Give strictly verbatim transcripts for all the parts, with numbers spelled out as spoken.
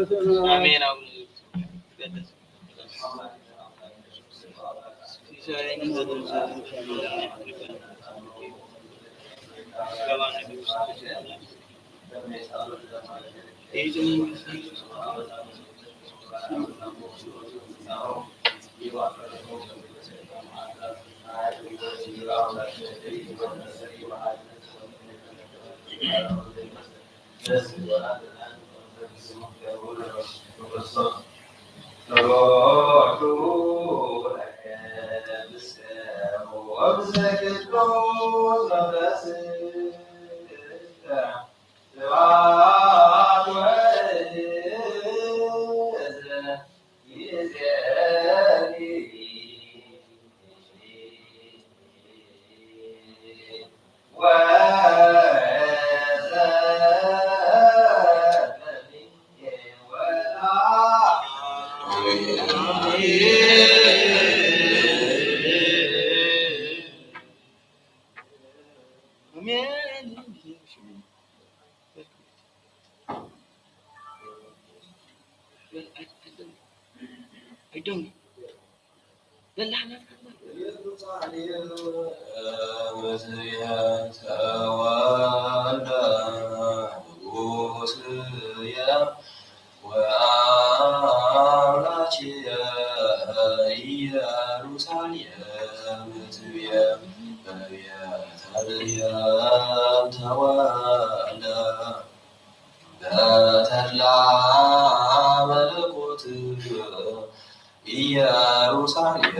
አሜን። አቡነ ወአምላኬ ኢየሩሳሌም ትቤ በቤተልሔም ተወልደ በተድላ መለኮት ኢየሩሳሌም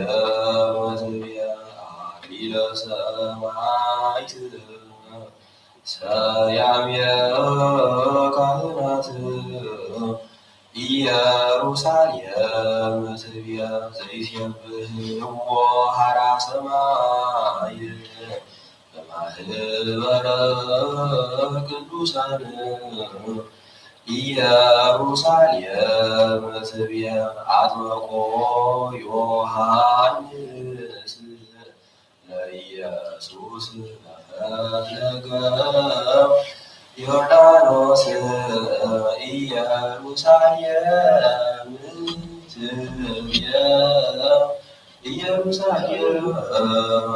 ትቤ አክሊለ ሰማዕት ሰያሜ ካህናት ኢየሩሳሌም ትቤ ዘይሴብሕዎ ሀራ ሰማይ በማህበረ ቅዱሳን ኢየሩሳሌም ትቤ አጥመቆ ዮሐንስ ለኢየሱስ በፈለገ ዮርዳኖስ ኢየሩሳሌም ትቤ ኢየሩሳሌም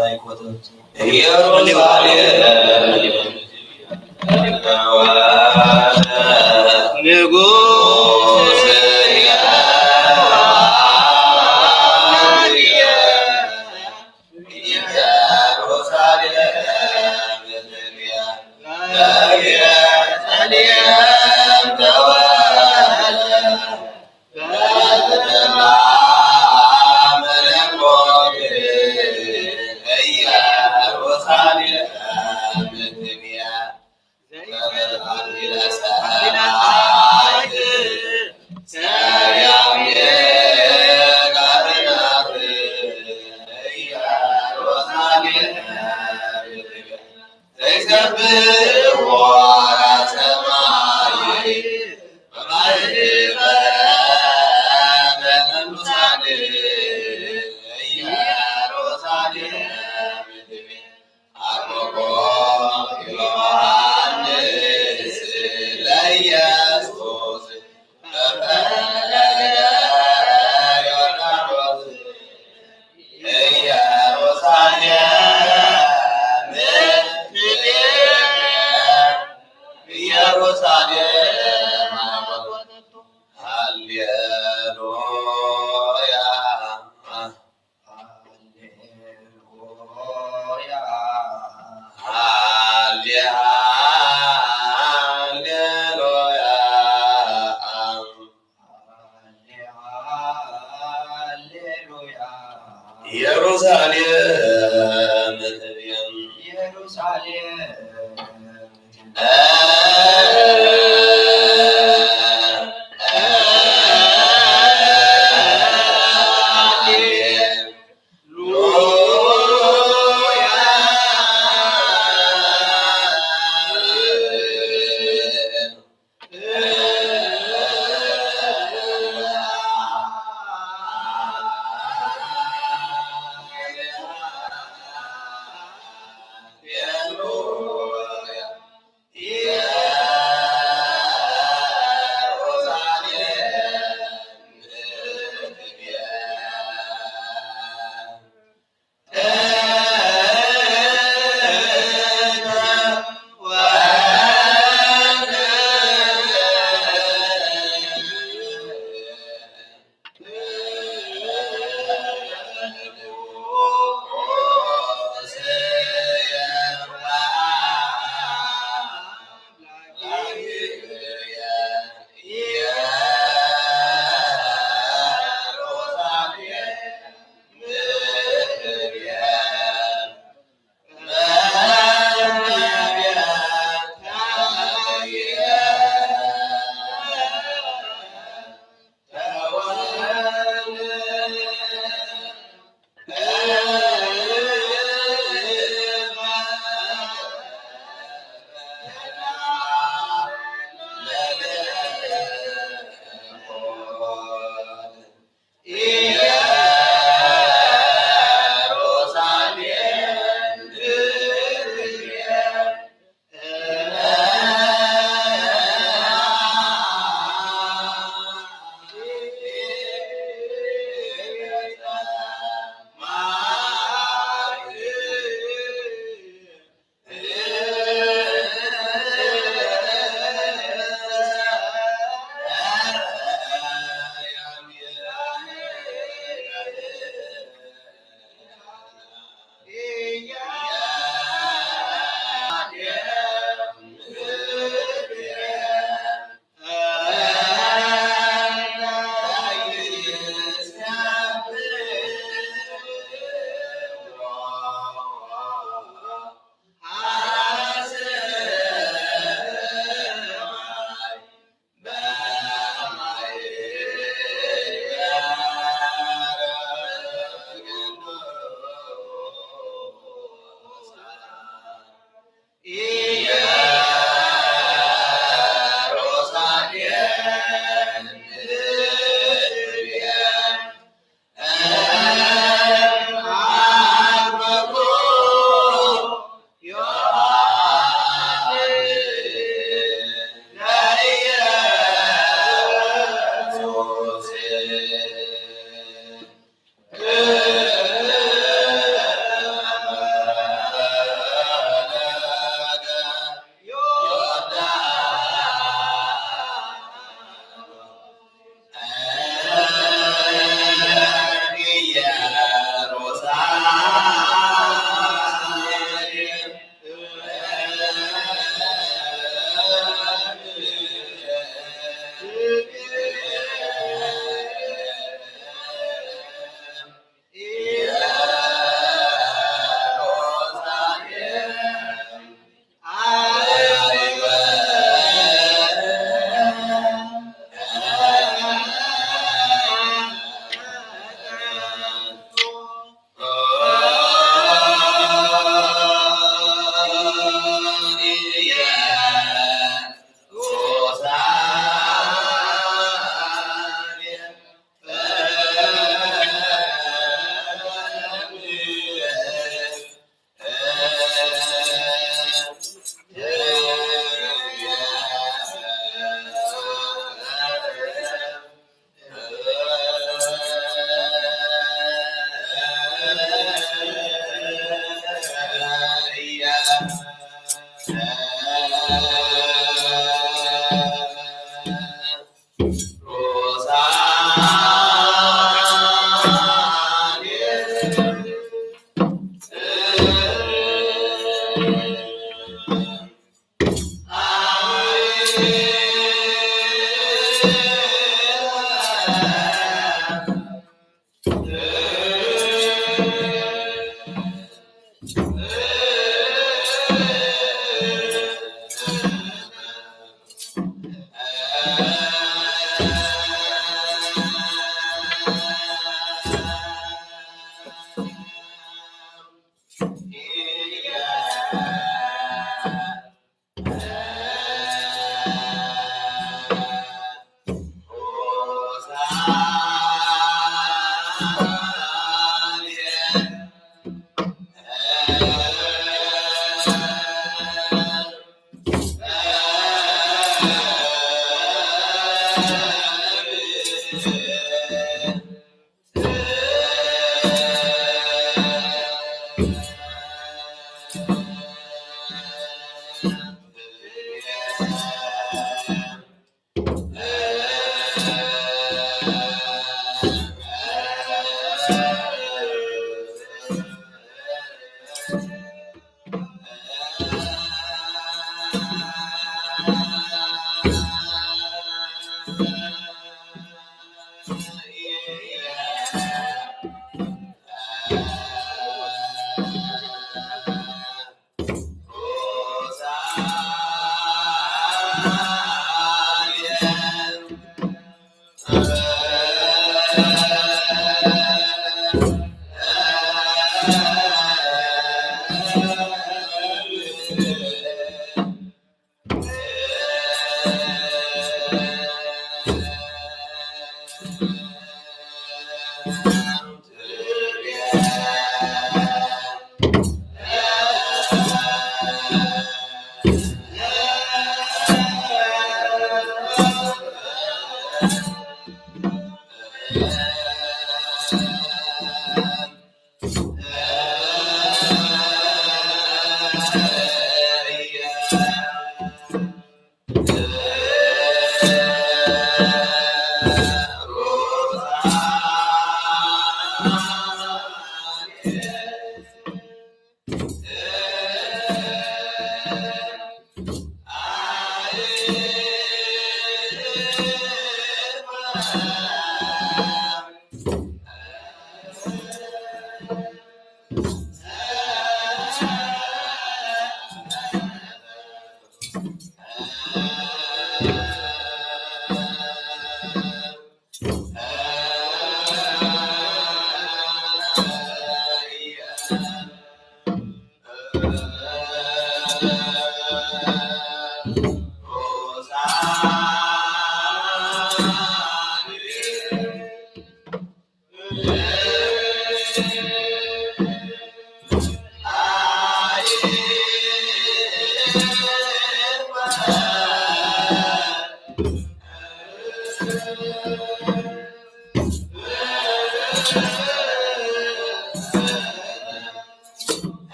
አይኮተት ኢየሩሳሌም ንጉሥ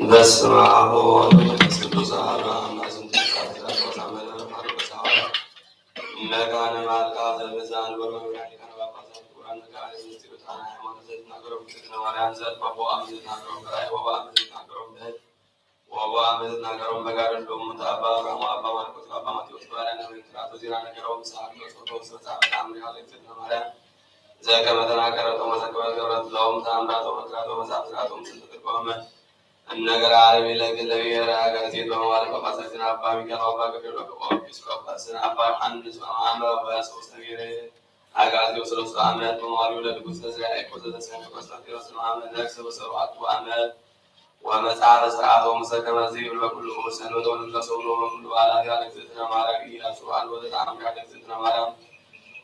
በስመ አብ ወወልድ ወመንፈስ ቅዱስ አሐዱ አምላክ። ዝንቱ ቃል ተዘክሮ ሳመነ ለፋሩ በሳዋ እነካነ ማልካ ዘበዛን ወርመ ወላዲካ ነባባዛን ክቡራን መካነ ምስጢር ጣና ሃይማኖት ዘትናገረው ምስጢር ነዋርያን ዘልፋ ቦአም ዘትናገረው በራይ ወበአም ዘትናገረው በት ወበአም ዘትናገረው በጋር እንደውም አባ አብርሃም አባ ማርቆስ አባ ማቴዎስ ባሪያ ነብይ ትራቶ ዜና ነገረው ምሳሌ ጾቶ ስመጻ በጣም ሪያ ለእግዝእትነ ማርያም ዘከመ ተናገረቶ ወዘከመ ገብረት ለሆሙ ተአምራቶ መክራቶ መሳፍራቶ ምስለ ትርጓመ እምነገረ አረብ ይለግል ለብሔረ ሀገር ዜት በመዋል ጳጳሳት ዝና አባ ሚካኤል አባ ገብርኤል ኤጲስቆጶስ ዝና አባ ዮሐንስ አመ ወሶስተ ብሔረ ሀገር ዜት ወሰለስቱ ዓመት በመዋል ለንጉሥ ዘያዕቆብ ዘተሰመ ቆስጠንጢኖስ አመ ነግሰ ወሰብዓቱ ዓመት ወመጽአ በስርዓቶሙ ዘከመ ይብል በኩሉ ሰንበት ወንትከሰው በኩሉ በዓላት ያለ እግዝእትነ ማርያም ኢያሱ አልቦ ዘተአምር ያለ እግዝእትነ ማርያም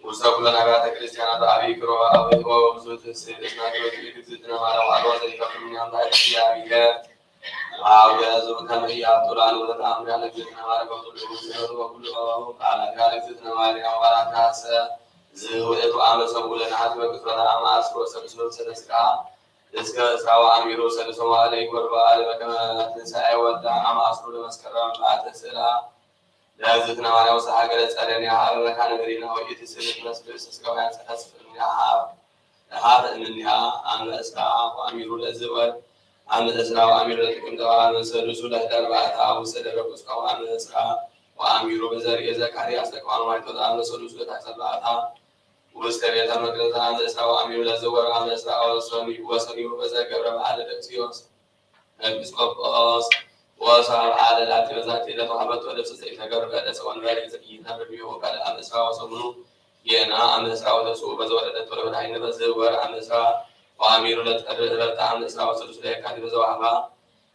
ውስተ ኩለን አብያተ ክርስቲያናት በአብይ ክብር ወአብይ ወብዙ ትስብእት ናት። እግዝእትነ ማርያም አልቦ ዘይከፍል ምንያም ታሪክ እግዚአብሔር አውደ ሕዝብ ከመ ኢያቱ ለአልቦ ዘተአምር ያለ እግዝእትነ ማርያም በኩሉ ሰንበት ወኩሉ በዓላት ያለ እግዝእትነ ማርያም በዓላት ናሰ ዝውእቱ አመ ሰብኡ ለነሐሴ በቅጽበተ አመ አስሮ ሰልስሎ ሰለስቃ እስከ ዕስራ ወአሚሩ ሰልሶ መዋዕለ ይኮር በዓል በከመ ትንሣኤ ወልዳ አመ ዐስሩ ለመስከረም በአተ ስእላ ለእግዝእትነ ማርያም ወሰ ሀገረ ጸደኒሃ አበበካ ነግሪና ወኢቲ ስልት መስል ስጋውያን ጸሐፍ እምኒሃ ለሀብ እምኒሃ አመ ዕስራ ወአሚሩ ለዝወር አመ ዕስራ ወአሚሩ ለጥቅምት ወአመ ሰሉሱ ለህዳር በአታ ውስተ ደብረ ቁስቋም አመ ዕስራ ወአሚሩ በዘርኤ ዘካርያስ ተቋማይቶ አመ ሰሉሱ ለታሰ በአታ ውስተ ቤተ መቅደስ አመ ዕስራ ወአሚሩ ለዝወር አመ ዕስራ ወሰኒ-፣ ወሰኒሁ በዘገብረ በዓለ ደቅስዮስ ኤጲስቆጶስ ወሰብአ ለላቲ በዛቲ ዕለት ወሀበቶ ልብሰ ዘኢተገብር በእደ ሰው ወንበር ዘኢይነብር ቢሁ ቀለ አመ ዕስራ ወሰሙኑ ጌና አመ ዕስራ ወተስዑ በዘወለደቶ ለመድኃኒነ በዝወር አመ ዕስራ ወአሚሩ ለጥር ዕረፍታ አመ ዕስራ ወሰሉሱ ለየካቲት በዘወሀባ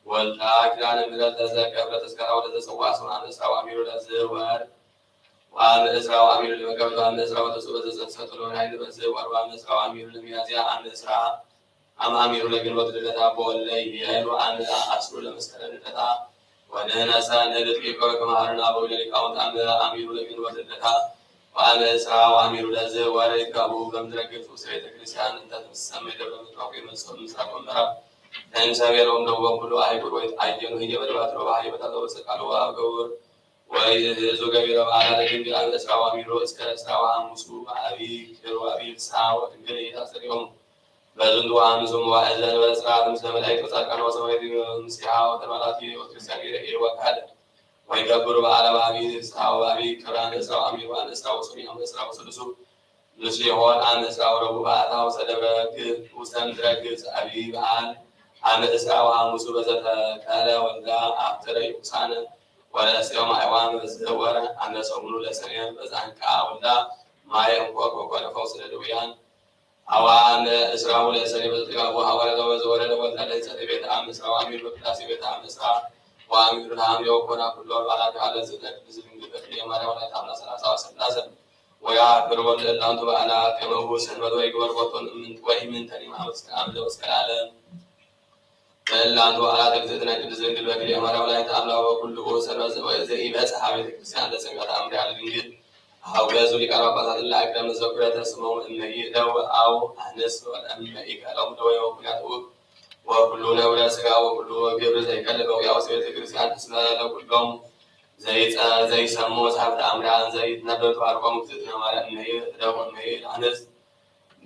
ወልዳ ኪዳነ ምሕረት ለዘገብረ ተስካራ ወለዘጸውዓ ስማ አመ ዕስራ ወአሚሩ ለዝወር ወአመ ዕስራ ወአሚሩ ለመጋቢት ወአመ ዕስራ ወተስዑ በዘጸንሰቱ ለወርኃ ይንበዝህ ወአርባ አመ ዕስራ ወአሚሩ ለሚያዝያ አመ ዕስራ አመ አሚሩ ለግንቦት ልደታ በወለይ ያይሉ አመ አስሩ ለመስከረም ልደታ ወንህነሰ ንርትዕኮ ከመ ሀሩነ አበዊነ ሊቃውንት አመ አሚሩ ለግንቦት ልደታ ወአመ ዕስራ ወአሚሩ ለዝህ ወር ይጋቡ በምድረ ግብጽ ውስተ ቤተ ክርስቲያን እንተ ትሰመይ ደብረ ምጥማቅ ይመጽኡ ምስራቅ ወምዕራብ እንሰሜ ለውም ደቡብ ኩሉ አህጉር ወይትአየኑ ህየ በድባትሮ በሀየ በታተወሰ ቃሉ ወአገቡር ወይእዙ ገቢረ በዓላ ለድንግል አመ ዕስራ ወአሚሩ እስከ ዕስራ ወሐሙሱ በአቢይ ክር ወአቢይ ፍስሐ ወድንግል ኢታስተርእዮሙ። በዝንቱ ወሐሙሱ መዋዕል ዘእንበለ ጽርዓት ምስለ መላእክት ወጻድቃን ወሰማዕት ምስሌሃ ወተማላቲ ወክርስቲያን ይርእዩ ወካለ ወይገብሩ በዓላ በአቢይ ፍስሐ ወበአቢይ ክብር አመ ዕስራ ወአሚሩ አመ ዕስራ ወሰኑይ አመ ዕስራ ወሰሉሱ ምስሌሆን አመ ዕስራ ወረቡዕ በአታ ውስተ ደብረ ግ-፣ ውስተ ምድረ ግብጽ አቢይ በዓል አመ ዕስራ ወሐሙሱ በዘተከለ ወልዳ አፍጥረ ይቁሳነ ወለእስቴሆም አዕዋም በዝህ ወር አመ ሰሙኑ ለሰኔ በዛንቃ ወልዳ ማየ እንቆቅ ወኮነ ፈውስ ለድውያን። አዋ አመ ዕስራሁ ለሰኔ በዘተጋቡ ሐዋርያት በዘወረደ ወልዳ ለህንጸተ ቤት አመ ዕስራ ወአሚሩ በቅዳሴ ቤት አመ ዕስራ ወአሚሩ ለሐምሌ ወኮና ኩሎ በዓላት አለ ዝነ ቅድስት ድንግል በክልኤ ማርያም ወላዲተ አምላክ ሠላሳ ወሰላሰ ወያክብር ወልድ እላንቱ በዓላት ከመሁ ሰንበት ወይግበር ቦቶን እምንት ወኢምንተኒ ማመስከ አምደ እስከ ለዓለም። እላንቱ በዓላት እግዝእትነ ቅድስት ድንግል በክልኤ ማርያም ወላዲተ አምላክ ወኩሉ ሰንበት ዘኢበጽሐ ቤተ ክርስቲያን ለሰሚያት አምደ ያለ ድንግል አውገዙ ሊቃነ ጳጳሳት እለ አቅደም ዘኩረ ተስመው እመ ይእደው አው አንስ ወለእመ ኢቀለሙ ደዌ ወኩያት ውብ ወኩሉ ነውረ ስጋ ወኩሉ ግብር ዘይቀልበው ያውስ ቤተ ክርስቲያን እስመ ለኩሎም ዘይጸ-፣ ዘይሰሙ መጽሐፍተ አምራን ዘይትነበብ ተባርኮም እግዝእትነ ማርያም እመ ይእደው እመ ይእድ አንስ።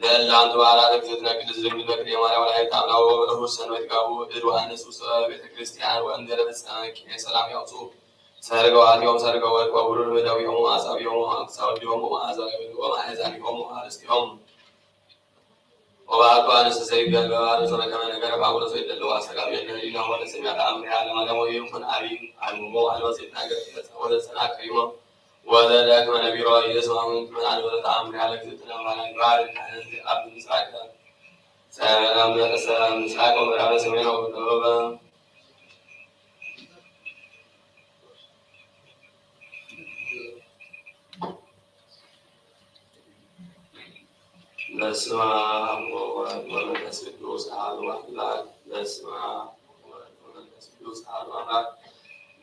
ለእላንቱ በዓላት እግዝእትነ ቅድስት ድንግል በክልኤ ማርያም ወላዲተ አምላክ ወበእሁድ ሰንበት ይጋቡ እድ ወአንስ ውስተ ቤተ ክርስቲያን ወእንደለ ፍጸመ ኪኔ ሰላም ያውጹ። ሰርገ ዋልዮም ሰርገ ወርቅ ወብሩር ምደዊሆሙ አጻብዮሙ አቅጻብዮሙ ወማእዛቢሆሙ ወማእዛቢሆሙ አርስትዮም። ወባቱ አንስ ዘይገለባ ርሶ ለከመ ነገረ ጳውሎስ ወይደለው አስተጋብየነ ሊና ወለሰሚያ ተአምር ያለ ማርያም ወይኩን አቢ አልሞ አልወ ዘይናገር ወዘጸና ቀይሞ ወዘደክመ ነቢሮ ኢየሱስ አሁን ክመ አልወ ተአምር ያለ ግዝእትነ ማርያም ባር ካህን አብ ምስራቅ ሰላም ለቅሰ ምስራቅ ወምዕራብ ሰሜን ወደቡብ። በስመ አብ ወወልድ ወመንፈስ ቅዱስ አሐዱ አምላክ። በስመ አብ ወወልድ ወመንፈስ ቅዱስ አሐዱ አምላክ።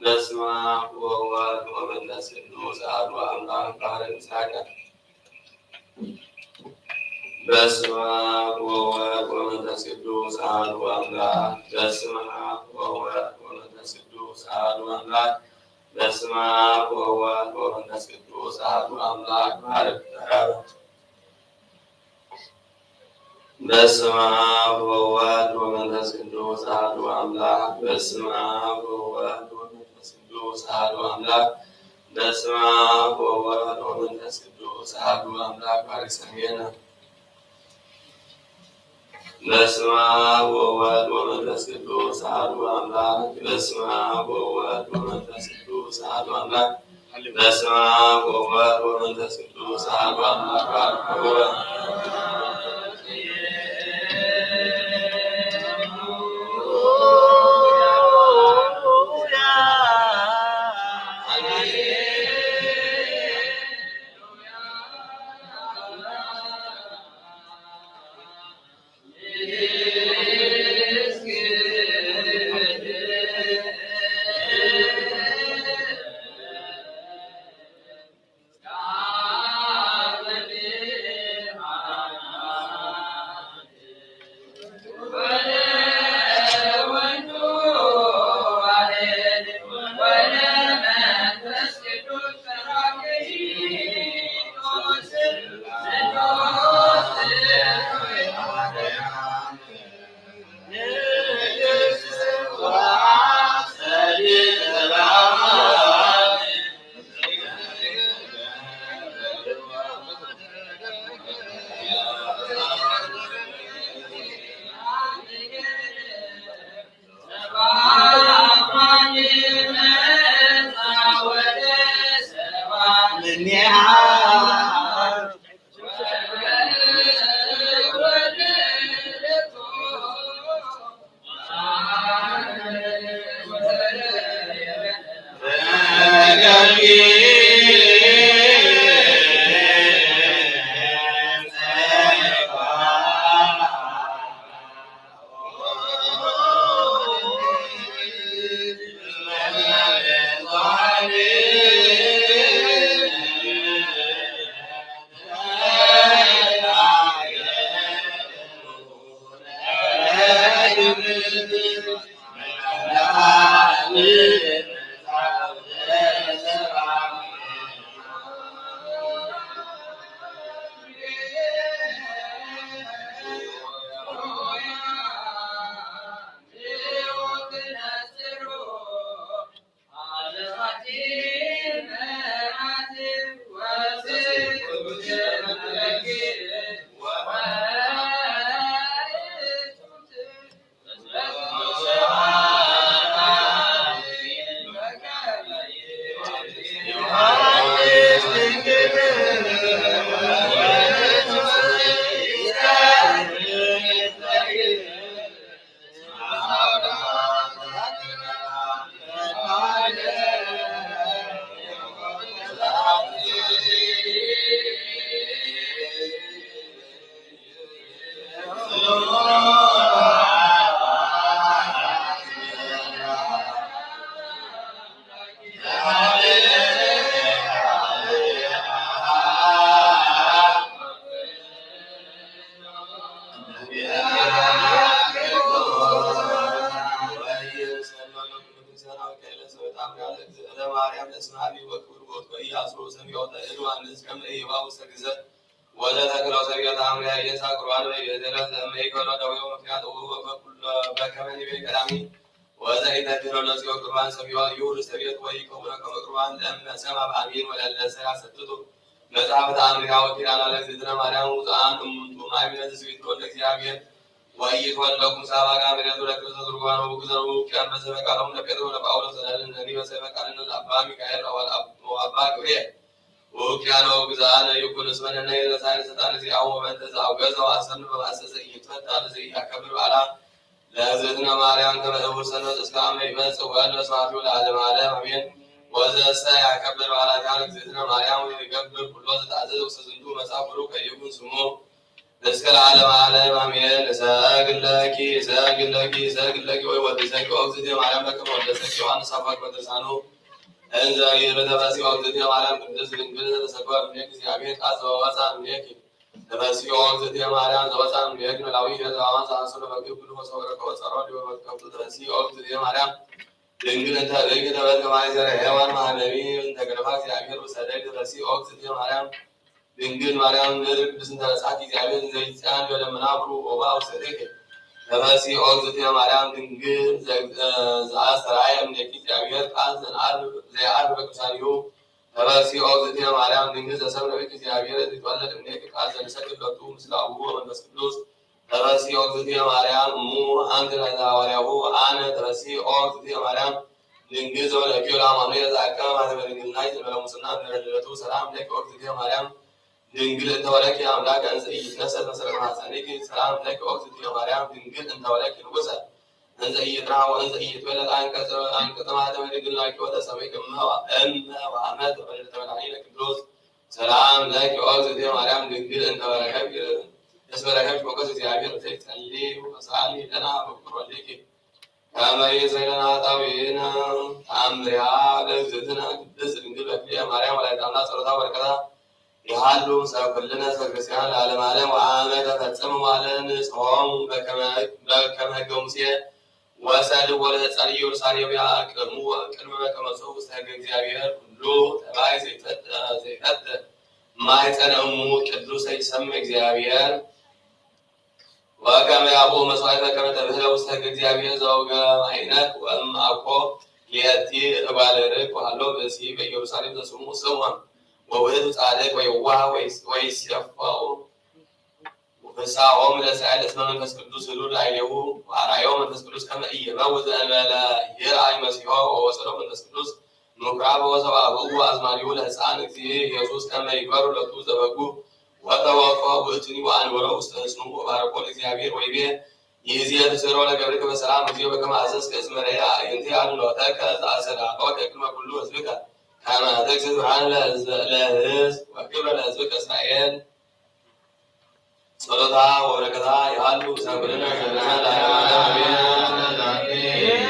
በስመ አብ ወወልድ ወመንፈስ ቅዱስ አሐዱ አምላክ። ባርክ ምስራቀ በስመ አብ ወወልድ ወመንፈስ ቅዱስ አሐዱ አምላክ። በስመ አብ ወወልድ ወመንፈስ ቅዱስ አሐዱ አምላክ። በስመ አብ ወወልድ ወመንፈስ ቅዱስ አሐዱ አምላክ። ባርክ ተራበ። በስመ አብ ወወልድ ወመንፈስ ቅዱስ አሐዱ አምላክ። በስመ አብ ወወልድ ወመንፈስ ቅዱስ አሐዱ አምላክ። በስመ አብ ወወልድ ወመንፈስ ቅዱስ አሐዱ አምላክ። ባርክ ሰሜነ። በስመ አብ ወወልድ ወመንፈስ ቅዱስ አሐዱ አምላክ። በስመ አብ ወወልድ ወመንፈስ ቅዱስ አሐዱ አምላክ። በስመ አብ ወወልድ ወመንፈስ ቅዱስ አሐዱ አምላክ። ባርክ ወወልድ ወዘተክለው ሰብዮ ተአምሪሃ ኢየንሳ ቁርባን ወይቤ ለእመ ኢከሎ ደዌሁ ምክንያት እሁ በከመ ኒቤ ቀዳሚ ወዘኢተድህኖ ለዚኦ ቁርባን ሰብዮ ይሁር ሰብዮ ወኢይከውኖ ከመ ቁርባን ለእመ ሰምዐ በአሚን ወለእለሰ ያሰትቱ መጽሐፈ ተአምሪሃ ወኪዳና ለእግዝእትነ ማርያም ውጹአን እሙንቱ ማእሚነ ትስብእት ለወልደ እግዚአብሔር ወኢይትወለድ ለኩም ሳባ ጋብሬቱ ለክርስቶስ ርጓኖ ውግዘሩ ውቅያን በሰበ ቃሎም ለጴጥሮስ ለጳውሎስ ለእለኒ በሰበ ቃልነ ለአባ ሚካኤል ወአባ ገብርኤል ውቅያኖ ግዛነ ይኩን እስመ ነነ የነሳን ስልጣን ዚአሁ ወመንተ ዘአውገዘ ወአሰርነ በማእሰሰ ኢይትፈታ ለዘኢያከብር በዓላ ለእግዝእትነ ማርያም ከመ እሁድ ሰንበት እስከ አመ ይመጽእ ወእለ ስብሐቲሁ ለዓለመ ዓለም አሜን። ወዘሰ ያከብር በዓላቲሃ ለእግዝእትነ ማርያም ወይገብር ኩሎ ዘተአዘዘ ውስተ ዝንቱ መጽሐፍ ቡሩክ ይኩን ስሙ እስከ ለዓለመ ዓለም አሜን። እሰግድ ለኪ እሰግድ ለኪ እሰግድ ለኪ ወእወድሰኪ ኦ እግዝእትየ ማርያም በከመ ወደሰኪ ዮሐንስ አፈወርቅ በድርሳኑ እንዘ ይብል ተፈሲ ኦ እግዝእትየ ማርያም ቅድስት ድንግል ዘተሰብአ እምኔኪ እግዚአብሔር ቃል ዘወፃ እምኔኪ ተፈሲ ኦ እግዝእትየ ማርያም ዘወፃ እምኔኪ ኖላዊ ሄር ዘዋማን ዘአንስሮ በግብ ኩሉ ወሰወረ ከወፀሮ ዲበ መትከፍቱ። ተፈሲ ኦ እግዝእትየ ማርያም ድንግል እንተ እግዝእትየ ተፈሲ ከማይ ዘረ ሔዋን ማህበሪ እንተ ገደፋ እግዚአብሔር ውስተ እዴኪ። ተፈሲ ኦ እግዝእትየ ማርያም ድንግል ማርያም ምድር ቅድስት እንተ ነሳኪ እግዚአብሔር እንዘ ይትጸን በደመና ብሩህ ወባ ውስተ እዴኪ። ተፈሲ ኦ እግዝእትየ ማርያም ድንግል ዘ-፣ ዘአስተርአየ እምኔኪ እግዚአብሔር ቃል ዘንአርብ ዘየዐርብ በቅዱሳኒሁ። ተፈሲ ኦ እግዝእትየ ማርያም ድንግል ዘሰምረ ብኪ እግዚአብሔር እንዘ ይትወለድ እምኔኪ ቃል ዘንሰግድ ሎቱ ምስለ አቡሁ ወመንፈስ ቅዱስ። ተፈሲ ኦ እግዝእትየ ማርያም እሙ አንቲ ለሐዋርያሁ አነ። ተፈሲ ኦ እግዝእትየ ማርያም ድንግል ዘወለድኪ ለአማኑኤል ዘአቀመ ማህተመ ድንግልናኪ ዘእንበለ ሙስና እምድረ ልደቱ። ሰላም ለኪ ኦ እግዝእትየ ማርያም ድንግል እንተ ወለድኪ አምላከ እንዘ ኢይትነሰት መሰረተ ማህፀኒኪ። ሰላም ለኪ ኦ እግዝእትየ ማርያም ድንግል እንተ ወለድኪ ንጉሰ እንዘ ኢይትራእ ወእንዘ ኢይትወለድ አንቀጸ፣ አንቀጸ ማህተመ ድንግልናኪ ወተሰምይኪ እመ ወአመ ተወልደ ተወላዲነ ቅዱስ። ሰላም ለኪ ኦ እግዝእትየ ማርያም ድንግል እንተ በረከብኪ፣ እስመ ረከብኪ ሞገሰ እግዚአብሔር ብትይ ጸሊ ወሳሊ ለነ በፍቁር ወልድኪ ከመ ይእዜለነ ኃጣውኢነ። ተአምሪሃ ለእግዝእትነ ቅድስት ድንግል በክልኤ ማርያም ወላዲተ አምላክ ጸሎታ ወበረከታ ይሃሉ ምስለ ኩልነ ህዝበ ክርስቲያን ለዓለመ ዓለም። ወአመ ተፈጸመ መዋዕለ ንጽሖሙ በከመ፣ በከመ ህገ ሙሴ ወሰልዎ ለሕፃን ኢየሩሳሌም ያቅሙ ቅድመ በከመ ጽሑ ውስተ ህገ እግዚአብሔር ኩሉ ጠባይ ዘይፈጥ-፣ ዘይፈጥር ማሕፀነ እሙ ቅዱሰ ይሰመ እግዚአብሔር። ወከመ ያብኡ መስዋዕት በከመ ተብህለ ውስተ ህገ እግዚአብሔር ዘውገ ማይነት ወእም አኮ ሊእቲ እጓለ ርቅ ወሃሎ ብእሲ በኢየሩሳሌም ዘስሙ ስምዖን ወውእቱ ጻድቅ ወየዋህ ወይስ-፣ ወይሴፈው ፍስሐሆሙ ለእስራኤል እስመ መንፈስ ቅዱስ ህሉው ላዕሌሁ ወአርአዮ መንፈስ ቅዱስ ከመ ኢይመውት ዘእንበለ ይርአይ መሲሖ ወወሰዶ መንፈስ ቅዱስ ምኩራብ ወሰብአብኡ አዝማዲሁ ለሕፃን እግዚእ ኢየሱስ ከመ ይግበሩ ሎቱ ዘበጉ ወተወክፎ ውእቱኒ ወአንበሮ ውስተ ሕፅኑ ወባረኮ ለእግዚአብሔር ወይቤ ይእዜ ትስዕሮ ለገብርከ በሰላም እግዚኦ በከመ አዘዝከ እስመ ርኤ አዕይንቲየ አድኅኖተከ ዘአስተዳለወከ ቅድመ ኩሉ ሕዝብከ ከመ ትክስት ብርሃነ ለሕዝብ-፣ ለሕዝብ ወክብረ ለሕዝብከ እስራኤል። ጸሎታ ወበረከታ ይሃሉ ምስለ ኩልነ ለዓለመ ዓለም አሜን።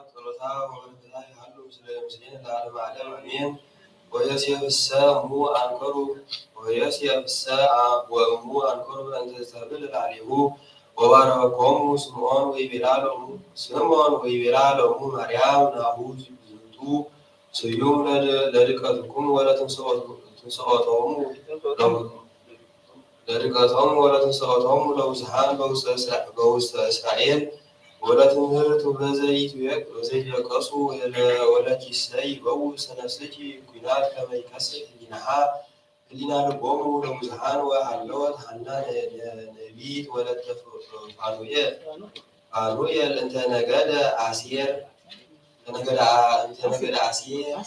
ጸሎታ ወበረከታ ይሃሉ ምስለ፣ ምስሌነ ለዓለመ ዓለም አሜን። ወዮሴፍሰ እሙ አንከሩ፣ ወዮሴፍሰ አ-፣ ወእሙ አንከሩ በእንተ ዘተብል ላዕሌሁ፣ ወባረኮሙ ስምዖን ወይቤላ ሎሙ፣ ስምዖን ወይቤላ ሎሙ ማርያም ናሁ ዝንቱ ስዩም ለድ-፣ ለድቀትኩም ወለትንስኦት-፣ ትንስኦቶሙ ለ-፣ ለድቀቶሙ ወለትንስኦቶሙ ለብዙኃን በውስተ እስራ-፣ በውስተ እስራኤል ወለትምህርቱ በዘይትቤ-፣ በዘይትቤቀሱ ወለ-፣ ወለኪሰ ይበው ውስተ ነፍስኪ ኲናት ከመ ይከስት ህሊናሃ ህሊና ልቦሙ ለብዙኃን ወሀለወት ሐና ነ-፣ ነ-፣ ነቢይት ወለተ ፋኑኤል፣ ፋኑኤል እንተ ነገደ አሴር፣ እንተ ነገደ አ-፣ እንተ ነገደ አሴር፣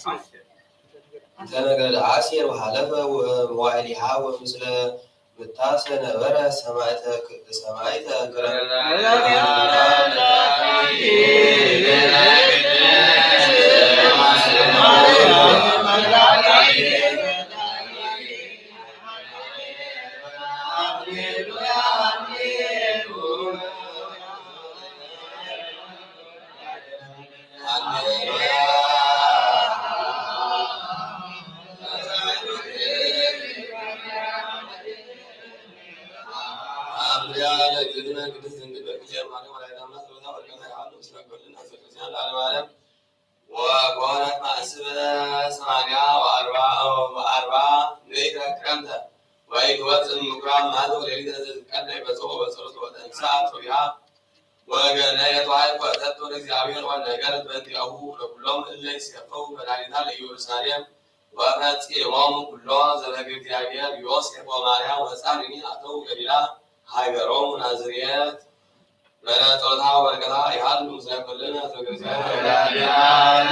እንተ ነገደ አሴር ወሐለፈ ወመዋዕሊሃ ወምስለ ምታሰ ነበረ ሰማዕተ ክ-፣ ሰማዕተ ክረ-፣ ወኮነት ማዕስበ ሰማንያ ወአርባ፣ ወአርባ ምዕተ ክረምተ፣ ወኢትወፅእ እምኩራብ መዓልተ ወሌሊተ ዘትትቀነይ በጾም ወበጸሎት ወተንሥአ ሶብያ ወገነየት ወአይኮተቶ ለእግዚአብሔር ወነገረት በእንቲአሁ ለኩሎም እለ ይሴፈው መድኃኒታ ለኢየሩሳሌም ወፈጺሞሙ ኩሎ ዘበግብር እግዚአብሔር ዮሴፍ ወማርያም ወሕፃንኒ አተው ገሊላ ሀገሮሙ ናዝሬት። በረከታ ወበረከታ ይሃሉ ምስለ ኩልነ ህዝበ ክርስቲያን።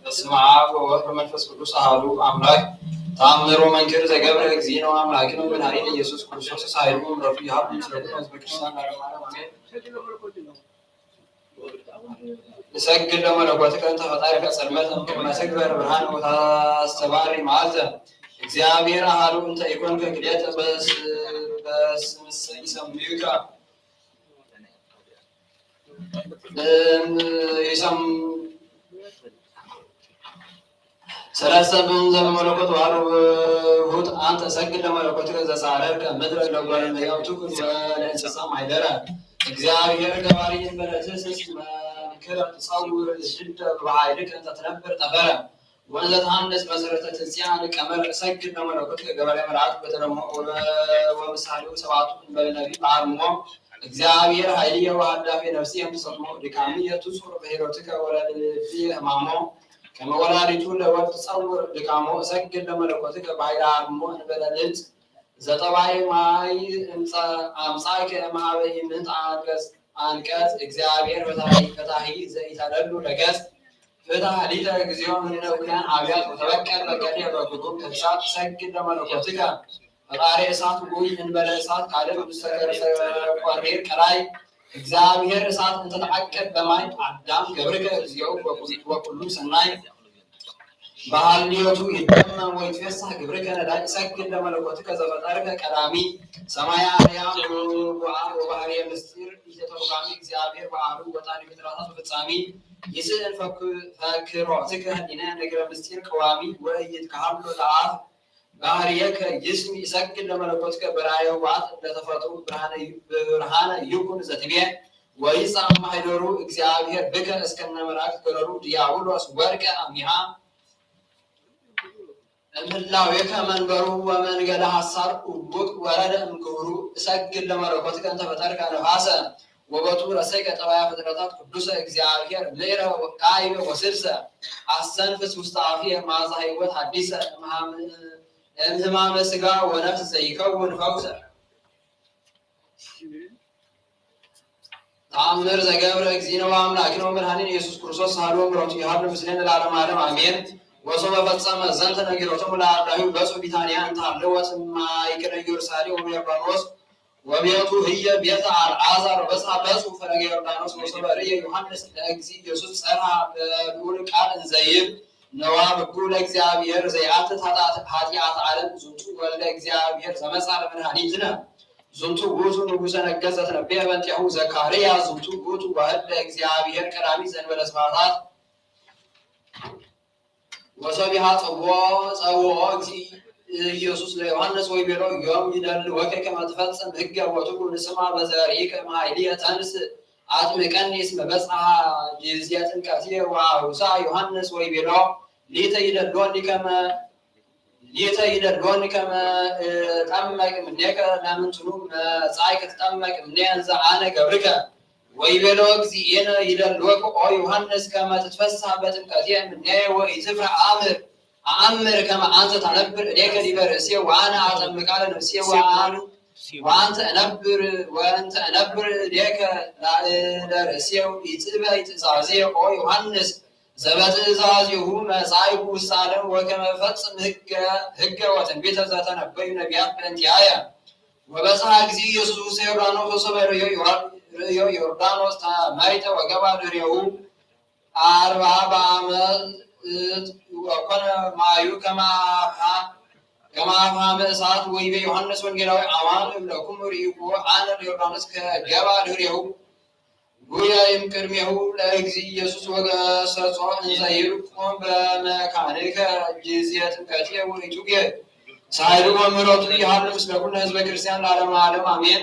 በስመ አብ ወወልድ ወመንፈስ ቅዱስ አሐዱ አምላክ። ተአምር ወመንክር ዘገብረ እግዚእነ ወአምላክነ ወመድኃኒነ ኢየሱስ ክርስቶስ ሳይሉ ምረቱ ይሃብ ምስለ ኩሉ ህዝበ ክርስቲያን ለዓለመ ዓለም አሜን። ንሰግድ ለመለኮትከ እንተ ፈጣሪከ ጸልመተ እምቅድመ ትግበር ብርሃነ ወታስተባሪ መዓልተ። እግዚአብሔር አሐዱ እንተ ኢኮንከ ክልኤተ በስ-፣ በስምሰ ይሰምዩከ። እም፣ ይሰም-፣ ሰለስተ ብእንዘ በመለኮት ዋሕድ ውሁድ አንተ እሰግድ ለመለኮትከ ዘጻረርከ ምድረ ለጓለ እመሕያው ትኩን ወለእንስሳ ማይደረ። እግዚአብሔር ገባሪ እንበለ ትስስ መንክረ ትጸውር እድደ በኃይልከ እንተ ትነብር ጠፈረ። ወእንዘ ተሐንጽ መሰረተ ትጽያን ቀመረ እሰግድ ለመለኮትከ ገባሬ መልአክ በተለሞ ወበ-፣ ወምሳሌሁ ሰባቱ እንበለ ነቢይ በአርምሞ። እግዚአብሔር ኃይልየ ወሃዳፌ ነፍስየ እምትሰጥሞ ድካምየ ትጹር በሄሮትከ ወለልብየ ሕማሞ። ከመ ወላዲቱ ለወልድ ትጸውር ድካሞ እሰግድ ለመለኮትከ በኃይለ አርምሞ እንበለ ልምጽ። ዘጠባይ ማይ እምጸ-፣ አምጻእከ እምሃበ ይምንት አንቀጽ፣ አንቀጽ። እግዚአብሔር ፈታሒ፣ ፈታሒ ዘኢተለሉ ለገጽ። ፍትሐ ሊተ እግዚኦ እምነ ኩያን አብያት ወተበቀል በቀሌ በኩሉ ተግሳጽ። እሰግድ ለመለኮትከ ፈጣሪ እሳት ውእይ እንበለ እሳት ካልእ ውስተ ከርሰ ቆሪር ቀላይ። እግዚአብሔር እሳት እንተ ተዐቅብ በማይ አዳም ገብርከ እግዚኦ ወኩሉ ሰናይ። በሃልዮቱ ይደመም ወይትፌሳህ ግብርከ ነዳይ። እሰግድ ለመለኮትከ ዘፈጠርከ ቀዳሚ ሰማየ አርያም ወጉአ ወባህርየ ምስጢር ኢተተርጓሚ እግዚአብሔር በአሐዱ ወጣኒ ፍጥረታት ወፍጻሚ። ይስእን ፈክ-፣ ፈክሮትከ ህሊነ ነገረ ምስጢር ቀዋሚ ወኢይትከሃሎ ለአፍ ባህርየከ ይስሚ። እሰግድ ለመለኮትከ በራእየ ህቡአት ለተፈጥሩ ብርሃነ ዩ-፣ ብርሃነ ይኩን ዘትቤ ወይጻእ ማህደሩ እግዚአብሔር ብከ እስከነ መላእክት ገረሩ። ዲያብሎስ ወድቀ እምኔሃ እምህላዌከ መንበሩ ወመንገለ ሐሳር እውቅ ወረደ እምክብሩ። እሰግድ ለመለኮትከ እንተ ፈጠርከ ነፋሰ ወበቱ ረሰይቀ ጠባያ ፍጥረታት ቅዱሰ እግዚአብሔር ምእረ ወቃይበ ወስልሰ አስተንፍስ ውስተ አፍየ መዓዛ ሕይወት ሐዲሰ እምሃም-፣ እምህማመ ሥጋ ወነፍስ ዘይከውን ፈውሰ። ተአምር ዘገብረ እግዚእነ ወአምላክነ ወመድኃኒነ ኢየሱስ ክርስቶስ ሳህሉ ወምሕረቱ ይሃሉ ምስሌነ ለዓለመ ዓለም አሜን። ወሶበ ፈጸመ ዘንተ ነጊሮቶሙ ለአርዳኢሁ በጽሑ ቢታንያ እንተ ሀለወት ማእከለ ኢየሩሳሌም ወዮርዳኖስ ወቤቱ ህየ ቤተ አልዓዛር ወበጽሐ በጽሑ ፈለገ ዮርዳኖስ ወሶበ ርእየ ዮሐንስ ለእግዚእ ኢየሱስ ጸርሐ በልዑል ቃል እንዘ ይብል ነዋ ብኩ ለእግዚአብሔር ዘይአትት ኃጢአት፣ ኃጢአት ዓለም ዝንቱ ወልደ እግዚአብሔር ዘመጽአ ለመድኃኒትነ ዝንቱ ውእቱ ንጉሠ ነገሥት ዘተነበየ በእንቲአሁ ዘካርያስ ዝንቱ ውእቱ ዋህድ ለእግዚአብሔር ቀዳሚ ዘእንበለ ስብሐታት። ወሰቢሃ ጸውኦ፣ ጸውኦ እግዚእ ኢየሱስ ለዮሐንስ ወይቤሎ ዮም ይደልወከ ከመ ትፈጽም ሕገ ወትኩን ስማ በዘርኢከ እምኃይልየ ተንስ አጥምቀኒ እስመ በጽሐ ጊዜ ጥምቀትየ ወአውሳ ዮሐንስ ወይቤሎ ሊተ ይደልወኒ ከመ ሊተ ይደልወኒ ከመ እጠመቅ እምኔከ ለምንትኑ መጻእከ ትጠመቅ እምኔ እንዘ አነ ገብርከ። ወይቤሎ እግዚእነ ይደልወከ ኦ ዮሐንስ ከመ ትትፈሳህ በጥምቀትየ እምኔ ወኢትፍርህ አምር አአምር ከመ አንተ ታነብር እዴከ ዲበ ርእስየ ወአነ አጠምቃ ለነፍስየ ወአን-፣ ወአንተ እነብር፣ ወእንተ እነብር እዴከ ላዕለ ርእስየ ኢትእበይ ትእዛዝየ ኦ ዮሐንስ ዘበትእዛዝሁ መጻእኩ ውስተ ዓለም ወከመ እፈጽም ሕገ፣ ሕገ ወትንቢተ ዘተነበዩ ነቢያት በእንቲአየ። ወበጽሐ እግዚእ ኢየሱስ ውስተ ዮርዳኖስ ወሶበ ርእዮ ዮር-፣ ርእዮ ዮርዳኖስ ተማይጠ ወገባ ድሬሁ አርብዓ በአመት ወኮነ ማዩ ከመ አፍሃ-፣ ከመ አፍሃመ እሳት ወይቤ ዮሐንስ ወንጌላዊ አማን እብለክሙ ርኢኩ አነ ለዮርዳኖስ ከገባ ድሬሁ ጉያ እምቅድሜሁ ለእግዚእ ኢየሱስ ወገሰጾ እንዘ ይብል ቁም በመካንከ ጊዜ ጥምቀትየ ወኢትውጌ። ሳይሉ ወምሕረቱ ይሃሉ ምስለ ኩሉ ህዝበ ክርስቲያን ለዓለመ ዓለም አሜን።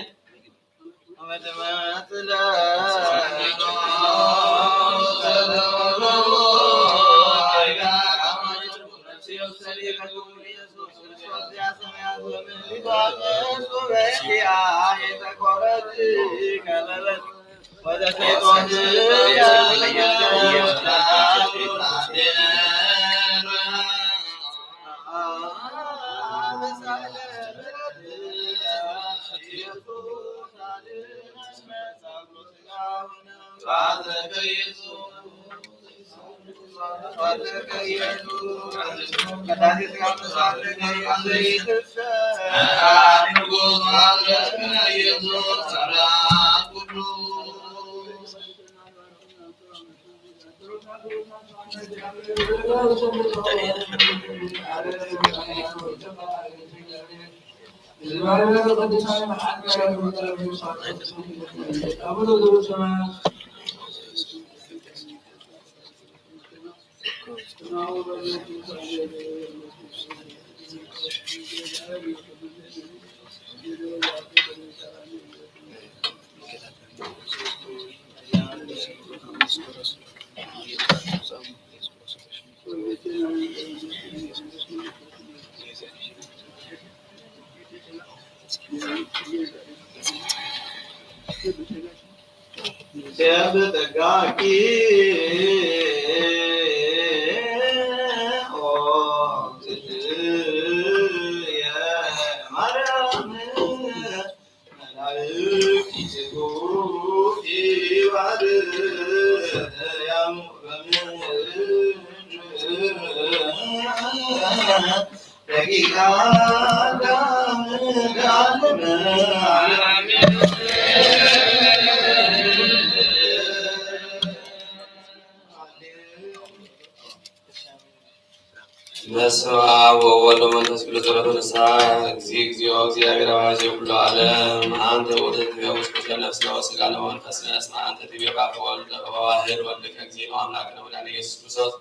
በስመ አብ ወወልድ ወመንፈስ ቅዱስ። ጸሎተ ንስሐ። እግዚእ እግዚኦ እግዚአብሔር አበ ኃይለ ኩሉ ዓለም አንተ ውእቱ ትቤ ውስጥ ኩለ ነፍስነ ወሥጋነ ወመንፈስነ እስመ አንተ ትቤ በአፈ ወልድ በዋህድ ወልድከ እግዚእነ ወአምላክነ ወመድኃኒነ ኢየሱስ ክርስቶስ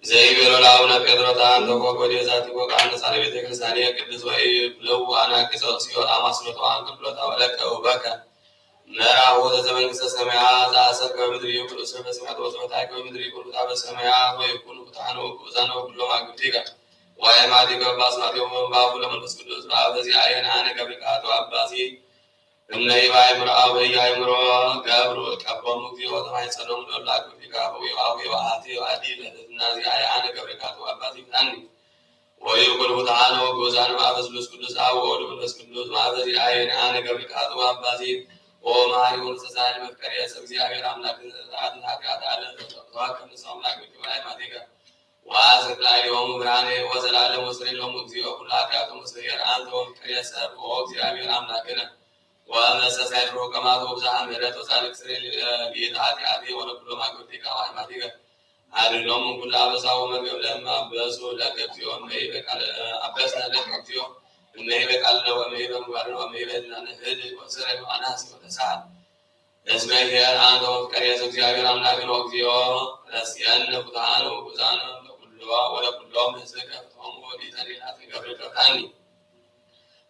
ዘይቤሎ ለአቡነ ጴጥሮስ አንተ ኮከብ ወዲህ ዛቲ ኮከብ አንተ ሳለ ቤተ ክርስቲያን ቅድስት ወይ ብለው አናቅጸው ሲኦል አማስኖተዋን ክፍሎታ ወለከ ውበከ መራሁ ዘመንግስተ ሰማያት ዘአሰር በምድር ይኩን ስም በሰማያት ወዘበታች በምድር ይኩን ፍትሐ በሰማያት ወይኩን ፍትሐነ ወግዑዛነ ወኩሎ ማግብቲከ ወአይማቲከ በአስማቲከ ወመንባቡ ለመንፈስ ቅዱስ በአብ በዚአየን አነ ገብሪካ አቶ አባሲ እምነ ኢበአእምሮ አው በኢአእምሮ ገብሩ ቀቦሙ እግዚኦ ወተማሕጸኖሙ ለእሉ አግብርቲከ አበዊነ ወአቡነ ወአሐቲ ወአዲ ለትሕትና ዚአየ አነ ገብርከ አጥቡ አባትየ ፍትሐኒ። ወይኩን ፍትሐነ ወግኡዛነ ማእበ ስሉስ ቅዱስ አብ ወወልድ ወመንፈስ ቅዱስ ማእበ ዚአየ አነ ገብርከ አጥቡ አባትየ ወመሐሪ ወመስተሳህል መፍቀሪ ሰብ እግዚአብሔር አምላክነ ዘተአትት ኃጢአት አለ ዘተዋከብ ንስሐ አምላክ ወእግዚኦ አእማዲከ ወአስር ላዕሌሆሙ ብርሃነ ወዘላለም ወስሬ ሎሙ እግዚኦ ኩሉ ኃጢአቶም ወሰየር አንተ ወፍቀር የሰር ኦ እግዚአብሔር አምላክነ ወመስተስሂል ርሑቀ መዓት ወብዝኃ ምሕረት ወጻድቅ ስሬ ሊተ ኃጢአቴ ወለኩሎም አግብርቲከ ወአሕማቲከ አድኅኖሙ እምኩሉ አበሳ ወመርገም ለእመ አበሱ ለከ እግዚኦ እመ ይቤ ቃል አበስነ ለከ እግዚኦ እመ ይቤ ቃልነ ወእመ ይቤ ምግባርነ ወእመ ይቤ ህሊናነ ህድእ ወስረይ ወአናሲ ወተሳሃል። እስመ ኄር አንተ ወፍቀር የሰ እግዚአብሔር አምላክነ ወእግዚኦ ረስየነ ፍትሐነ ወግኡዛነ ለኩሎ ወለኩሎም ሕዝብከ ፍትሖሙ ወዲተ ሌላ ትገብር ከብታኒ።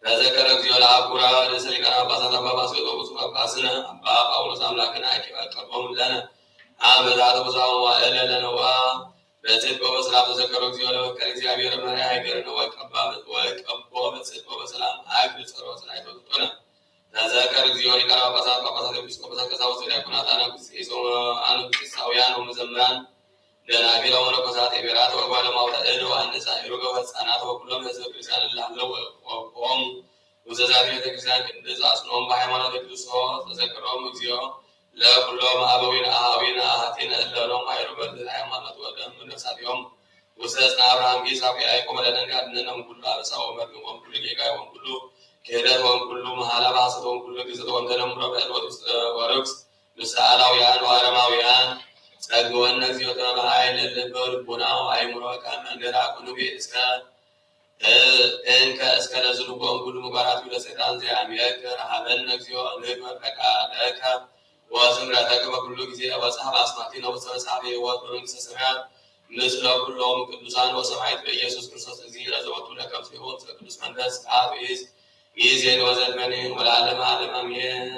ተዘከረ እግዚኦ ለአብ ኩራ ርእሰ ሊቃነ ጳጳሳት አባ ባስልዮስ ወብፁዕ ጳጳስነ አባ ጳውሎስ አምላክነ አኪ አቀርቦም ለነ አመ ዛተ ብዙኃ መዋዕለ ለነዋ በጽድቅ ወበሰላም። ተዘከረ እግዚኦ ለመፍቀር እግዚአብሔር መርያ ሀገርነ ወቀቦ በጽድቅ ወበሰላም አግብ ጸሮ ጸናይቶ ትቶነ። ተዘከር እግዚኦ ሊቃነ ጳጳሳት፣ ጳጳሳት፣ ኤጲስቆጶሳት፣ ቀሳውስት፣ ዲያቆናት፣ አናጉንስጢስ፣ አናጉንስጢሳውያን ወመዘምራን፣ ደናግል ወመነኮሳት፣ ኤቤራተ ወጓለማውታ፣ እድ ወአንስት፣ ሄሩገ ወሕፃናት፣ ወኩሎም ሕዝበ ክርስቲያን እለ ሀለው ወበቆሙ ውስተ ዛቲ ቤተ ክርስቲያን ቅድስት አጽንኦም በሃይማኖተ ክርስቶስ። ተዘከሮሙ እግዚኦ ለኩሎም አበዊነ አሃዊነ አሃቲነ እለ ሎሙ ሀይሩ በርትዕተ ሃይማኖት ወደም ነፍሳቲሆሙ ውስተ እዝነ አብርሃም ይስሐቅ ወያዕቆብ ለነን ያድነነ እምኩሉ አበሳ ወመርግም ወእምኩሉ ጌጋይ ወእምኩሉ ክህደት ወእምኩሉ መሐላ በሐሰት ወእምኩሉ ግዘት ወእምተለምዶ በዕልወት ውስጥ ወርክስ ምስለ አላውያን ወአረማውያን። ጸግወነ እግዚኦ ጥበበ ኃይል ልበ ልቡና ወአእምሮ ከመ እንዲራኩ ንቤ እስከ እንከ እስከ ለዝንጎ እምኩሉ ምግባራቲሁ ለሰይጣን ዘያምየክ። ሀበነ እግዚኦ ንግበር ፈቃደከ ወስምረተከ በኩሉ ጊዜ ወጸሐፍ አስማቲነ ውስተ መጽሐፈ ሕይወት በመንግስተ ሰማያት ምስለ ኩሎም ቅዱሳን ወሰማዕት በኢየሱስ ክርስቶስ እግዚእነ ዘወቱ ለከ ምስሌሁ ወምስለ ቅዱስ መንፈስ አብ ይእዜኒ ወዘልፈኒ ወለዓለመ ዓለም አሜን።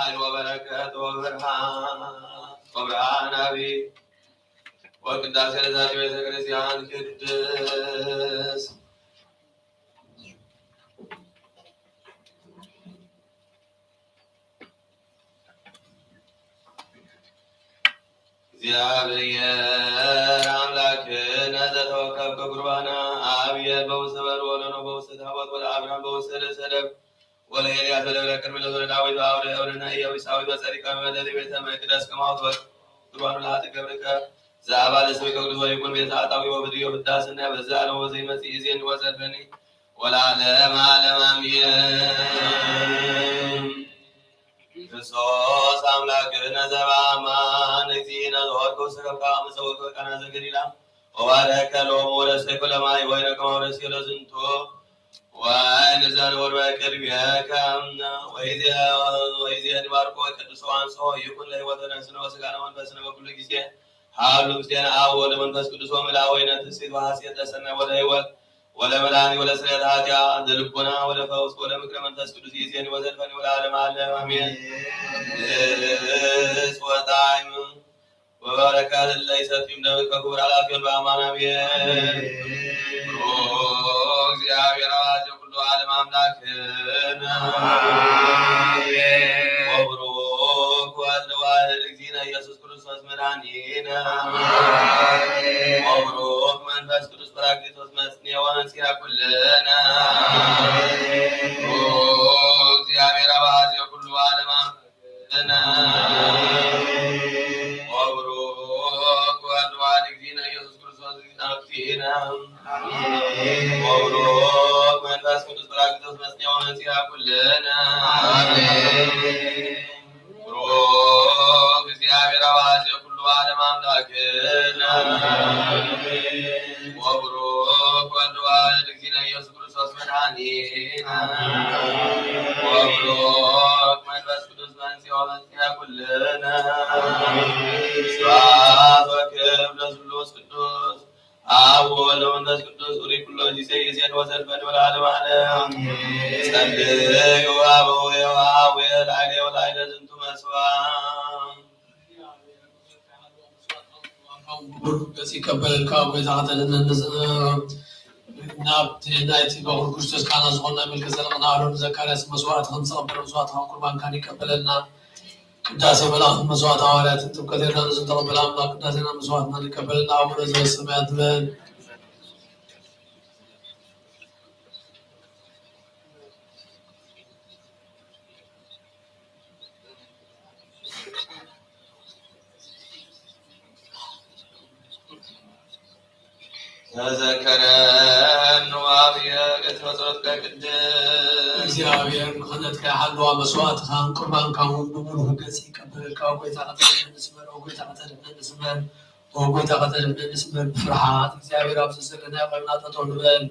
Alu barakatu, Abraham, Abraham Nebi, ve Kuddase Zat ve Zekeriya Kuddus. እግዚአብሔር አምላክነ ዘተወከፍከ ቁርባነ አብየ በውስተ በሩ ወለኖ በውስተ ታቦት ወለአብርሃም በውስተ ርእሰ ደብር ወለኤልያስ ወለከርሜሎስ ወለዳዊት ወአውደ እብርነ ኢያቡሳዊት ወጸድቀ በመንበረ ቤተ መቅደስ ከማሁ ትወክፍ ቁርባኑ ለኃጥእ ገብርከ ዘአባ ለስምከ ቅዱስ ወይኩን ቤተ ኃጣዊ ወብድዮ ፍዳ ስናይ በዛ ነው ወዘይመጽእ ይዜኒ ወዘልፈኒ ወለዓለመ ዓለም አሜን። ክርስቶስ አምላክነ ዘበአማን እግዚእነ ዘወርቅ ወሰረቃ መጸወቅ ቃና ዘገሊላ ወባረከ ሎሙ ወረሰይኮ ለማይ ወይነ ከማውረስ ለዝንቶ ወአይን ዘንወር በቅድሜከ ወይዜ ወይዜ ንባርኮ ወቀድሶ አንሶ ይኩን ለሕይወተ ነፍስነ ወሥጋነ ወመንፈስነ በኩሉ ጊዜ ሀሉ ምስሌነ አብ ወወልድ ወመንፈስ ቅዱስ ወምልአ ወይነ ትስብእት ወሐሴት ለሰናይ ወደ ሕይወት ወለመድኃኒት ወለስርየተ ኃጢአት ለልቦና ወለፈውስ ወለምክረ መንፈስ ቅዱስ ይእዜኒ ወዘልፈኒ ወለዓለመ ዓለም አሜን። ንጽሕ ወጣዕም ወበረከት እለ ይሰትዩ እምደምከ ክቡር አላፊዮን በአማን አሜን። ብሩክ እግዚአብሔር አብ ዘኩሉ ዓለም አምላክነ ወብሩክ ወልድ ዋሕድ እግዚእነ ኢየሱስ ክርስቶስ መድኃኒነ ወብሩክ መንፈስ ቅዱስ ጳራቅሊጦስ መጽንዔ ወመንስኤ ኩልነ። ብሩክ እግዚአብሔር አብ ዘኩሉ ዓለም አምላክነ ወብሩክ ወልድ ዋሕድ እግዚእነ ኢየሱስ ክርስቶስ እግዚእነ። ወብሩክ መንፈስ ቅዱስ ጳራቅሊጦስ መጽንዔ ወመንስኤ ኩልነ። ብሩክ እግዚአብሔር አብ ዘኩሉ ዓለም አምላክነ ወብሩክ ወልድ ዋሕድ እግዚእነ ኢየሱስ ክርስቶስ መድኃኒነ ወብሩክ መንፈስ ቅዱስ መንስኤ ወመንስኤ ኩልነ። ስብሐት ወክብር ለስሉስ ቅዱስ አብ ወወልድ ወመንፈስ ቅዱስ ኡሪ ኩሎ ጊዜ ይእዜኒ ወዘልፈኒ ወለዓለመ ዓለም። ጸልዩ አበው የዋሃው የላይለ ወላይለ ዝንቱ መስዋ። ክቡር ገጽ ይቀበለልካ፣ ጎይታ ከተደነንስ-፣ ናብ ናይቲ በኩር ክርስቶስ ካህናት ዝኾንና መልከ ጸደቅና ኣሮን ዘካርያስ መስዋዕትኽን ዝተቐበለ መስዋዕትኻን ቁርባንካን ይቀበለልና። ቅዳሴ መላእክትን መስዋዕት ሃዋርያትን ጥምቀት ዮርዳኖስን ተቐበለ ኣምላኽ ቅዳሴና መስዋዕትና ይቀበለልና። አቡነ ዘበሰማያት ንበል። ተዘከረነ አቡየ በጸሎትከ ቅድስት። እግዚኣብሔር ንኽህነትካ ይሓልዋ፣ መስዋዕትኻን ቁርባንካን እውን ብምሉእ ገጽ ይቀበለልካ። ኦ ጎይታ ከተድሕነነ ስመር፣ ኦ ጎይታ ከተድሕነነ ስመር፣ ኦ ጎይታ ከተድሕነነ ስመር። ብፍርሃት እግዚኣብሔር ኣብ ዘዘለናዮ ኮይንና ጠጠው ንበል።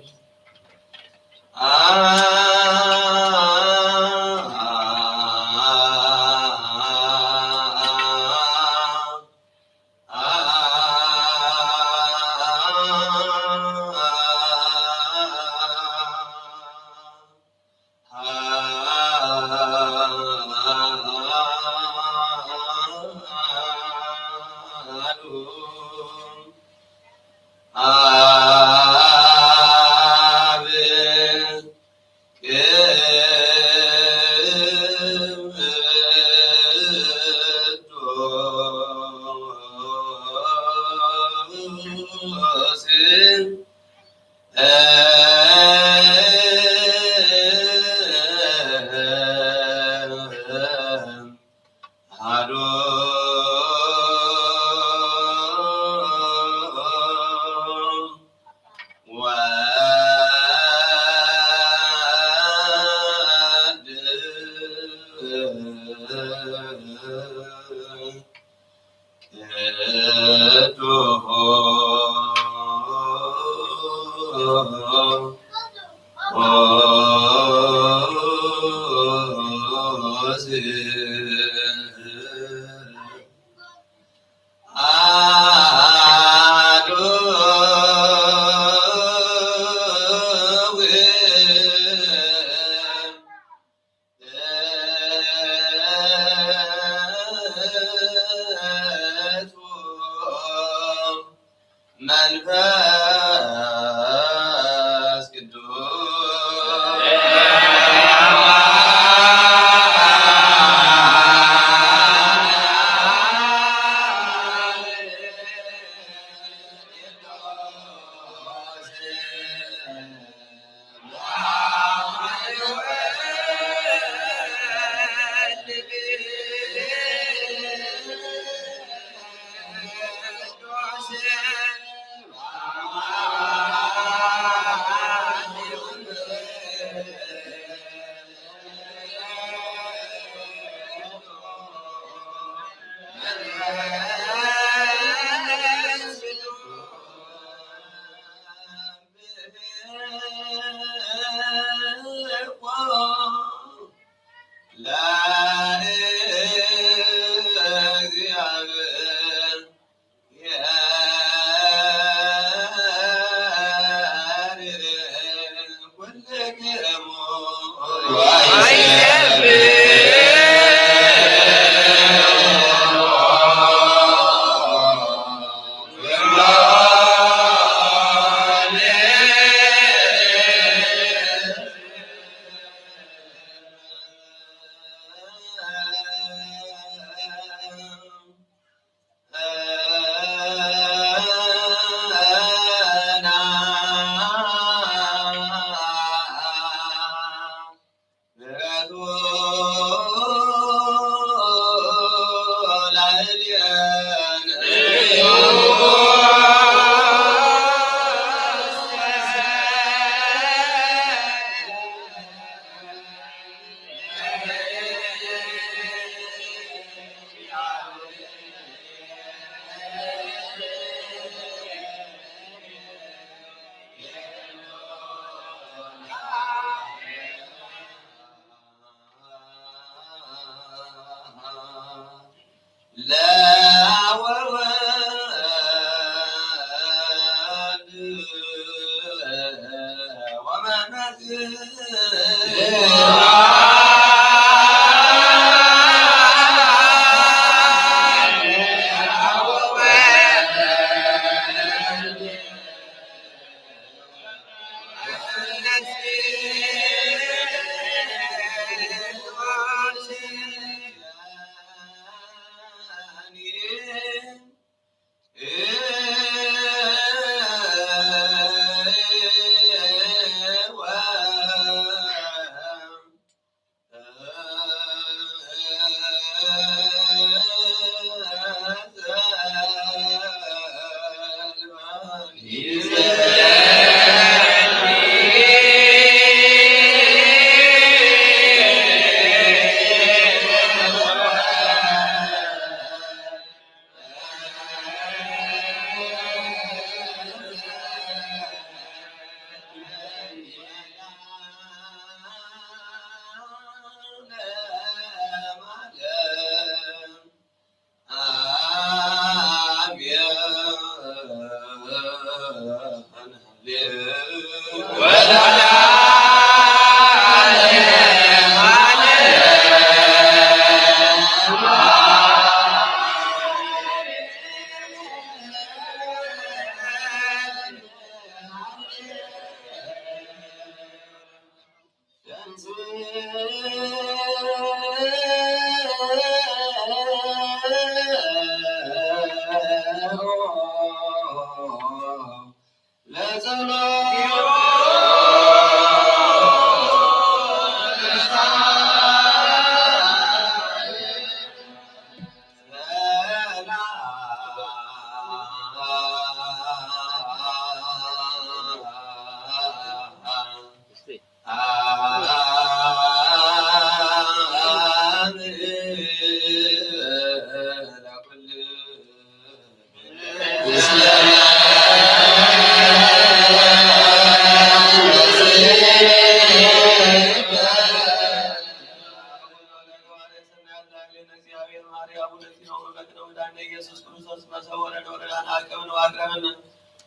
መንፈስ ቅዱስ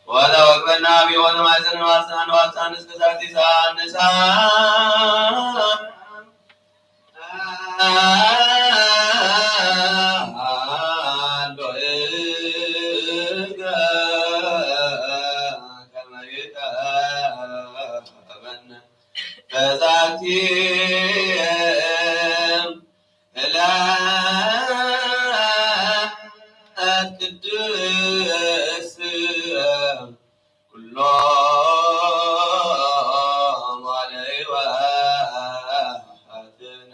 ወደ ወግበና ቢሆን ማይዘን ዋሳን ዋሳን እስከ ዛቲ ሳንሳ አንዶ እጋ ከመይታ በነ በዛቲ እላ ቅድስ ኩሎ ሟለይዋ ፋትና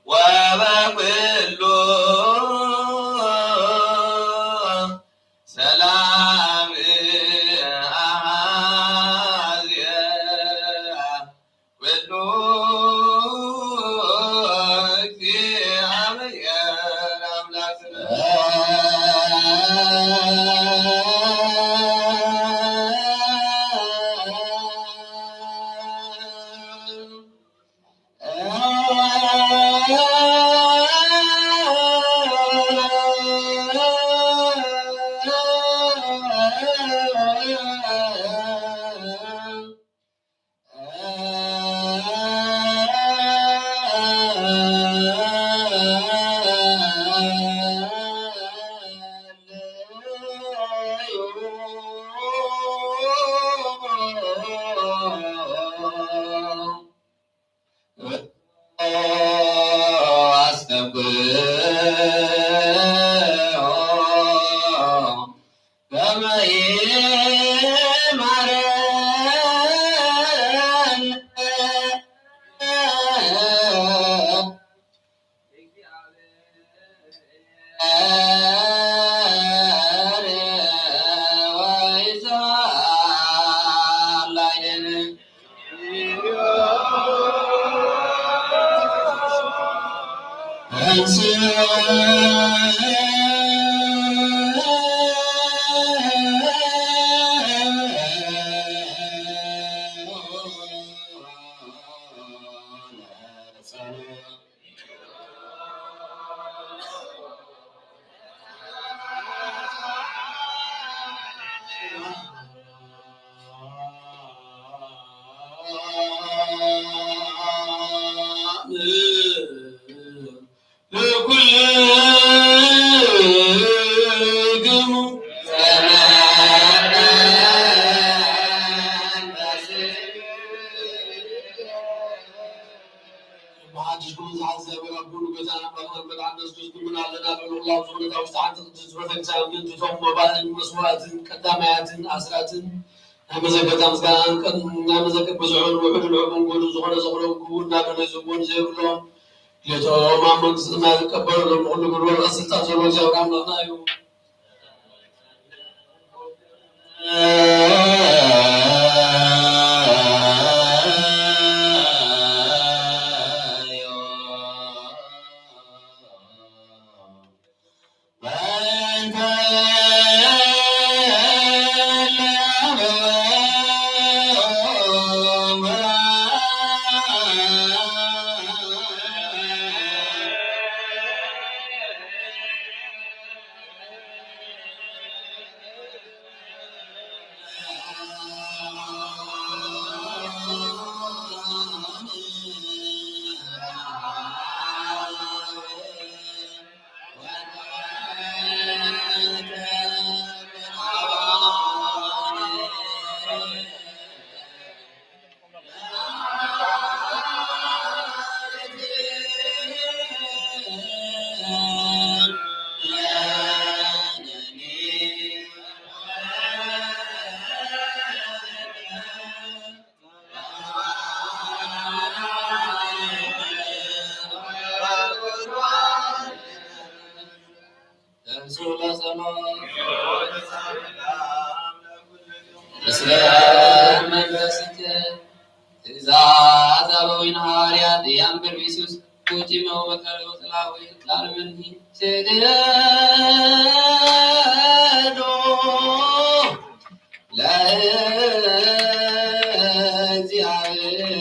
ወበኩሉ ሰላም አሃዝየ ኩሉ መሐድሽ ክቡር ዝሓዘ ወራቡን ገዛና ባልመር መድዓን ነስቶስ ክምን ኣለና በሉ። ላብ ዝኾነት ኣብ ውሽጢ ሓንቲ ቅድስት ቤተክርስቲያን ምእንቲ ቶም መባእን መስዋዕትን ቀዳማያትን ኣስራትን ናይ መዘከርታ ምስጋናን ቀን-፣ ናይ መዘከር ብዝሑን ውሑድን ዕቡን ጎዱን ዝኾነ ዘኽብሮም ክቡር እናበለ ዝብወን ዘይብሎም ድሌቶም ኣብ መንግስቲ ሰማይ ዝቀበለሎም ንኹሉ ክብሪ ወልቀ ስልጣን ዘለዎ እግዚኣብሔር ኣምላኽና እዩ። ተንሥኡ ለጸሎት። በስመ አብ መንፈስከ ትእዛዝ አበዊነ ሐዋርያት ያንብር ቢሱስ ቁጭመው በቀሎ ጽላዊ ቃል ምንሂ ስግዶ ለእግዚአብሔር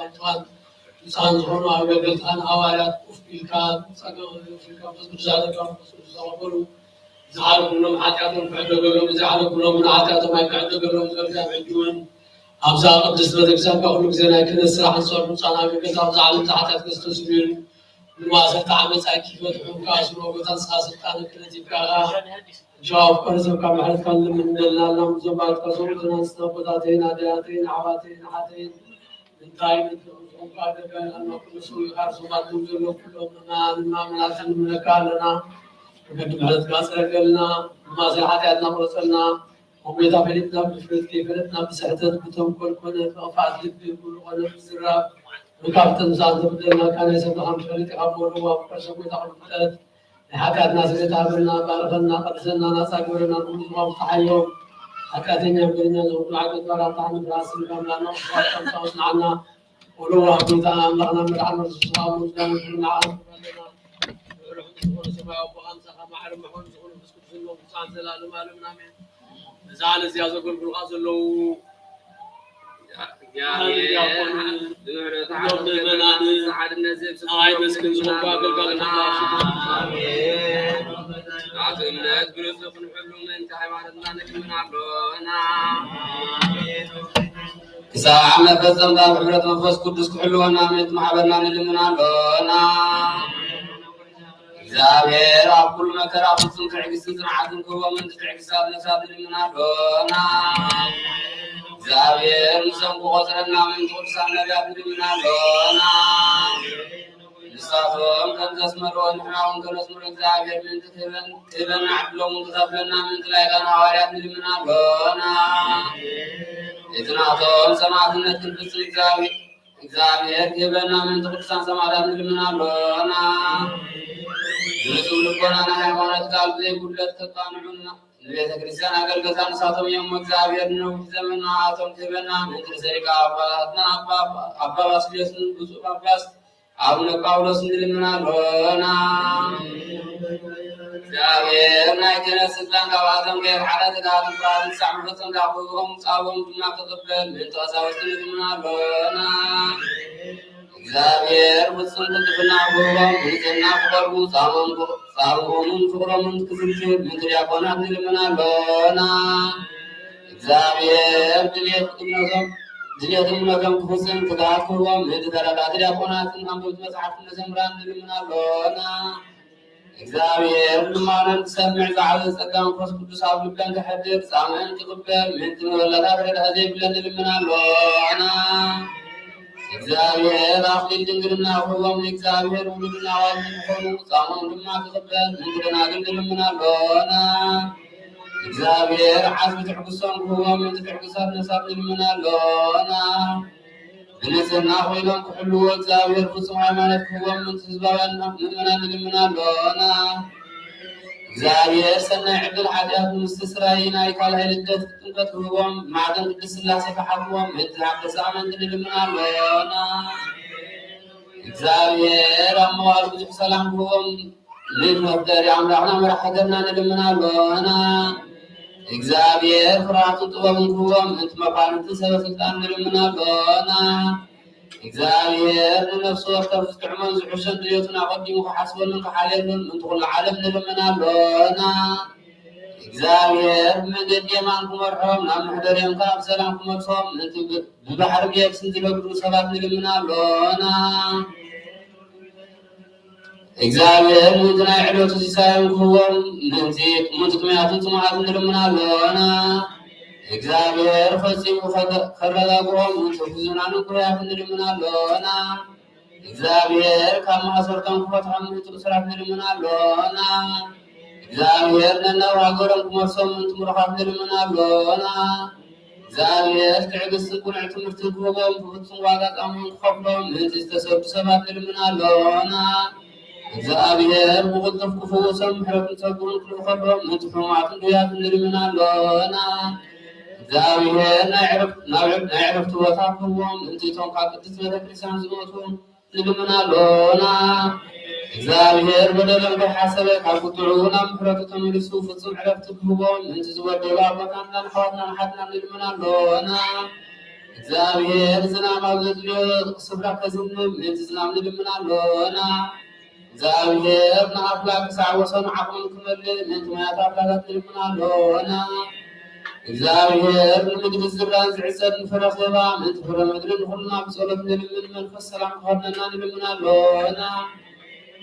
በብርሃን። ንጹሃን ዝኾኑ ኣገልገልትኻን ሐዋርያት ኮፍ ኢልካ ጸጋ መንፈስ ቅዱስ ኣረካ መንፈስ ቅዱስ ተቐበሉ። ዝሓለፉሎም ኃጢኣቶም ክሕደገሎም፣ ዝሓለፉሎም ኃጢኣቶም ኣይክሕደገሎም። ስለዚህ ኣብ ሕጂ እውን ኣብዛ ቅድስት ቤተክርስቲያን ካብ ኩሉ ግዜ ናይ ክህነት ስራሕ ዝሰርሑ ጻና ኣገልገልቲ ኣብዛ ዓለም ኃጢኣት ከስተስርዩን ንማእሰርቲ ዓመጻ ኣይክፈትሑን ከኣስሩ፣ ጎይታ ንስኻ ስልጣን ክህነት ይብቃኻ። ሸዋ ፍቅር ሰብካ ምሕረትካ ንልምን እንደልና፣ ላም ዞባትካ ሰውትና ንስና ኣቦታተይን ኣደያተይን ኣሕዋተይን ኣሓተይን እንታይ ምንታይ ቋንቋ ገበል ኣና ኩሉ ሰው ይኻር ዞባትኩም ዘሎ ኩሎም ምእመናን ምእመናትን ንምለካ ኣለና። መገዲ ምሕረትካ ጽረገልና፣ ማእሰር ኃጢኣትና ቁረጸልና። ኣቦይታ ፈሊጥና ብድፍረት ከይፈለጥና ብስሕተት ብተንኮል ኮነ ብኽፍኣት ልቢ ብሉ ኮነ ብዝራብ ካብ ጥንሳት ዘጉደልናካ ናይ ሰብ ድኻም ትፈልጥ ኢኻ። እሞ ለዋህ ፍቁር ሰብ ጎይታ ኩሉ ፍጥረት ናይ ኃጢኣትና ስርየት ሃበልና፣ ባርኸና፣ ቀድሰና፣ ናጻ ግበረና፣ ንኹሉ ዝቋም ተሓዮ። ኃጢኣተኛ በደለኛ ዝኾንኩ ኃጢኣት ባራታ ንፍራስ ንጋምላና ወስዋት ከምሳው ጽናዕና። ወለዋህ ጎይታ ኣምላኽና መድሓን ክርስቶስ ኣብ ምድር ምድርና ዓለም ኣለና። ርሑም ዝኾነ ሰማያዊ ኣቦ ኣምሳኻ ማዕረ መሕወን ዝኾነ መንፈስ ቅዱስ ዘሎ ብፁዓን ዘላለም ኣለምን ኣሜን። እዛ ለዚያ ዘገልግሉኻ ዘለዉ እግዚኣብሔር፣ ዲያቆን፣ ብምሕረቱ እዞም ምእመናን፣ ጸዓድነት ዘብስብ ናይ መስክን ዝኾንኩ ኣገልጋሊ ኣምላኽ ስሙ። ኣሜን። ናቱ እምነት ብርቱዕ ክንሕሉ ምእንቲ ሃይማኖትና ንልምን ኣሎና። ክሳዕ መፈጸምታ ብሕብረት መንፈስ ቅዱስ ክሕልወና ምእንቲ ማሕበርና ንልምን ኣሎና። እግዚኣብሔር ኣብ ኩሉ መከራ ፍጹም ትዕግስትን ጽንዓትን ክህቦም ምእንቲ ትዕግስቲ ኣቦታትና ንልምን ኣሎና። እግዚኣብሔር ንሶም ክቆጽረና ምእንቲ ቅዱሳን ነቢያት ንልምን ኣሎና። ንሳቶም ከም ዘስመርዎ ንሕና እውን ከነስምሮ እግዚኣብሔር ምእንቲ ክህበን፣ ክህበና ዕድሎም እውን ክኸፍለና ምእንቲ ላይካን ሃዋርያት ንልምን ኣሎና። እቲ ናቶም ሰማዕትነት ክንፍጽም እግዚኣብሔር፣ እግዚኣብሔር ክህበና ምእንቲ ቅዱሳን ሰማዕታት ንልምን ኣሎና። ንጹህ ልቦና ናይ ሃይማኖት ቃል ብዘይ ጉድለት ከቃንዑና ንቤተ ክርስቲያን ኣገልገልታ ንሳቶም እዮም። እግዚኣብሔር ንነዊሕ ዘመን ንኣቶም ክህበና ምእንቲ ንሰሪቃ ኣባታትና ኣባ፣ ኣባ ባስልዮስን ብፁዕ ጳጳስ ኣቡነ ጳውሎስ ንልምን ኣሎና። እግዚኣብሔር ናይ ክህነት ስልጣን ካብኣቶም ከየርሓቐ ትግሃትን ፍርሃትን ክሳዕ መፈጸምታ ክህቦም፣ ጻምኦም ድማ ክቕበል ምእንቲ ቀሳውስቲ ንልምን ኣሎና። እግዚኣብሔር ፍጹም ቅልጥፍና ክህቦም፣ ብንጽህና ክቐርቡ፣ ጻምኦም፣ ጻምኦምን ፍቕሮምን ክዝክር ምእንቲ ዲያቆናት ንልምን ኣሎና። እግዚኣብሔር ድልየት እምነቶም፣ ድልየት እምነቶም ክፍጽም ትግሃት ክህቦም ምእንቲ ተረዳእቲ ዲያቆናትን ኣንበብቲ መጽሓፍትን መዘምራን ንልምን ኣሎና። እግዚኣብሔር ልማኖን ክሰምዕ ዝዓበ ጸጋ መንፈስ ቅዱስ ኣብ ልበን ከሕድር ጻምእን ክቕበል ምእንቲ መበለታት ረድኤት ዘይብለን ንልምን ኣሎና። እግዚኣብሔር ኣኽሊል ድንግልና ክህቦም ንእግዚኣብሔር ውሉድን ኣዋልድን ክኾኑ ጻምኦም ድማ ክቕበል ምእንቲ ደናግል ንልምን ኣሎና። እግዚኣብሔር ዓስቢ ትዕግስቶም ክህቦም ምእንቲ ትዕግስታት ነፍሳት ንልምን ኣሎና። ብንጽህና ኮይኖም ክሕልዎ እግዚኣብሔር ፍጹም ሃይማኖት ክህቦም ምእንቲ ህዝባውያን ምእመናን ንልምን ኣሎና። እግዚኣብሔር ሰናይ ዕድል ሓጢኣት ምስትስራይ ናይ ካልኣይ ልደት ጥምቀት ክህቦም፣ ማዕጠንት ቅድስት ሥላሴ ክሓትዎም ምእንቲ ሓደስቲ ኣመንቲ ንልምን ኣሎና። እግዚኣብሔር ኣብ መዋእል ብዙሕ ሰላም ክህቦም፣ ምእንቲ መፍቀሪ ኣምላኽና መራሕ ሃገርና ንልምን ኣሎና። እግዚኣብሔር ፍርሃትን ጥበብን ክህቦም፣ ምእንቲ መኳንንትን ሰበ ስልጣን ንልምን ኣሎና። እግዚኣብሔር ንነፍሲ ወከፍ ዝጥዕሞን ዝሕሾን ድልየቱን ኣቐዲሙ ክሓስበሉን ክሓልየሉን ምእንቲ ኩሉ ዓለም ንልምን ኣሎና። እግዚኣብሔር ብመንገዲ የማን ክመርሖም፣ ናብ መሕደሪኦም ከኣ ብሰላም ክመልሶም ምእንቲ ብ-፣ ብባሕርን ብየብስን ዝነግዱ ሰባት ንልምን ኣሎና። እግዚኣብሔር ምእንቲ ናይ ዕለቱ ሲሳዮም ክህቦም፣ ምእንቲ፣ ምእንቲ ጥሙያትን ጽሙኣትን ንልምን ኣሎና። እግዚኣብሔር ፈጺሙ ከረ-፣ ከረጋግኦም፣ ምእንቲ ሕዙናትን ግሁያትን ንልምን ኣሎና። እግዚኣብሔር ካብ ማእሰርቶም ክፈትሖም፣ ምእንቲ እሱራት ንልምን ኣሎና። እግዚኣብሔር ነናብ ሃገሮም ክመልሶም፣ ምእንቲ ምሩኻት ንልምን ኣሎና። እግዚኣብሔር ትዕግስትን ቅኑዕ ትምህርትን ክህቦም፣ ብፍጹም ዋጋ ጻምኦም ክኸፍሎም፣ ምእንቲ ዝተሰዱ ሰባት ንልምን ኣሎና። እግዚኣብሔር ብቕልጡፍ ክፍውሶም፣ ምሕረትን ጸግኡን ክልእኸሎም፣ ምእንቲ ሕሙማትን ድውያትን ንልምን ኣሎና። እግዚኣብሔር ናይ ዕረፍ-፣ ናብ ዕረ-፣ ናይ ዕረፍቲ ቦታ ክህቦም፣ ምእንቲ እቶም ካብ ቅድስት ቤተ ክርስቲያን ዝሞቱ ንልምን ኣሎና። እግዚኣብሔር በደሎም ከይሓሰበ ካብ ቁጥዑ ናብ ምሕረቱ ተመሊሱ ፍጹም ዕረፍቲ ክህቦም፣ ምእንቲ ዝበደሉ ኣቦታትናን ኣሕዋትናን ኣሓትናን ንልምን ኣሎና። እግዚኣብሔር ዝናም ኣብ ዘድልዮ ስፍራ ከዝንብ፣ ምእንቲ ዝናም ንልምን ኣሎና። እግዚኣብሔር ንኣፍላግ ክሳዕ ወሰኑ ዓቕሞም ክመልእ፣ ምእንቲ ማያት ኣፍላጋት ንልምን ኣሎና። እግዚኣብሔር ንምድሪ ዝራእን ዝዕጸድን ፍረ ክህባ፣ ምእንቲ ፍረ ምድሪ ንኹልና ብጸሎት ንልምን፣ መንፈስ ሰላም ክኸድነና ንልምን ኣሎና።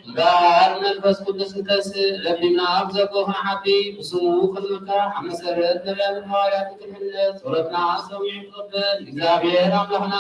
እምበኣር መንፈስ ቅዱስ ንተስእ፣ ለቢምና ኣብ ዘቦ ክንዓቢ፣ ብስሙ ክንምካሕ፣ ኣብ መሰረት ነቢያትን ሃዋርያትን ክንሕነጽ፣ ጸሎትና ሰሚዑ ክቕበል እግዚኣብሔር ኣምላኽና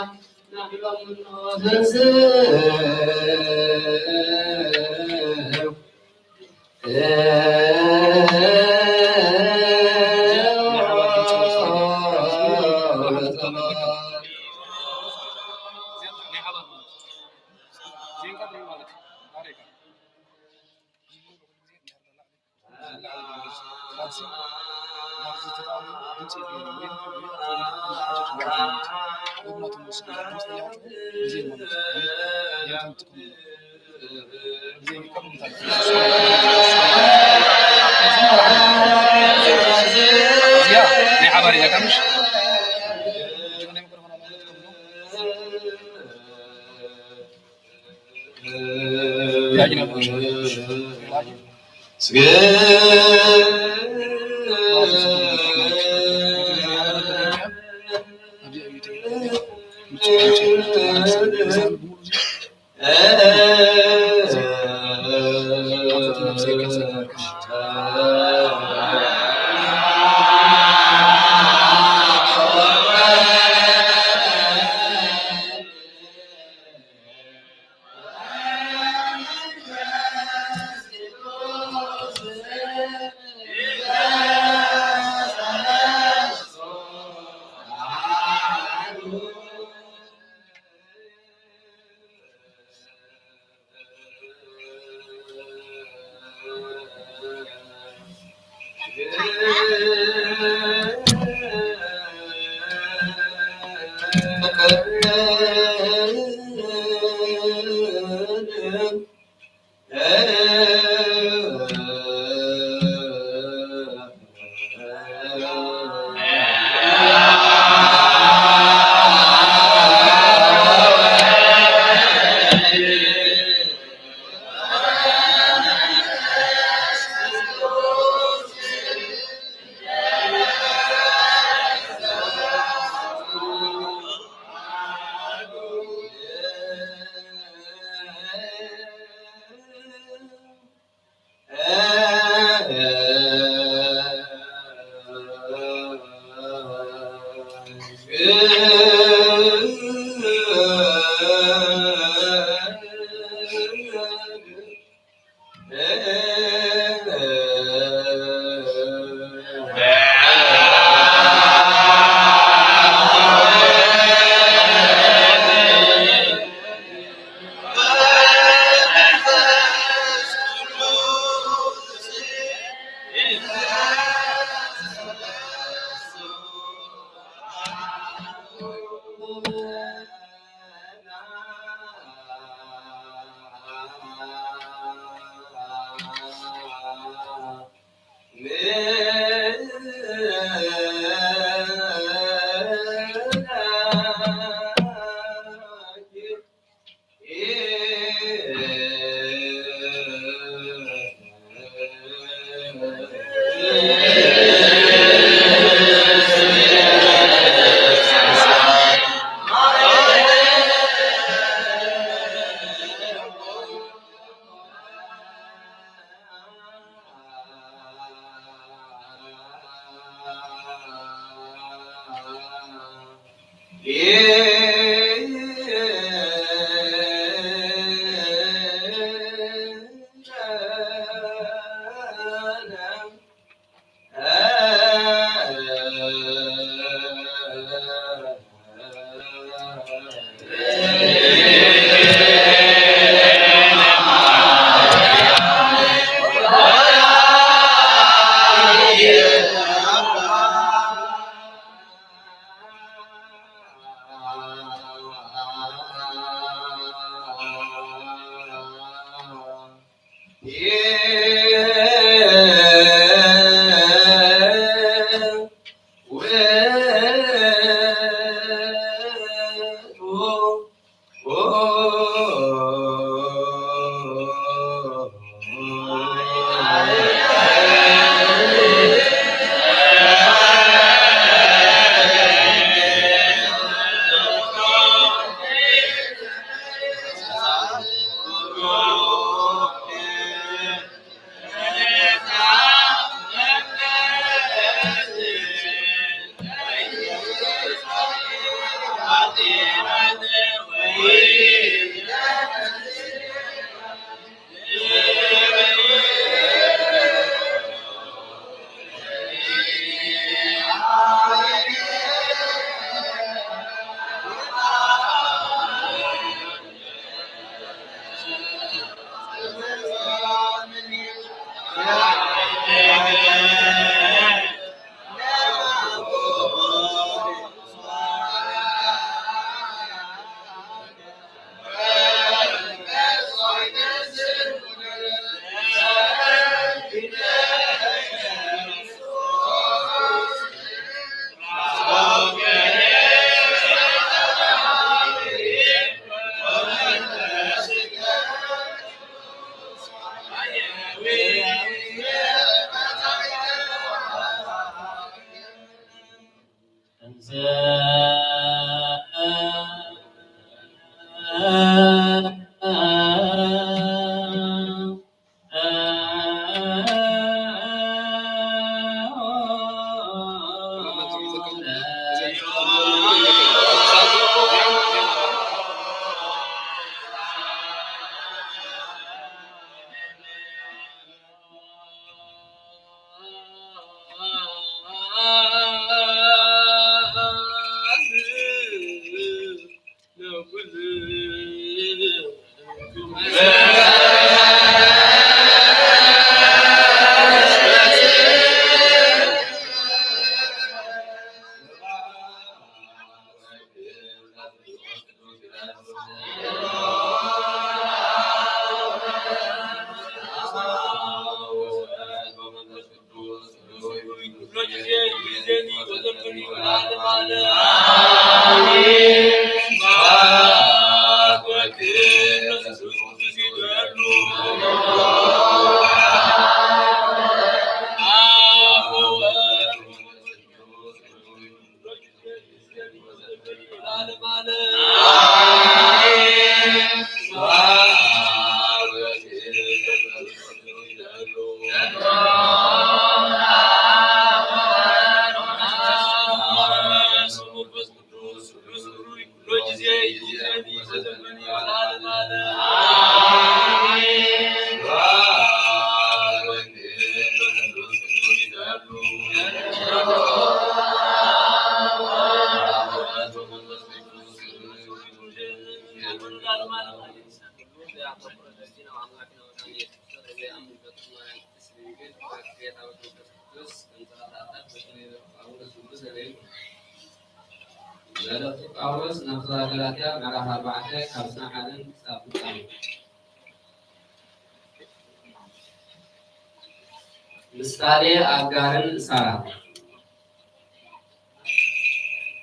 መልእኽቲ ጳውሎስ ናብ ገላትያ ምዕራፍ ኣርባዕተ ካብ ስነ ሓደን ክሳብ ፍጻሜ። ምሳሌ ኣጋርን ሳራን።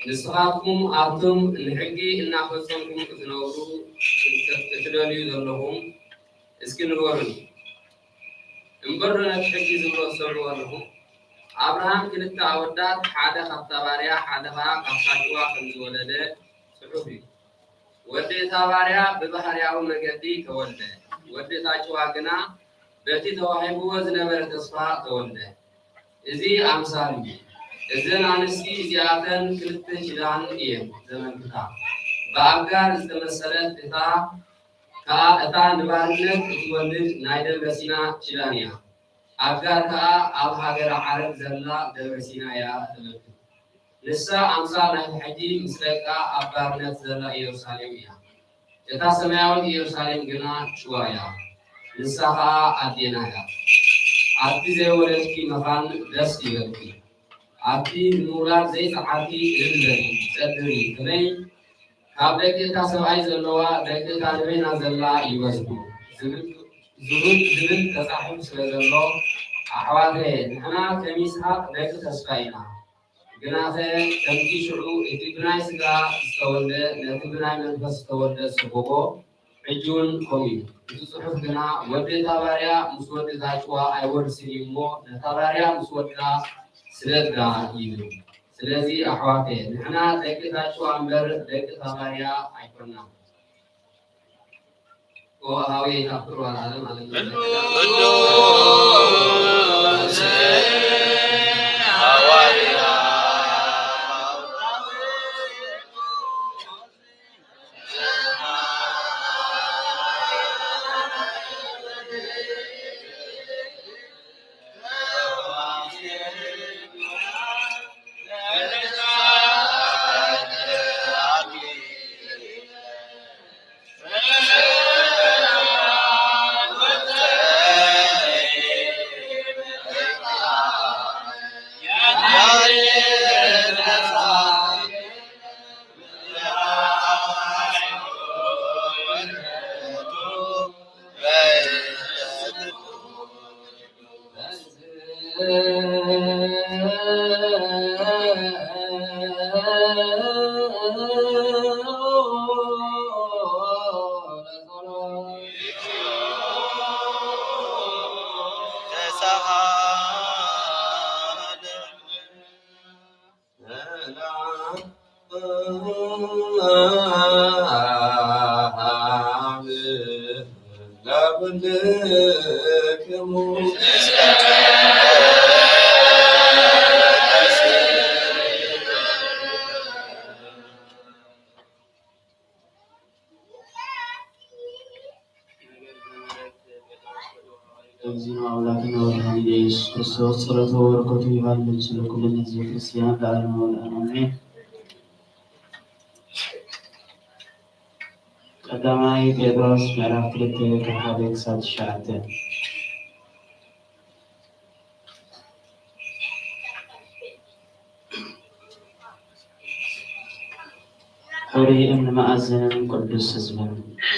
ንስኻትኩም ኣቱም ንሕጊ እናፈጸምኩም ክትነብሩ እትደልዩ ዘለኹም፣ እስኪ ንገሩኒ። እምበርዶ ነቲ ሕጊ ዝብሎ ትሰምዑ ኣለኹም? ኣብርሃም ክልተ ኣወዳት፣ ሓደ ካብታ ባርያ፣ ሓደ ኸኣ ካብታ ጭዋ ከም ዝወለደ ጽሑፍ እዩ። ወዲ እታ ባርያ ብባህርያዊ መገዲ ተወልደ፣ ወዲ እታ ጭዋ ግና በቲ ተዋሂብዎ ዝነበረ ተስፋ ተወልደ። እዚ ኣምሳል እዩ። እዘን ኣንስቲ እዚኣተን ክልተ ኪዳን እየን ዘመልክታ። ብኣጋር ዝተመሰለት እታ ከኣ እታ ንባርነት እትወልድ ናይ ደብረ ሲና ኪዳን እያ። ኣጋር ከኣ ኣብ ሃገረ ዓረብ ዘላ ደብረ ሲና እያ ተመልክት። ንሳ ኣምሳል ናይቲ ሕጊ ምስ ደቃ ኣብ ባርነት ዘላ ኢየሩሳሌም እያ። እታ ሰማያዊት ኢየሩሳሌም ግና ጭዋ እያ። ንሳ ኸኣ ኣዴና እያ። ኣቲ ዘይወለድኪ መኻን ደስ ይበልኪ። ኣቲ ንምውላድ ዘይጸዓርኪ እልል በሊ፣ ጸድሪ። ከመይ ካብ ደቂ እታ ሰብኣይ ዘለዋ ደቂ እታ ንበይና ዘላ ይበዝሑ ዝብል፣ ዝብል፣ ዝብል ተጻሒፉ ስለ ዘሎ፣ ኣሕዋተየ፣ ንሕና ከም ይስሃቅ ደቂ ተስፋ ኢና። ግናኸ ከምቲ ሽዑ እቲ ብናይ ስጋ ዝተወልደ ነቲ ብናይ መንፈስ ዝተወልደ ዝሰጎጎ፣ ሕጂ እውን ከምኡ እዩ። እቲ ጽሑፍ ግና፣ ወዲ እታ ባርያ ምስ ወዲ እታ ጭዋ ኣይወርስን እዩ እሞ፣ ነታ ባርያ ምስ ወዳ ስደዳ ይብል። ስለዚ ኣሕዋተየ፣ ንሕና ደቂ እታ ጭዋ እምበር ደቂ እታ ባርያ ኣይኮናን። ኦ ኣሃዊ፣ ኣፍቅር ዋልዓለም ኣለም። ቅዱስ ሃዋርያ። እግዚእነ አምላክነ ወመድኃኒነ ኢየሱስ ክርስቶስ ጸሎቱ ወበረከቱ ይሃልነ ምስለ ኩልነ ህዝበ ክርስቲያን ለዓለመ ዓለም አሜን። ቀዳማይ ጴጥሮስ ምዕራፍ ክልተ ካብ ሓደ ክሳብ ትሽዓተ። ሕሩይ እምኒ መኣዝንን ቅዱስ ህዝብን።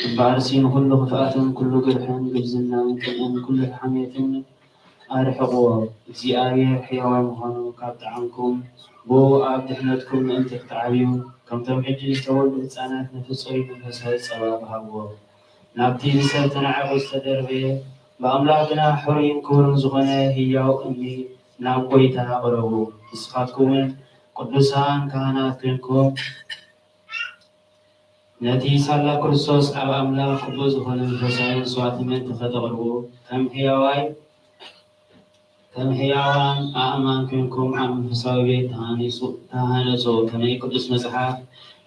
እምበኣርሲ ንኹሉ ክፍኣትን ኩሉ ግርሕን፣ ግብዝናን ቅንእን ኩሉ ሓሜትን ኣርሕቕዎ። እግዚኣብሔር ሕያዋይ ምዃኑ ካብ ጠዓምኩም፣ ብኡ ኣብ ድሕነትኩም ምእንቲ ክትዓብዩ፣ ከምቶም ሕጂ ዝተወልዱ ህጻናት ነቲ ጽሩይ መንፈሳዊ ጸባ ሃብዎ። ናብቲ ብሰብ ተናዒቑ ዝተደርበየ፣ ብኣምላኽ ግና ሕሩይን ክቡርን ዝኾነ ህያው እምኒ ናብ ጐይታ ቅረቡ። ንስኻትኩም እውን ቅዱሳን ካህናት ኴንኩም፣ ነቲ ሳላ ክርስቶስ ኣብ ኣምላኽ ቅቡል ዝኾነ መንፈሳዊ መስዋዕቲ ምእንቲ ኸተቕርቡ፣ ከም ሕያዋይ፣ ከም ሕያዋን ኣእማን ኴንኩም ኣብ መንፈሳዊ ቤት ተሃኒጹ-፣ ተሃነጹ። ከመይ ቅዱስ መጽሓፍ፣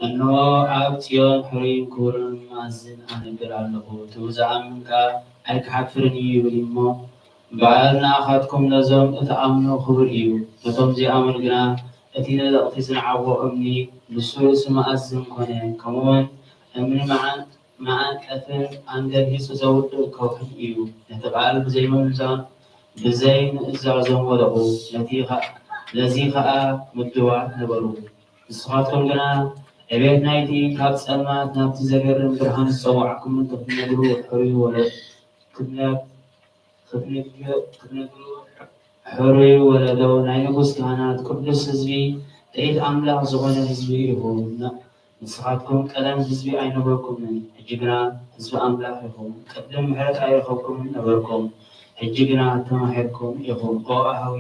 "እንሆ ኣብ ጽዮን ሕሩይን ክቡርን መኣዝን ኣነብር ኣለኹ፣ እቲ ዝኣምን ከኣ ኣይክሓፍርን እዩ" ይብል እሞ፣ እምበኣር ንኣኻትኩም ነዞም እትኣምኑ ክቡር እዩ፣ ነቶም ዘይኣምኑ ግና እቲ ንዕቀት ዝንዓቖ እምኒ፣ ንሱ ርእሲ መኣዝን ኮነ። ከምኡውን እምኒ መዓን-፣ መዓንቀፍን ኣንገሊጹ ዘውድቕ ከውሕን እዩ። ነቲ ቃል ብዘይምእዛዞም፣ ብዘይምእዛዞም ወደቑ። ነቲ ኸ-፣ ነዚ ኸኣ ምድዋት ነበሩ። ንስኻትኩም ግና ዕቤት ናይቲ ካብ ጸልማት ናብቲ ዘገርም ብርሃን ዝጸውዓኩም ምእንቲ ክትነግሩ ሕሩይ ወለ-፣ ክትነ-፣ ክትነግ-፣ ክትነግሩ ሕሩይ ወለዶ ናይ ንጉስ ካህናት ቅዱስ ህዝቢ፣ ጥሪት ኣምላኽ ዝኾነ ህዝቢ ኢኹም። ንስኻትኩም ቀደም ህዝቢ ኣይነበርኩምን፣ ሕጂ ግና ህዝቢ ኣምላኽ ኢኹም። ቅድም ምሕረት ኣይረኸብኩምን ነበርኩም፣ ሕጂ ግና ተማሂርኩም ኢኹም። ኦ ኣሃዊ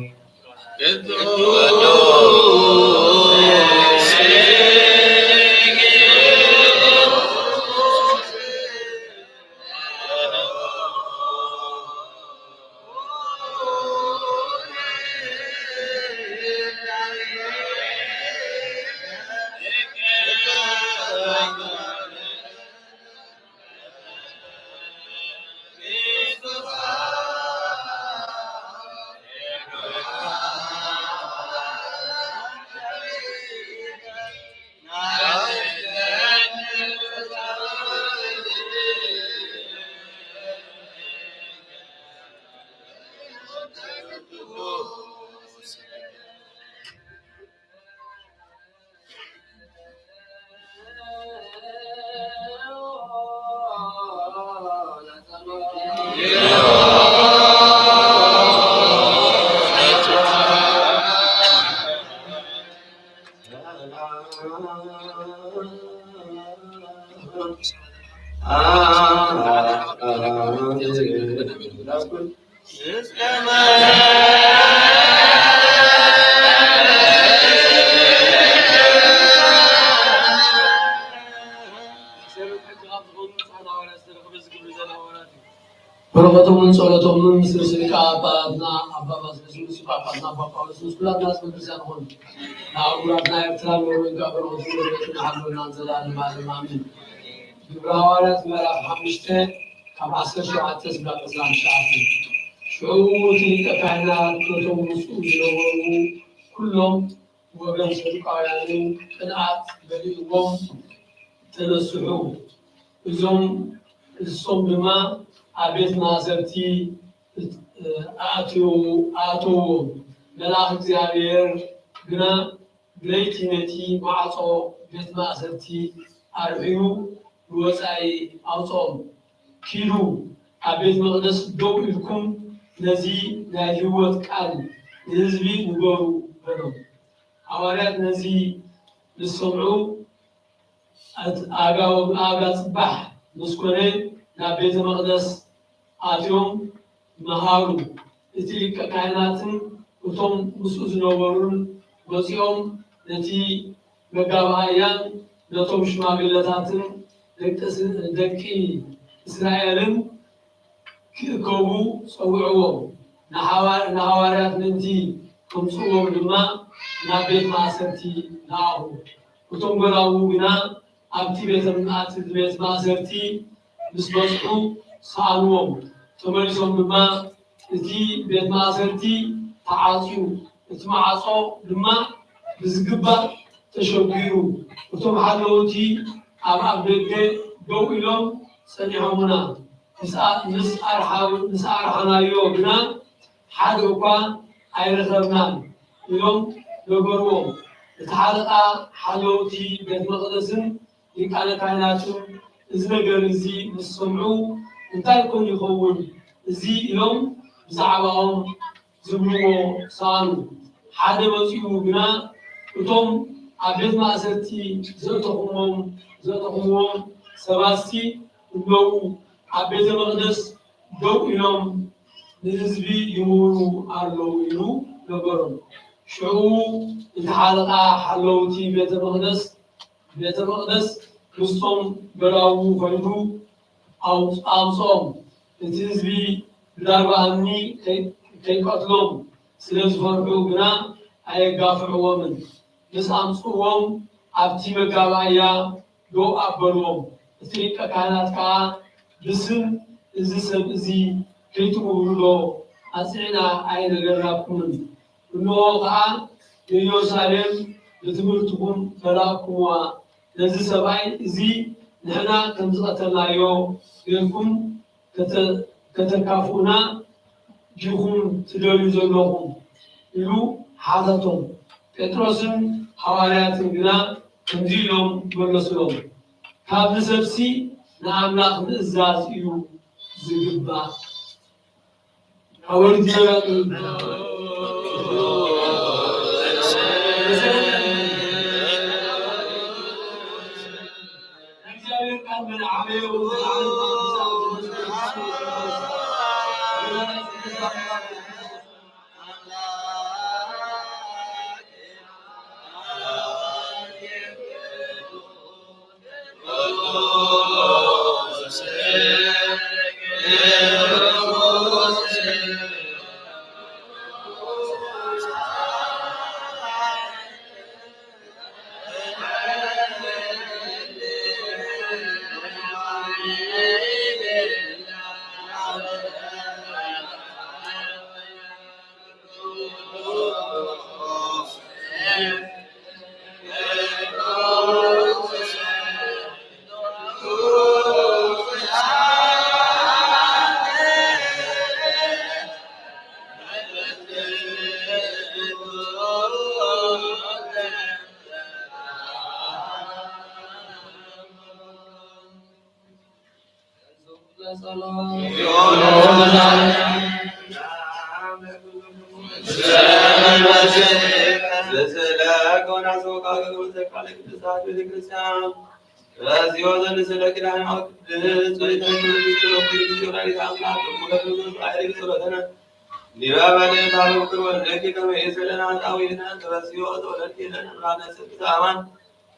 በረኸቶምን ጸሎቶምን ምስ ርእሰ ሊቃነ ጳጳሳትና ኣባ ባስልዮስ፣ ምስ ጳጳስና ኣባ ጳውሎስ፣ ምስ ኩላትና ህዝበ ክርስቲያን ይኹን። ንኣህጉራትና ኤርትራን ኖርወይን ከኣ በረኸቱን ረድኤቱን ይሃልወና ንዘለኣለም ዓለም ኣሜን። ግብረ ሃዋርያት ምዕራፍ ሓሙሽተ ካብ ዓሰርተ ሸውዓተ ስጋብ ዕስራን ትሽዓተን። ሽዑ እቲ ሊቀ ካህናት ነቶም ምስኡ ዝነበሩ ኩሎም ወገን ሰዱቃውያንን ቅንኣት በሊዕዎም ተነስሑ። እዞም፣ እሶም ድማ ኣብ ቤት ማእሰርቲ ኣእትዩ-፣ ኣእተውዎም። መልኣኽ እግዚኣብሔር ግና ለይቲ ነቲ ማዕጾ ቤት ማእሰርቲ ኣርሕዩ ንወጻኢ ኣውጽኦም። ኪዱ ኣብ ቤት መቕደስ ደው ኢልኩም ነዚ ናይ ህይወት ቃል ንህዝቢ ንገሩ በሎም። ሃዋርያት ነዚ ምስ ሰምዑ ኣት-፣ ኣጋ ወብኣጋ ጽባሕ ምስ ኮነ ናብ ቤተ መቕደስ ኣትዮም መሃሩ። እቲ ሊቀ ካህናትን እቶም ምስኡ ዝነበሩን ወጺኦም ነቲ መጋባእያን ነቶም ሽማግለታትን ደቂ እስ-፣ ደቂ እስራኤልን ክእከቡ ጸውዕዎም። ንሃዋ-፣ ንሃዋርያት ምእንቲ ከምጽእዎም ድማ ናብ ቤት ማእሰርቲ ለኣኹ። እቶም ጐላዉ ግና ኣብቲ ቤት፣ ኣብቲ ቤት ማእሰርቲ ምስ በጽሑ ሰኣንዎም። ተመሊሶም ድማ እቲ ቤት ማእሰርቲ ተዓጽዩ፣ እቲ ማዕጾ ድማ ብዝግባእ ተሸጒሩ። እቶም ሓለውቲ ኣብ ኣፍደገ ደው ኢሎም ጸኒሖምና። ምስ ኣ-፣ ምስ ኣርሓ-፣ ምስ ኣርሓናዮ ግና ሓደ እኳ ኣይረኸብናን ኢሎም ነገርዎም። እቲ ሓለቓ ሓለውቲ ቤት መቕደስን ሊቃነ ካህናትም እዚ ነገር እዚ ምስ ሰምዑ፣ እንታይ ኮን ይኸውን እዚ ኢሎም ብዛዕባኦም ዝብልዎ ሰኣኑ። ሓደ መጺኡ ግና፣ እቶም ኣብ ቤት ማእሰርቲ ዘእተኹምዎም፣ ዘእተኹምዎም ሰባትሲ እነሆ ኣብ ቤተ መቕደስ ደው ኢሎም ንህዝቢ ይምህሩ ኣለዉ ኢሉ ነገሮም። ሽዑ እቲ ሓለቓ ሓለውቲ ቤተ መቕደስ፣ ቤተ መቕደስ ምስቶም ገዳዉ ኸይዱ ኣው-፣ ኣምጽኦም። እቲ ህዝቢ ብዳርባ እምኒ ከይ-፣ ከይቀትሎም ስለ ዝፈርሑ ግና ኣየጋፍዕዎምን። ምስ ኣምጽእዎም ኣብቲ መጋባእያ ደው ኣበልዎም። እቲ ሊቀ ካህናት ከኣ ብስም እዚ ሰብ እዚ ከይትምሁሩ ዶ ኣጽዒዕና ኣይነገርናኩምን? እንሆ ከኣ ንኢየሩሳሌም ብትምህርትኩም ተላእኩምዋ። ነዚ ሰብኣይ እዚ ንሕና ከም ዝቐተልናዮ ጌርኩም ከተ-፣ ከተካፍኡና ዲኹም ትደልዩ ዘለኹም? ኢሉ ሓተቶም። ጴጥሮስን ሃዋርያትን ግና ከምዚ ኢሎም መለሱሎም፣ ካብዚ ሰብሲ ንኣምላኽ ምእዛዝ እዩ ዝግባእ። ኣወልድ ዘራእቲ።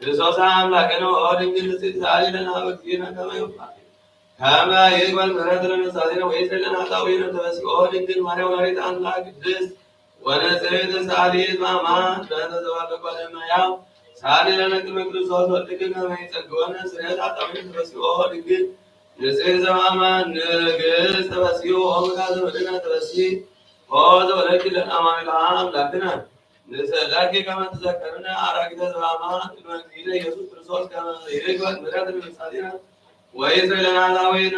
ክርስቶስ አምላክነ ወአብ ድንግል ንጽሕት ሰአሊ ለነ ሀበ እግዚእነ ከመ ይግበር፣ ከመ ይግበር ምሕረት ለነ ኃጣውኢነ ወይእቲ ለነ ኃጣውኢነ ተበስኦ ድንግል ማርያም ወላዲተ አምላክ ቅድስት ወንጽሕት ሰአሊ ለነ እማን በእንተ ዘባለጓ ለማያው ሰአሊ ለነ ቅድመ ክርስቶስ ወልድኪ ከመ ይጸግወነ ስርየት ኃጣውኢነ ተበስኦ ድንግል ንጽሕት ዘበአማን ንግሥት ተበስኦ ኦ መጋዘ ምድነ ተበስኦ ዘወለድኪ ለነ አማኑኤል አምላክነ ንስእለኪ ከመ ትዘክርነ አራጊተ ዘበአማን ቅድመ እግዚእነ ኢየሱስ ክርስቶስ ከመ ይግበር ምሕረት ለነ ኃጣውኢነ ወይእቲ ለነ ኃጣውኢነ።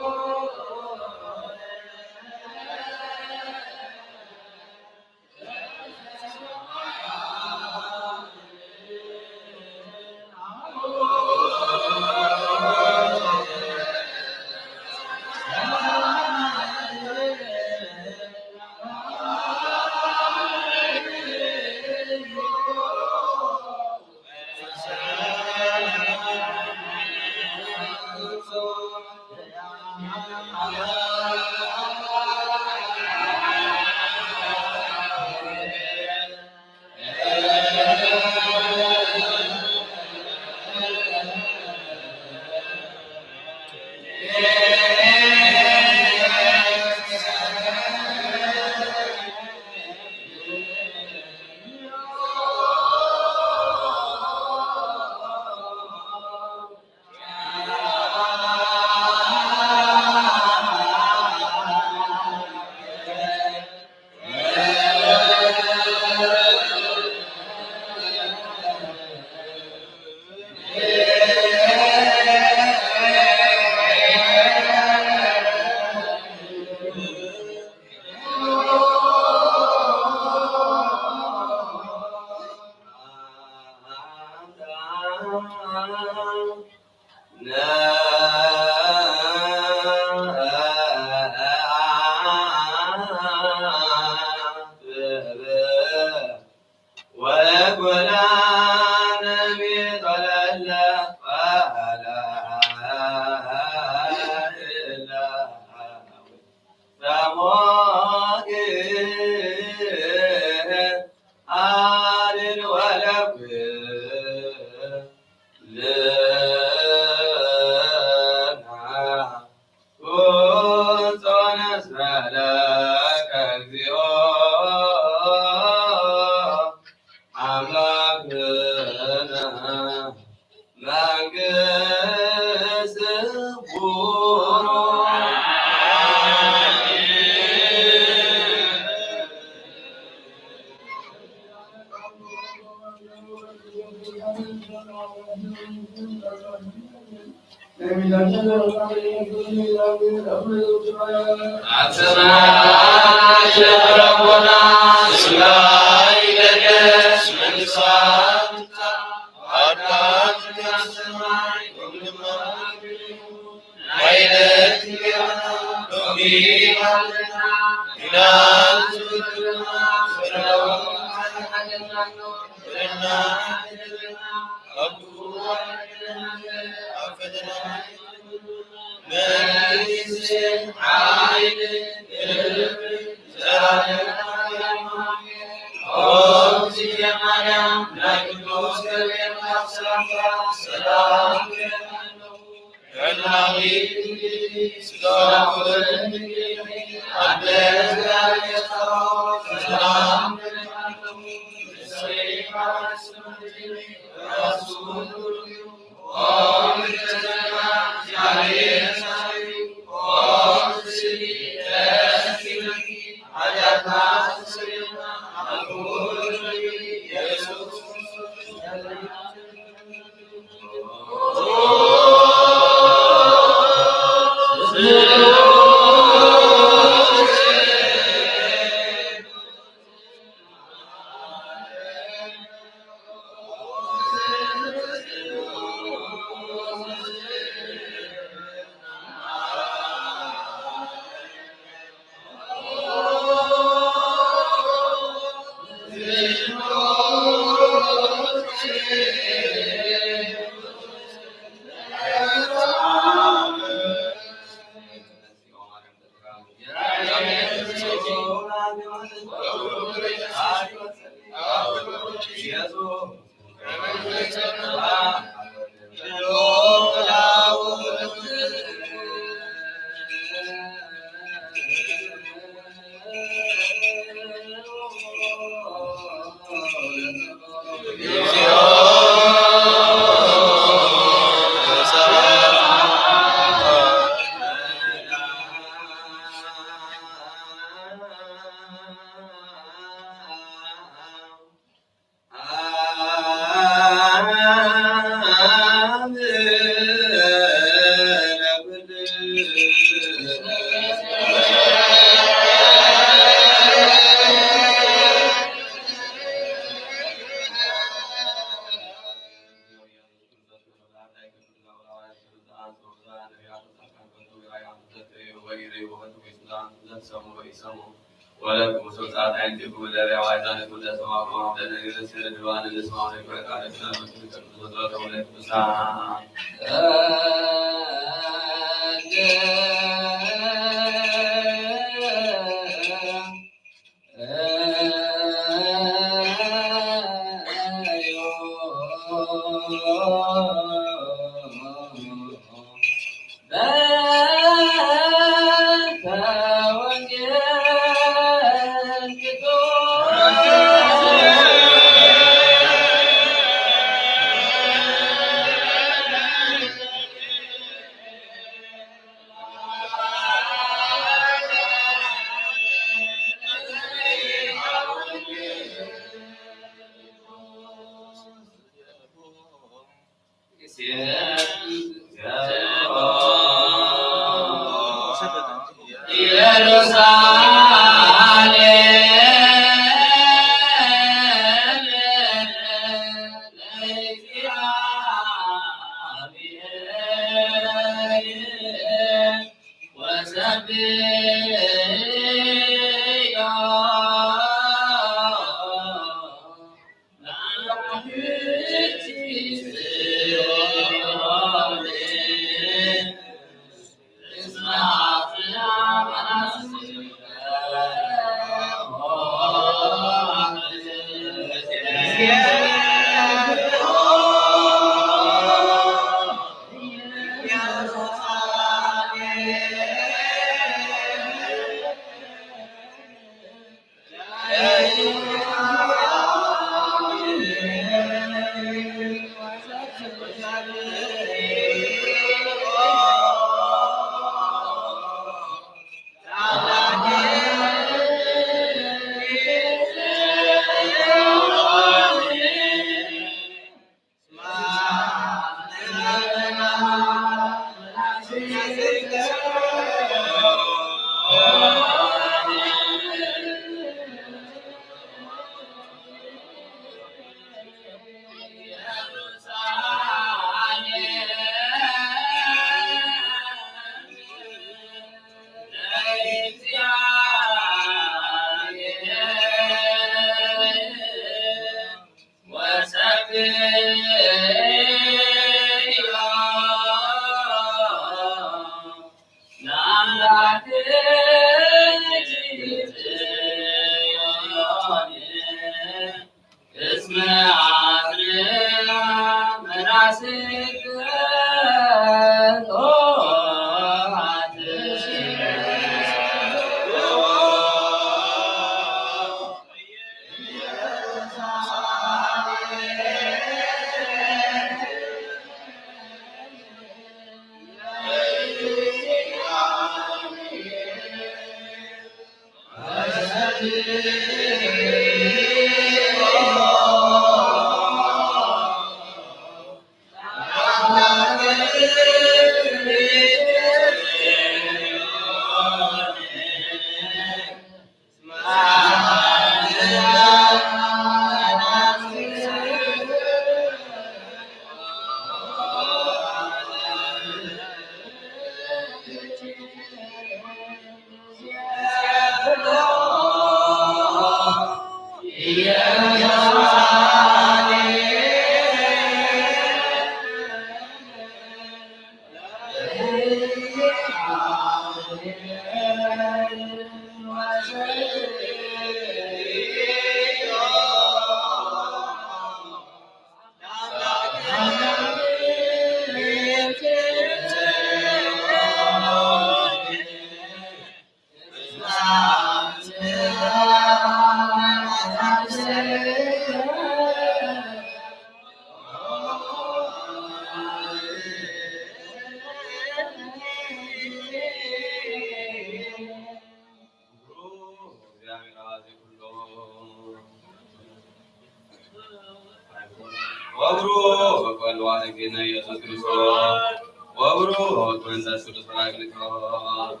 وابرو، وقال وعدك إن يسوع كريستوس. ወወልድ ወመንፈስ ቅዱስ ፓራክሊጦስ።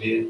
አሜን።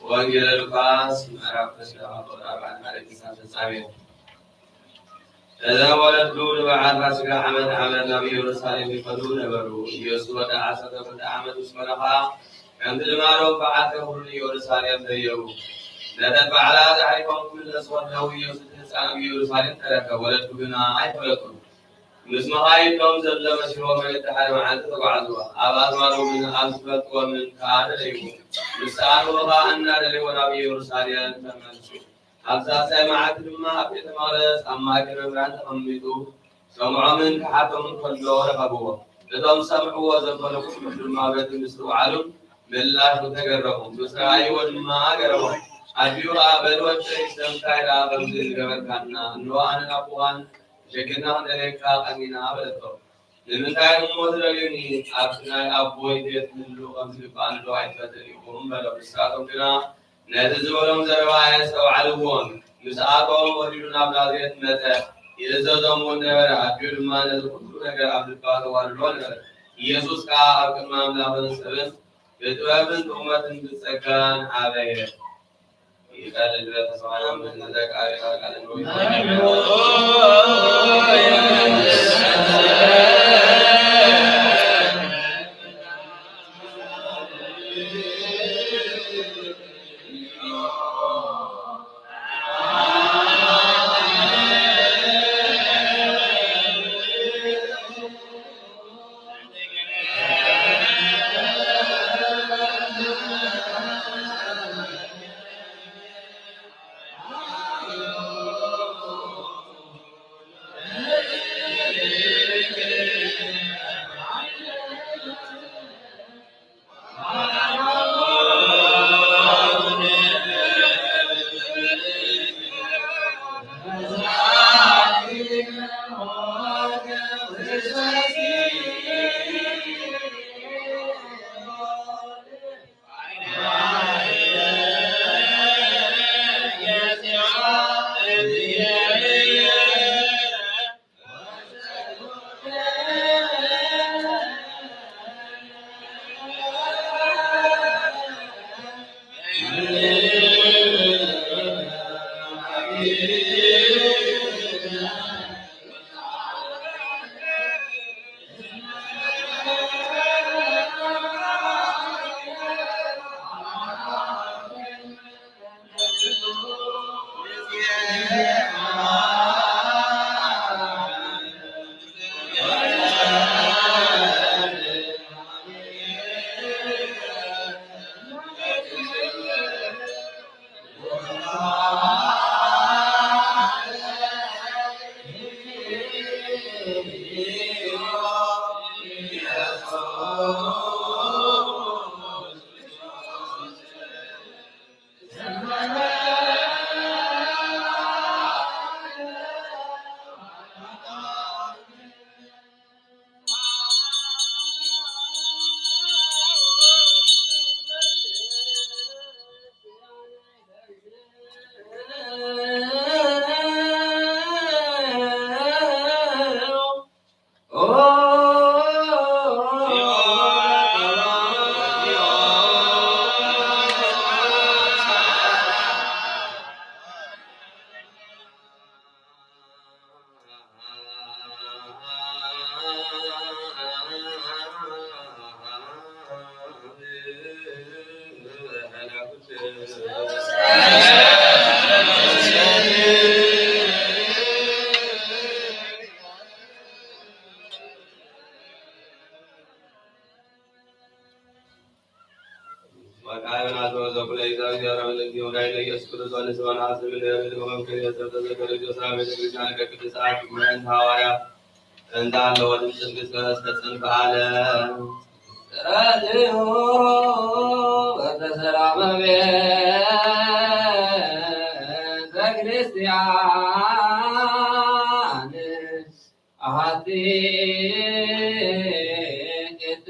ወንጌለ ሉቃስ ምዕራፍ አስራ አራት ቁጥር አርባ አንድ ማለት ፍጻሜ። እዘ ወለዱ ንበዓል ፋሲካ ዓመት ዓመት ናብ ኢየሩሳሌም ይኸዱ ነበሩ። ኢየሱስ ወዲ ዓሰርተ ክልተ ዓመት ምስ በለኸ፣ ከምቲ ልማዶም በዓል ከኽብሩ ንኢየሩሳሌም ተየቡ። ነተን በዓላት ኣሕሊፎም ክምለሱ ከለዉ፣ ኢየሱስ እቲ ህጻን ኣብ ኢየሩሳሌም ተረከ። ወለዱ ግና ኣይፈለጡን። ምስ መኻይዶም ዘሎ መሲልዎም፣ በቲ ሓደ መዓልቲ ተጓዕዙ። ኣብ ኣዝማዶምን ኣብ ዝፈልጥዎምን ከኣ ደለይዎ። ምስ ሰኣንዎ ከኣ እናደለይዎ ናብ ኢየሩሳሌም ተመልሱ። ኣብ ሳልሳይ መዓልቲ ድማ ኣብ ቤተ መቕደስ ኣብ ማእከል መምህራን ተቐሚጡ፣ ክሰምዖምን ክሓቶምን ከሎ ረኸብዎ። እቶም ዝሰምዕዎ ዘበሉ ኩሉ ድማ በቲ ምስትውዓሉን ምላሹን ተገረሙ። ምስ ረኣይዎ ድማ ገረሞም። ኣዲኡ ከኣ፣ በል ወደይ፣ ስለምንታይ ደኣ ከምዚ ዝገበርካና? እንሆ፣ ኣነን ኣቦኻን ሸጊርና ክንደልየካ ቀኒና፣ በለቶ። እምንታይም ሞት ረግኒ፣ አብ ስናይ አቦይ ቤት ምሉ ከምዝግባን ዶ አይፈትን ይኹም በለው። እሳቶም ግና ነዚ ዝበሎም ዘረባ አያስተውዓልዎን። ምሳቶም ወሪዱ ናብ ናዝሬት መጸ። ይእዘዞም እውን ነበረ። ኣዲኡ ድማ ነዚ ኩሉ ነገር ኣብ ልባ ተዋልዶ ነበረ። ኢየሱስ ከኣ ኣብ ቅድሚ ኣምላኽን ሰብን ብጥበብን ብቑመትን ብጸጋን ዓበየ። ይቀልል በተስፋና ምን ዘቃሪ ቃልን ወካዕብን አቶ ዘኩለ ይዛው ዚያራ ወለጊ ወዳይ ለኢየሱስ ክርስቶስ ንስማን ሐስብ ለያቤት ወመምከር የሰብ ተዘከረ ጆሳ ቤተክርስቲያን ከቅዱሳት መን ሐዋርያ እንዳለ ወድን ጽንግት ከስተጽን በዓለ ረድኡ በተሰላመ ቤተ ክርስቲያን አሐቲ ቅድስት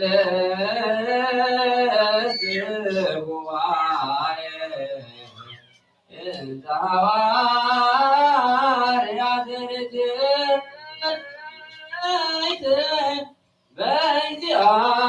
ጉባኤ እንተ ሐዋርያት ርድእት በእግዚአብሔር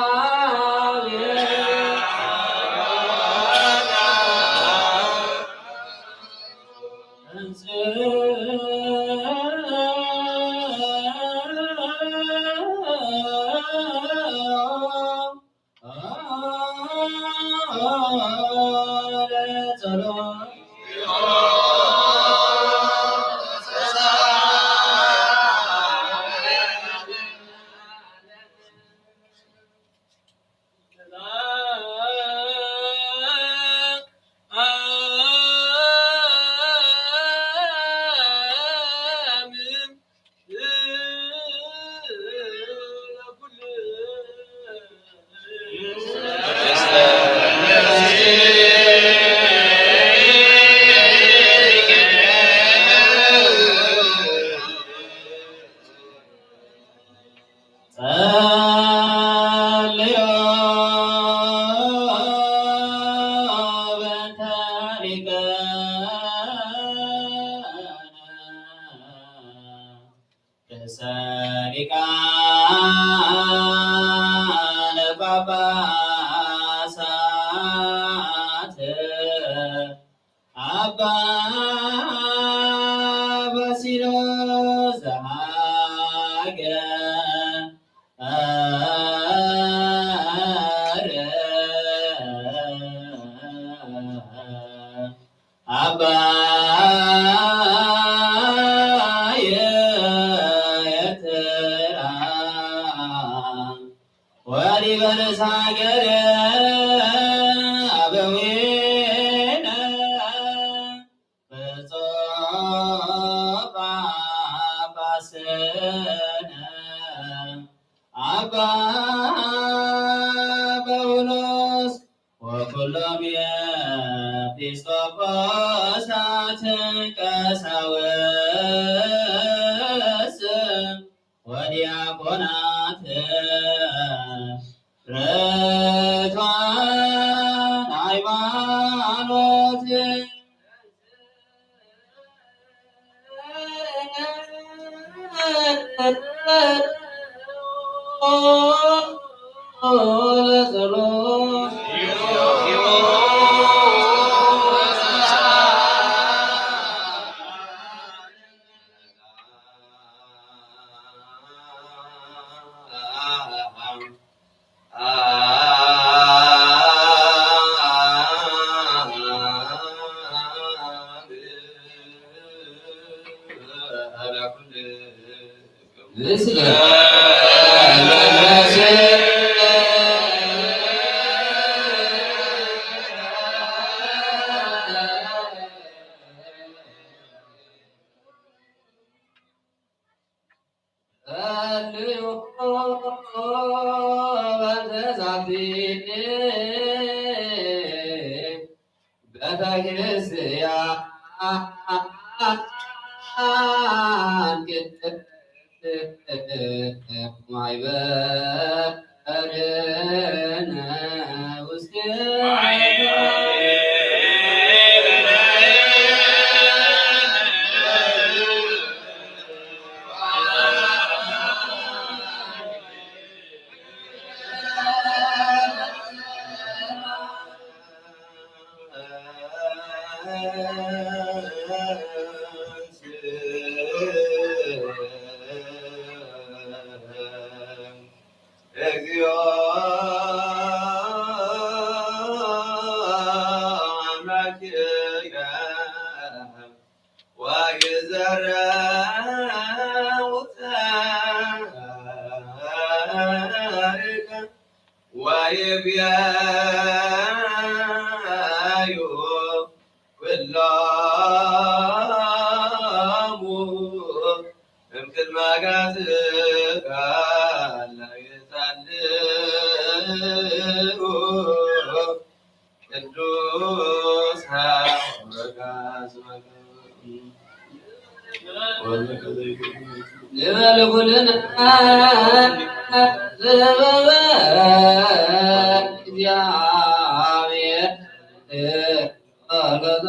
እሳት አባ ባሲሎስ ዘሀገር አባይ ኤርትራ ወሊባኖስ ሀገር አበዊነ ብፁዕ ጳጳስነ አባ ጳውሎስ ወኩሎም ኤጲስቆጶሳት ቀሳውስት ወዲያቆናት ርቱዓን ሃይማኖት እግዚኦ አምላክየ ወይዘርኡ ጸድቅ ወይቤዩ ኩሎሙ እምቅድመ ገጽከ ለይጸልኡ ቅዱሳን ወካህናትከ። ንበል ኩልነ ለእግዚአብሔር ጸሎተ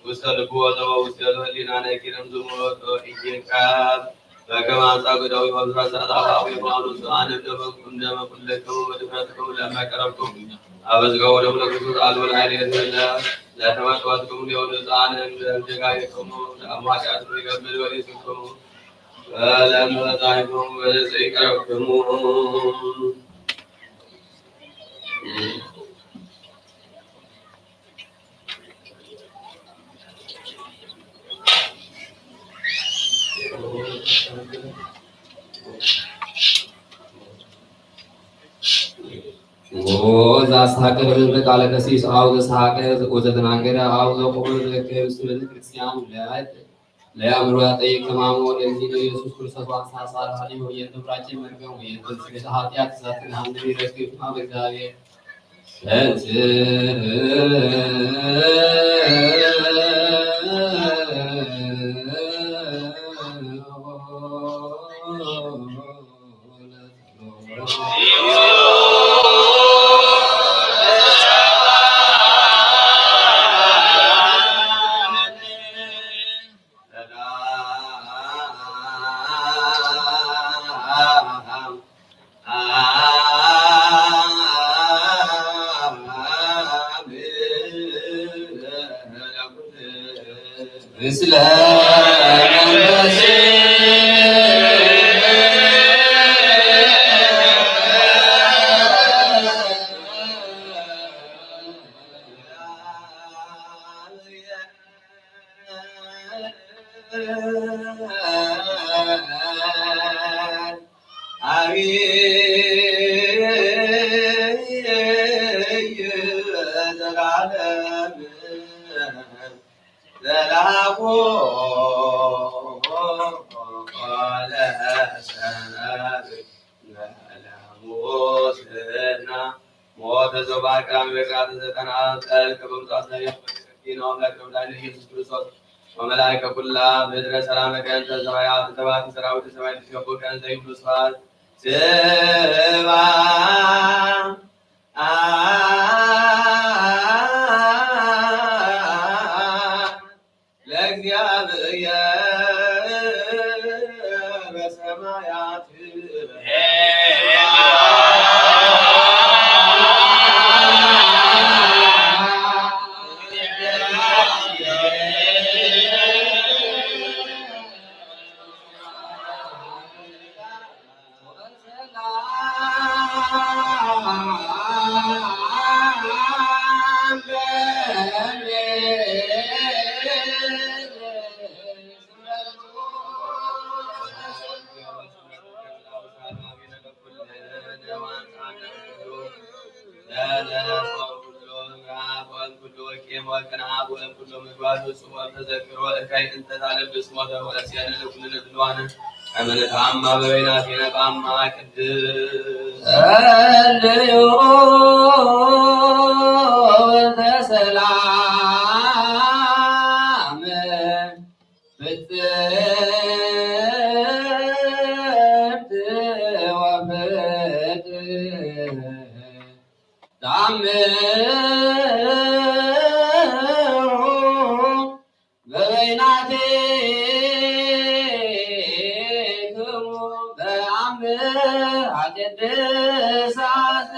ውስተ ልቡ ወዘበ ውስቴቱ ህሊናነ ኪርም ዝሙት ኢይንቀብ። በከመ አንጻጉ ዳዊት ወብስራት ሰዓት አፋዊ በአሉ ስአን እምደመ ኩልክሙ በድፍረትክሙ ለመ ቀረብኩም። አበዝገው ለምለክቱ ቃሉ ለአይሌ ለተመጥወትኩም ሊሆኑ ሕፃን ለምደጋገክሙ ለአማጫት ይገብር ወሊትኩም ለመዛይኩም ወለዘይቀረብክሙ። ወዘአስተሐቅር በቃለ ቀሲስ አው ዘሰሐቀ ወዘተናገረ አው ዘቆመ ዘከ ውስተ ቤተ ክርስቲያን ለአይት ለያምሩ ያጠይቅ ከማሙ ወደዚህ ነው ኢየሱስ ክርስቶስ ዋንሳ ሳራ ሀሊ ሆይ የንተ ፍራችን መርገም ሆይ የንተ ስለ ኃጢአት እሳት ገሃነም ይረግፍ ማም እግዚአብሔር። ሞተ ዘባርካም በቃተ ዘጠና ጠልቅ በምጻት ዘሪፍ በተከቲነውም ለቅርብ ላይ ኢየሱስ ክርስቶስ ወመላእከ ኩላ ምድረ ሰላም ለከ እንተ ሰማያት ተባቲ ሰራዊት ሰማይ ትሸቡ ከእንተ ይብሉ ስብሐት ስብሐት ለእግዚአብሔር በሰማያት። ጸልዩ በሰላም ፍጽምት ወፍጽም ታምሩ በበይናቲክሙ በአምሃ ቅድሳት።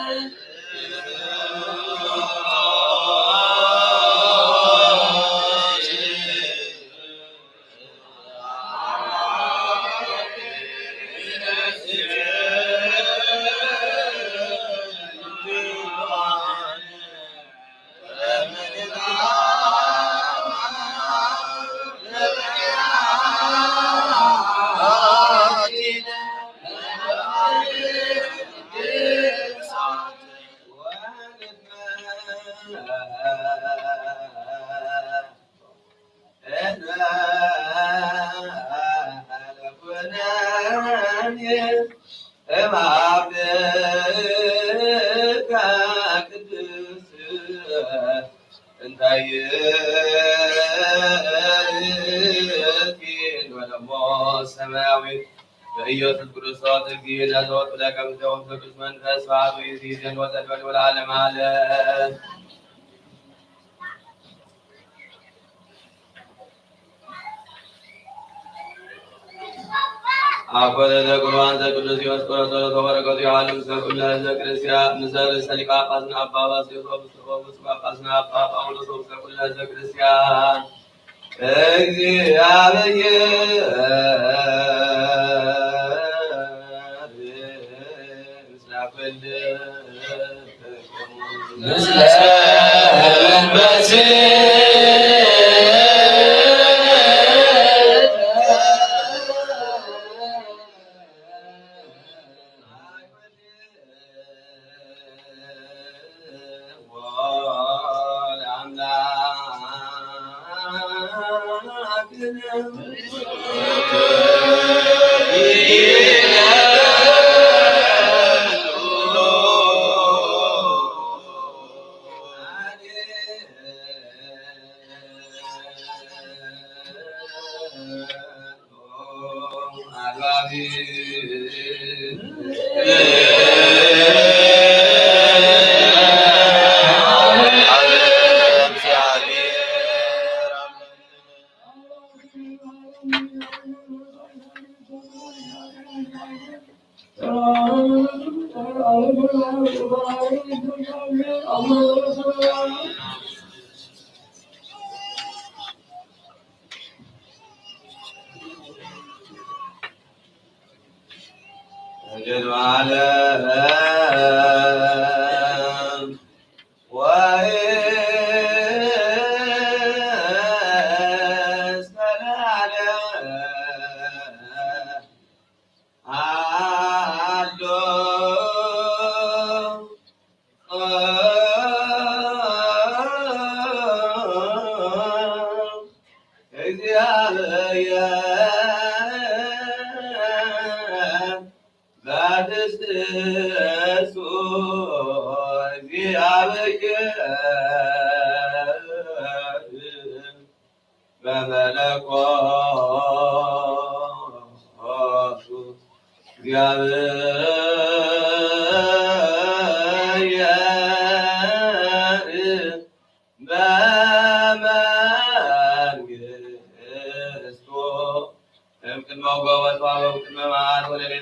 ሰማያዊት በኢየሱስ ክርስቶስ እግዚእነ ዘወቱ ለከ ምስለ ወመንፈስ ቅዱስ ስብሐት ወይእቲ ይእዜን ወዘልፈኒ ወለዓለመ ዓለም። አኮ ዘዘክሮ አንተ ቅዱስ ዲዮስቆሮስ ጸሎቶ ወበረከቱ ይሃሉ ምስለ ኩሉ ሕዝበ ክርስቲያን። ምስለ ርእሰ ሊቀ ጳጳስነ አባ ባስልዮስ ወብፁዕ ጳጳስነ አባ ጳውሎስ ወምስለ ኩሉ ሕዝበ ክርስቲያን። እግዚአብሔር ምስለ ኩልክሙ። ምስለ መንፈስከ። እምቅድመ አብ ወወልድ ወመንፈስ ቅዱስ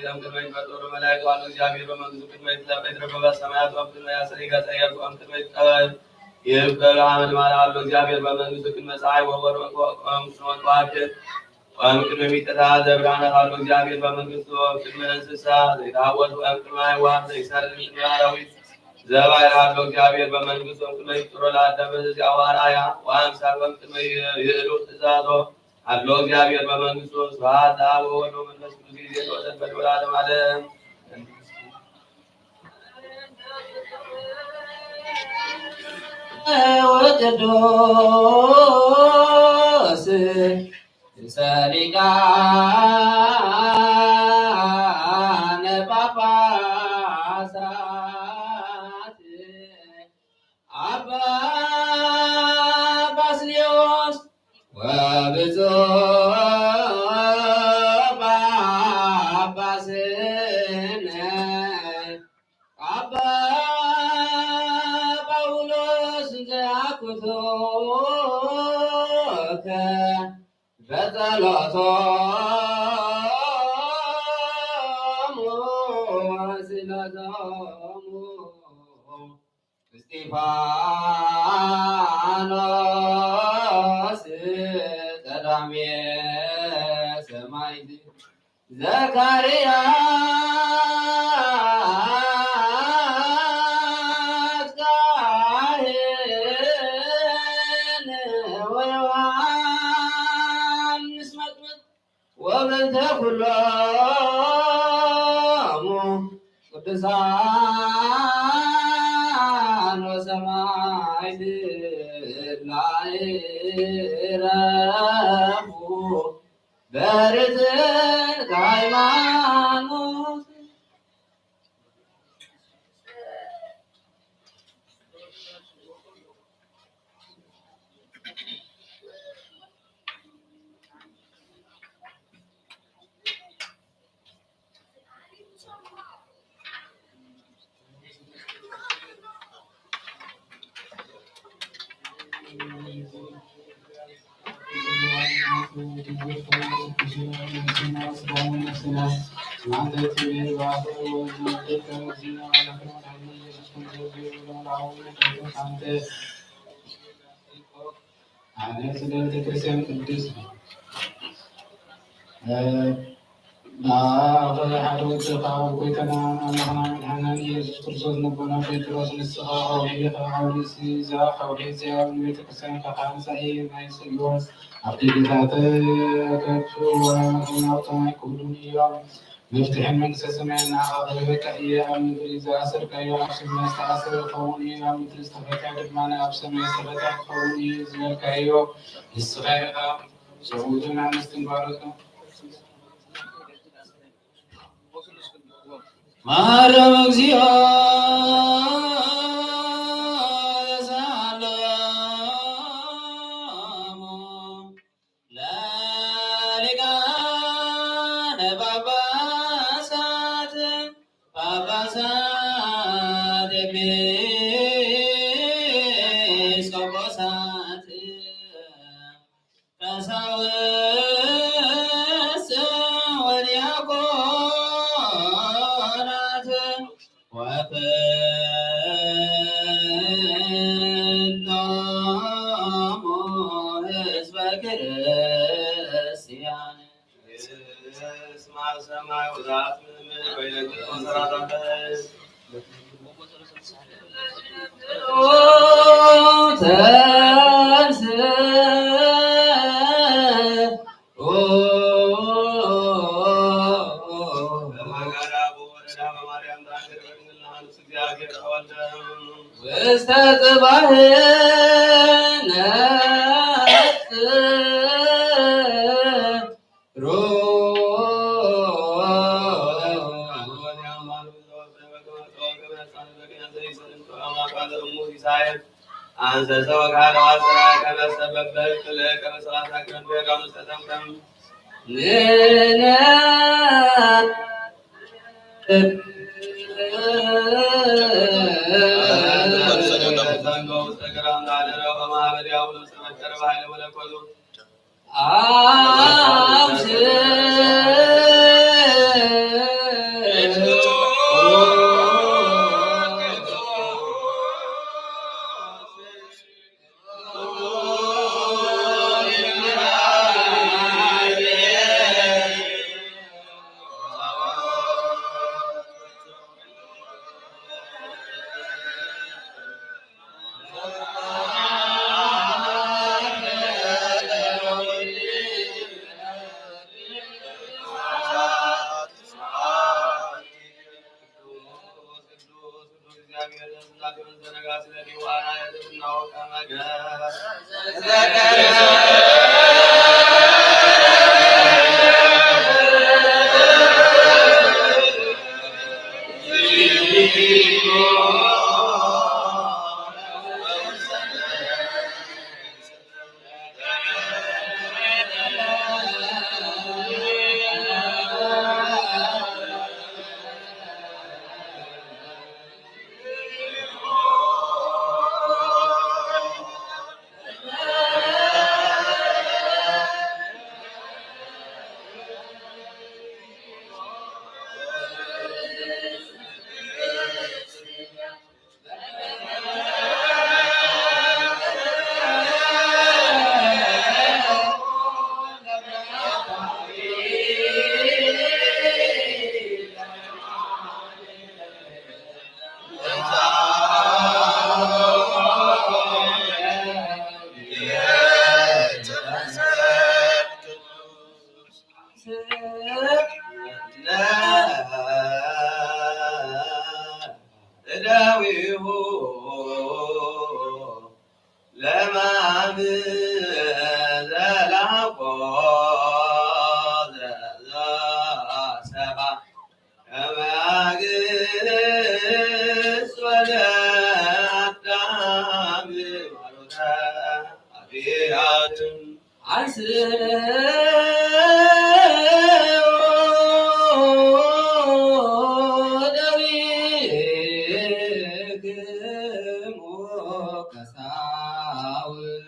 ወእምቅድመ ይትፈጠሩ መላእክት ወአሐዱ እግዚአብሔር በመንግስቱ ቅድመ ይትረፈ በሰማያት ወእምቅድመ ያስተርይ ገጸ ኢያሱ ወእምቅድመ ይትቀበል ይብቀል አመድ ማለ አሐዱ እግዚአብሔር በመንግስቱ ቅድመ ፀሐይ ወወር ወእንቆ- ወእንቆ- ወእንቆ- ወእምቅድመ ሚጠታ ዘብርሃነ አሐዱ እግዚአብሔር በመንግስቱ ወእምቅድመ እንስሳ ዘይታወት ወእምቅድመ አይዋፍ ዘይሰርር እምቅድመ አራዊት ዘባሕር አሐዱ እግዚአብሔር በመንግስቱ ወእምቅድመ ይፍጥሮ ለአዳም በዘዚአሁ አርአያ ወአምሳል ወእምቅድመ ይእሉ ትእዛዞ አሐዱ እግዚአብሔር በመንግስቱ። ስብሐት ለአብ ወወልድ ወመንፈስ ቅዱስ ይእዜሰ ወዘልፈ ወለዓለመ ዓለም። ወቅዱስ ርእሰ ሊቃነ ጳጳሳት አባ ባስልዮስ ወብፁዕ ጳጳስነ አባ ጳውሎስ ዘአኩቶሙ በጸሎቶሙ ወስእለቶሙ እስጢፋኖስ ቀዳሜ ሰማዕት ዘካርያስ ካህን ወዮሐንስ መጥምቅ ወበእንተ ኩሎሙ ቅዱሳን ወሰማዕት እለ ኢረፉ በርትዕት ሃይማኖት። አነ ስለ ቤተክርስቲያን ቅድስት ነው። እ፣ በአብ ሐደ ወልድ ከአብ ኮይተና አምላኽና መድኃኒነ ኢየሱስ ክርስቶስ ነቦና ጴጥሮስ ንስኻ ሐውሒ ከሐውሒ ሲዛ ሐውሒ ሲያብ ንቤተክርስቲያን ከካህን ሳኢ ናይ ጽዮን ኣብቲ ጌታተ ከፍ ወናውታ ክብሉን እዮም። መፍትሕን መንግስተ ሰማይን ንዓኻ ክህበካ እየ። ኣብ ምድሪ ዝኣሰርካዮ ኣብ ሰማይ ዝተኣሰረ ክኸውን እዩ፣ ኣብ ምድሪ ዝተፈትሐ ድማ ኣብ ሰማይ ዝተፈትሐ ክኸውን እዩ ዝበልካዮ ንስኻ ኢኻ። ሰብኡትን ኣንስትን ባሮትካ ማረም እግዚኦ ዘሳለሙ ለሊቃነ ጳጳሳት፣ ጳጳሳት ኤጲስቆጶሳት፣ ቀሳውስት ወዲያቆናት ወኩሎሙ ሕዝበ ክርስቲያን። እስመ ሰማይ ወዛት ምድር በይነ ክርስቶስ ሰራታተ ውስተ ጽባሕ ነጽ እደዊሁ ለማም ዘላቆ ዘዘሰባ ከመ አግስ ወደ አዳም ማሮተ አብያትም አንስኡ እደዊክሙ ቀሳውስት።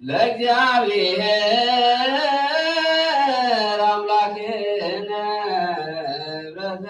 ለእግዚአብሔር አምላክነ ብረዘ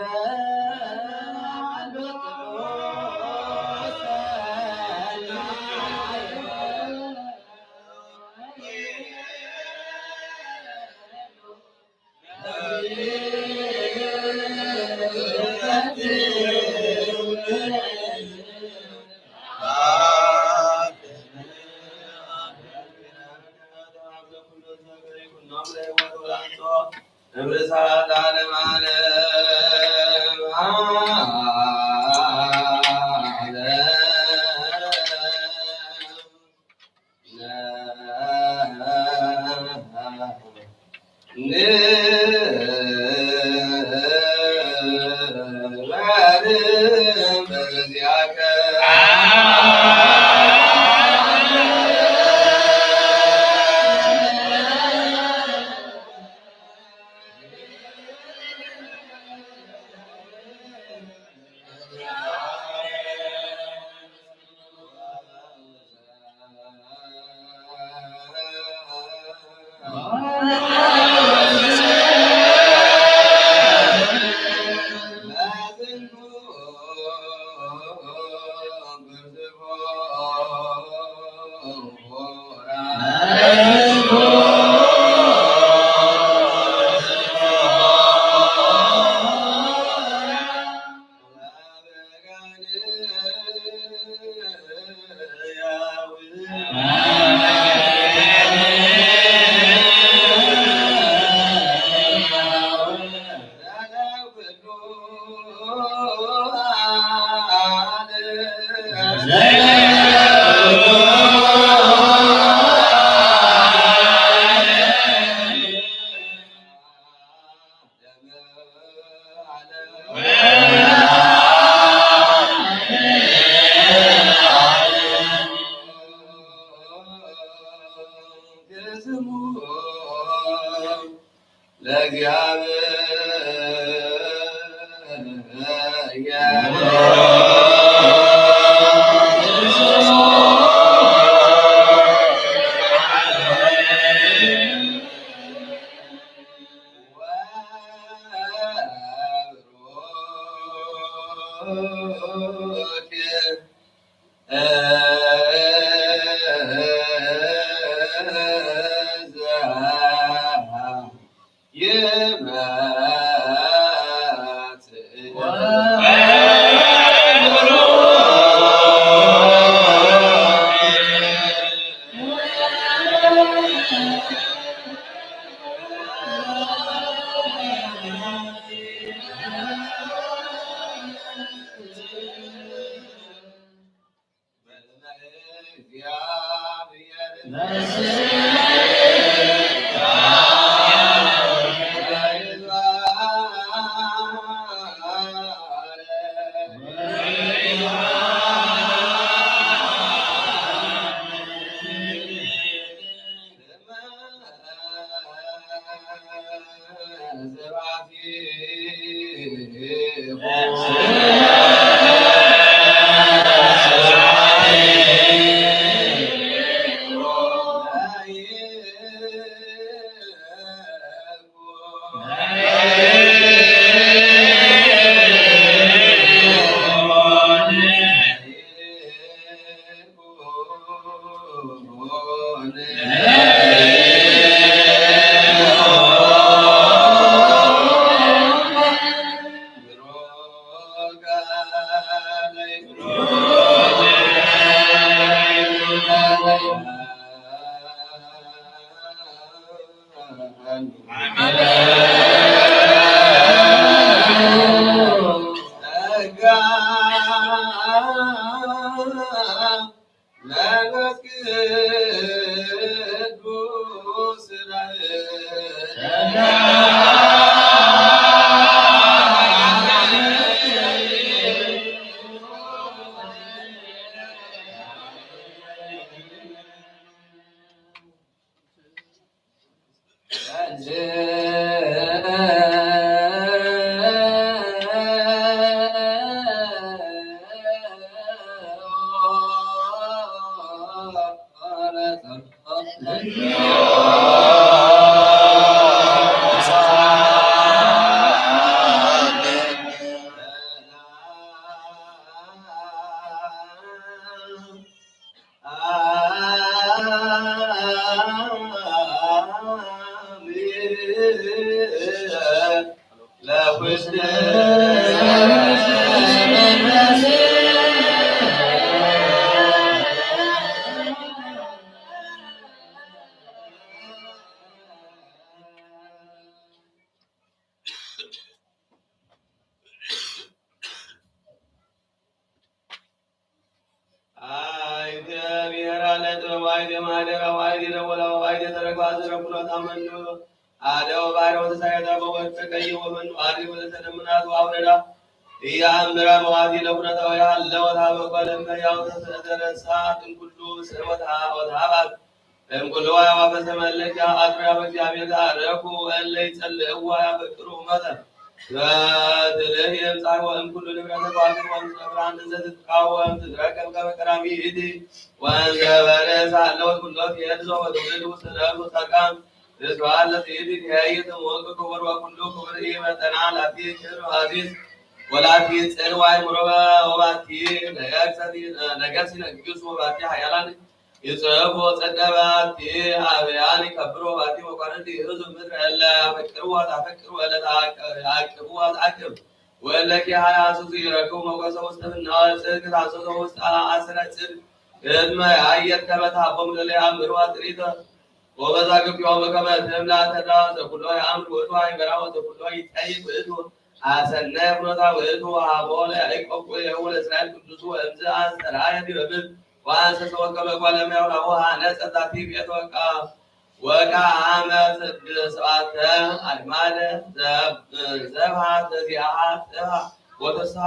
አይ እግዚአብሔር አለ ጥበብ፣ አይ ማደራ፣ አይ ደወላ፣ አይ ተረግባ ዘረ ኩሎ ታመኑ አደ ወባሕር ወተሳየጠ በወት ተቀየ ወመኑ አድሪ ወለተደምናት ወአውረዳ ኢያእምራ መዋቲ ለኩነታዊ አለ ወታበቆ ለመያው ተሰደረሳ እም ኩሉ ስር ወታ-፣ ወታባት እም ኩሉ አዕዋፈ ሰማይ እለ አጥርያ በእግዚአብሔር ተአረኩ እለ ይጸልእዋ ያፈቅሩ መጠን በትልህ የምጻእ ወእም ኩሉ ንብረት ከዋክብት ወእም ኩሉ ብርሃን እንዘ ትትቃወም ትትረከብ ከመ ቀዳሚት ወእንዘ በርእሳ እለ ወኩሎ ትሄድዞ ወትውልድ ውስተ ነፍስ ወጸድቃን ስብሐት ለትእቲ ትኄይ ትሞቅ ክቡር ወኩሉ ክቡር ኢመጠና ላቲ ክብር አዚዝ ወላቲ ጽን ወአእምሮ ወባቲ ነገስት ይነግሱ ወባቲ ኃያላን ይጽሕፉ ወጸድቀ ባቲ አብያን ይከብሩ ወባቲ መኳንንት ይእዙ ምድር እለ ያፈቅሩ ወታፈቅሩ እለ ተአቅቡ ወተአቅብ ወእለ ኪሃ ያሱሱ ይረክቡ ሞገሰ ውስተ ፍናወ ጽድቅ ታሰሶ ውስተ አሰረ ጽድቅ ቅድመ ያየት ከመ ታቦም ለለ ያእምሩ አጥሪተ ወበዛግብቲሆሙ ከመ ትምላ ተድላ ዘኩሎ የአምር ውእቱ አይመራ ወዘኩሎ ይጠይቅ ውእቱ አሰናየ ፍኖታ ውእቱ ወሀቦ ለያዕቆብ ወለእስራኤል ቅዱሱ ወእምዝ አስተርአየ ዲበ ምድር ወአንሰሶ ከመ እጓለ እመሕያው ናሁ ሀነጸ ዛቲ ቤት ወቃ ወቃመ ስብዓተ አዕማደ ዘብ-፣ ዘብሐ ዘዚአሃ ጽብሐ ወተስሐ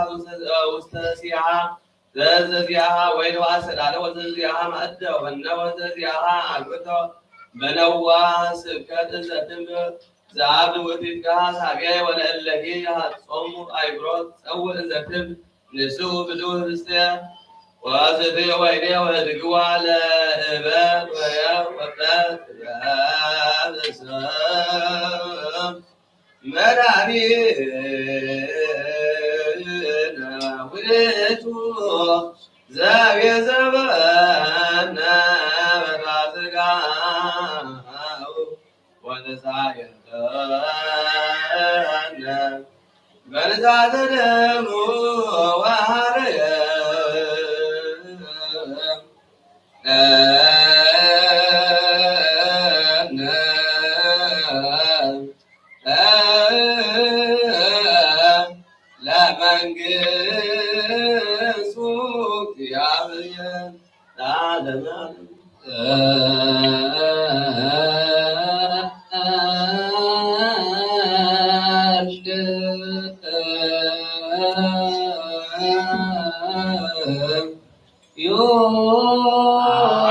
ውስተ ሲአሃ ዘዘዚአሃ ወይን ወአሰዳደ ወዘዘዚአሃ ማዕደ ወፈነ ወዘዘዚአሃ አግብተ በነዋ ስብከት ዘትም ዘአብ ውእቱ ይትጋሃ ሳብዔ ወለእለሂ የሐጾሙ አእምሮ ጸውዕ ዘትም ንስኡ ብሉ ህብስቴ ወአስትዩ ወይኔ ወህድግዋ ለእበል ወየ ወበት በስም መድኃኒነ ውእቱ ዘቤዘ በነ በስጋሁ ወተሳየጠነ በንዛተ ደሙ ወሐረየ ለመንግስቱ ያብየ ለዓለመ ዓለም።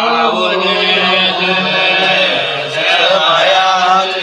አቡነ ዘበሰማያት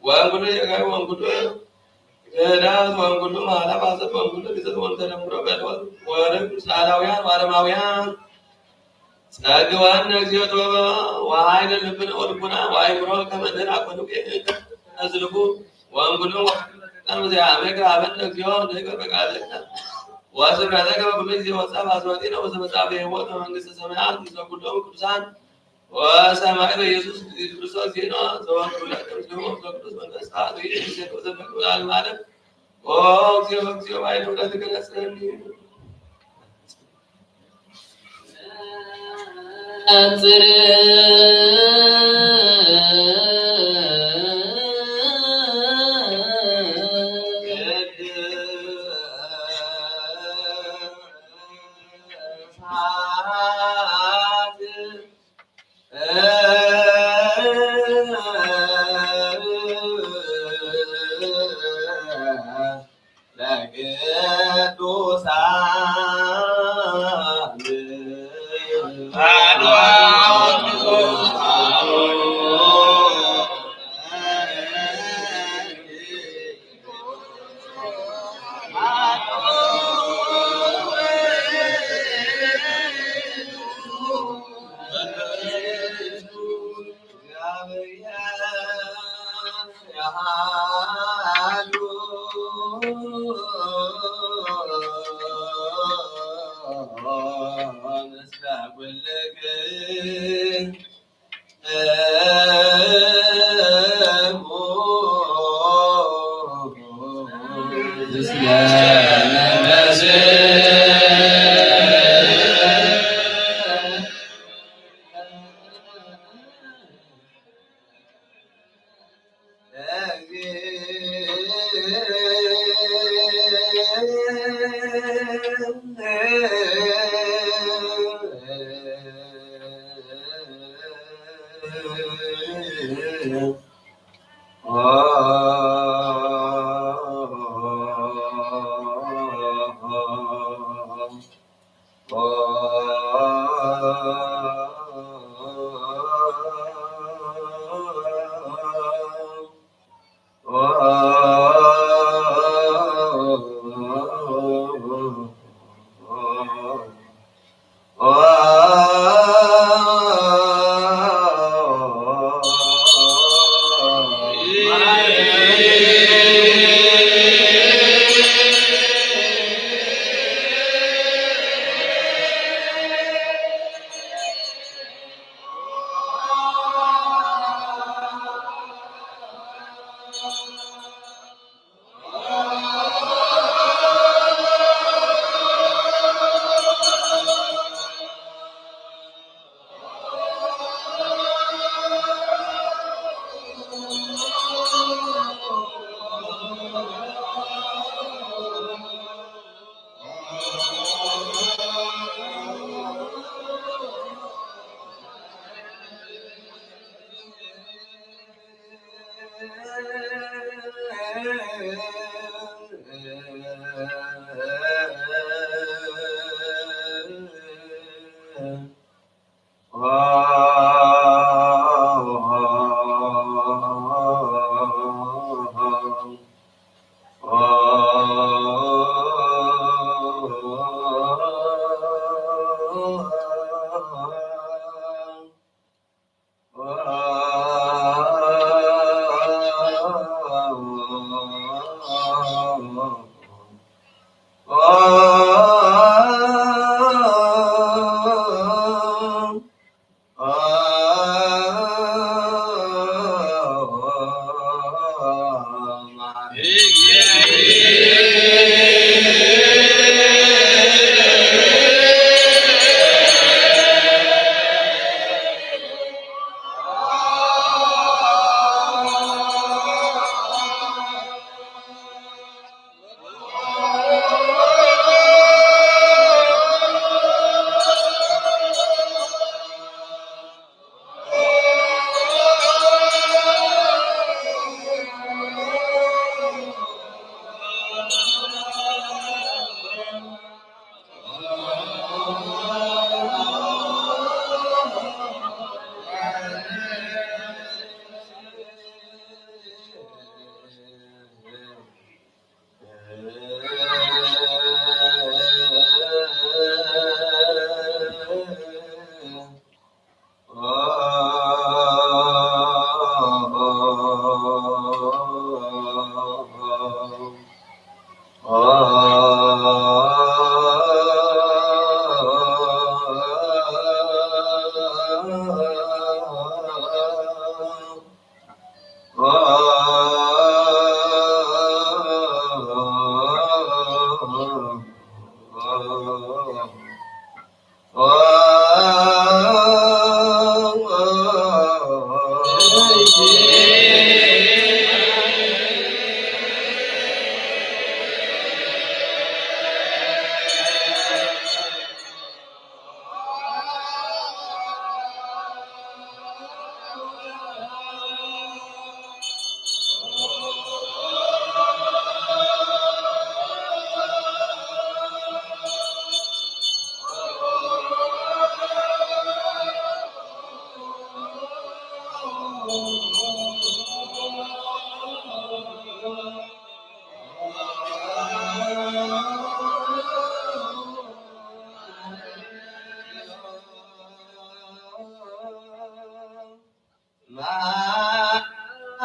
ወእንጉድል የጋይ ወእንጉድል ገዳም ወእንጉድል ማላ ባሰት ወእንጉድል ግዘት ወእንተ ነምሮ በለወት ወርም ሳላውያን ወአረማውያን ጸግወነ እግዚኦ ጥበበ ወኃይለ ልብነ ወልቡና ወአእምሮ ከመ ንሕነኒ አኮኑ ከመ እንተ ነዝልፉ ወእንጉድል ወአርዳኢነ ዘያመከ ሀበነ እግዚኦ ንሕነኒ በቃልከ ወስብከተ ከመ ኩሉ ጊዜ ወንሳ ባስማቲነ ወዘበጻ በሕይወት በመንግስተ ሰማያት ምስለ ኩሎም ቅዱሳን ወሰማዕት በኢየሱስ ክርስቶስ ጌና ዘወንቱ ለቅዱስ መንፈስ ቅዱስ መንፈስ ጣት ወኢየሱስ ክርስቶስ ለዓለመ ዓለም። ኦ እግዚኦ፣ እግዚኦ፣ ባይነ ውለድ ገለጸኒ። አንጽር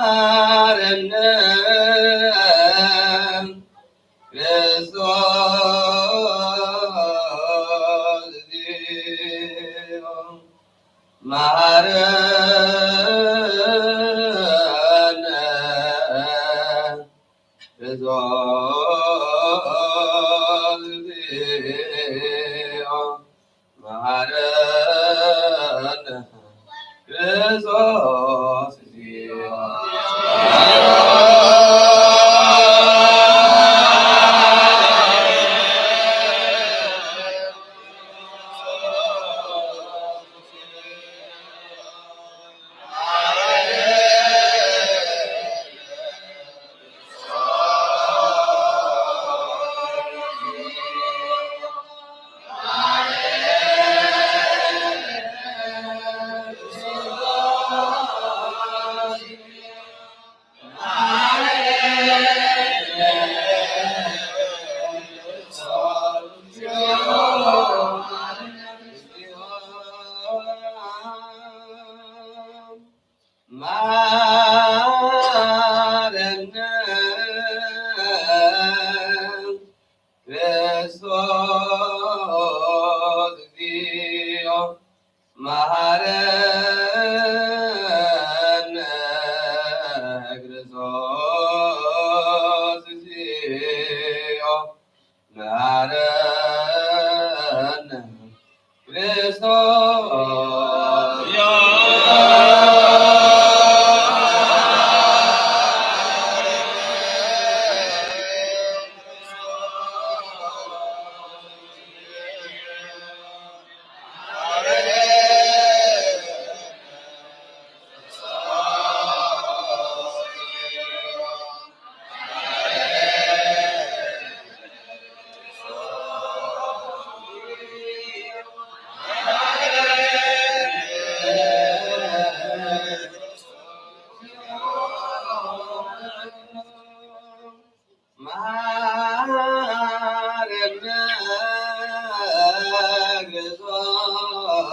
መሐረነ ክርስቶስ እግዚኦ መሐረነ ክርስቶስ እግዚኦ መሐረነ ክርስቶስ እግዚኦ። መሐረነ ክርስቶስ እግዚኦ መሐረነ ክርስቶስ እግዚኦ መሐረነ ክርስቶስ። መሐረነ ክርስቶስ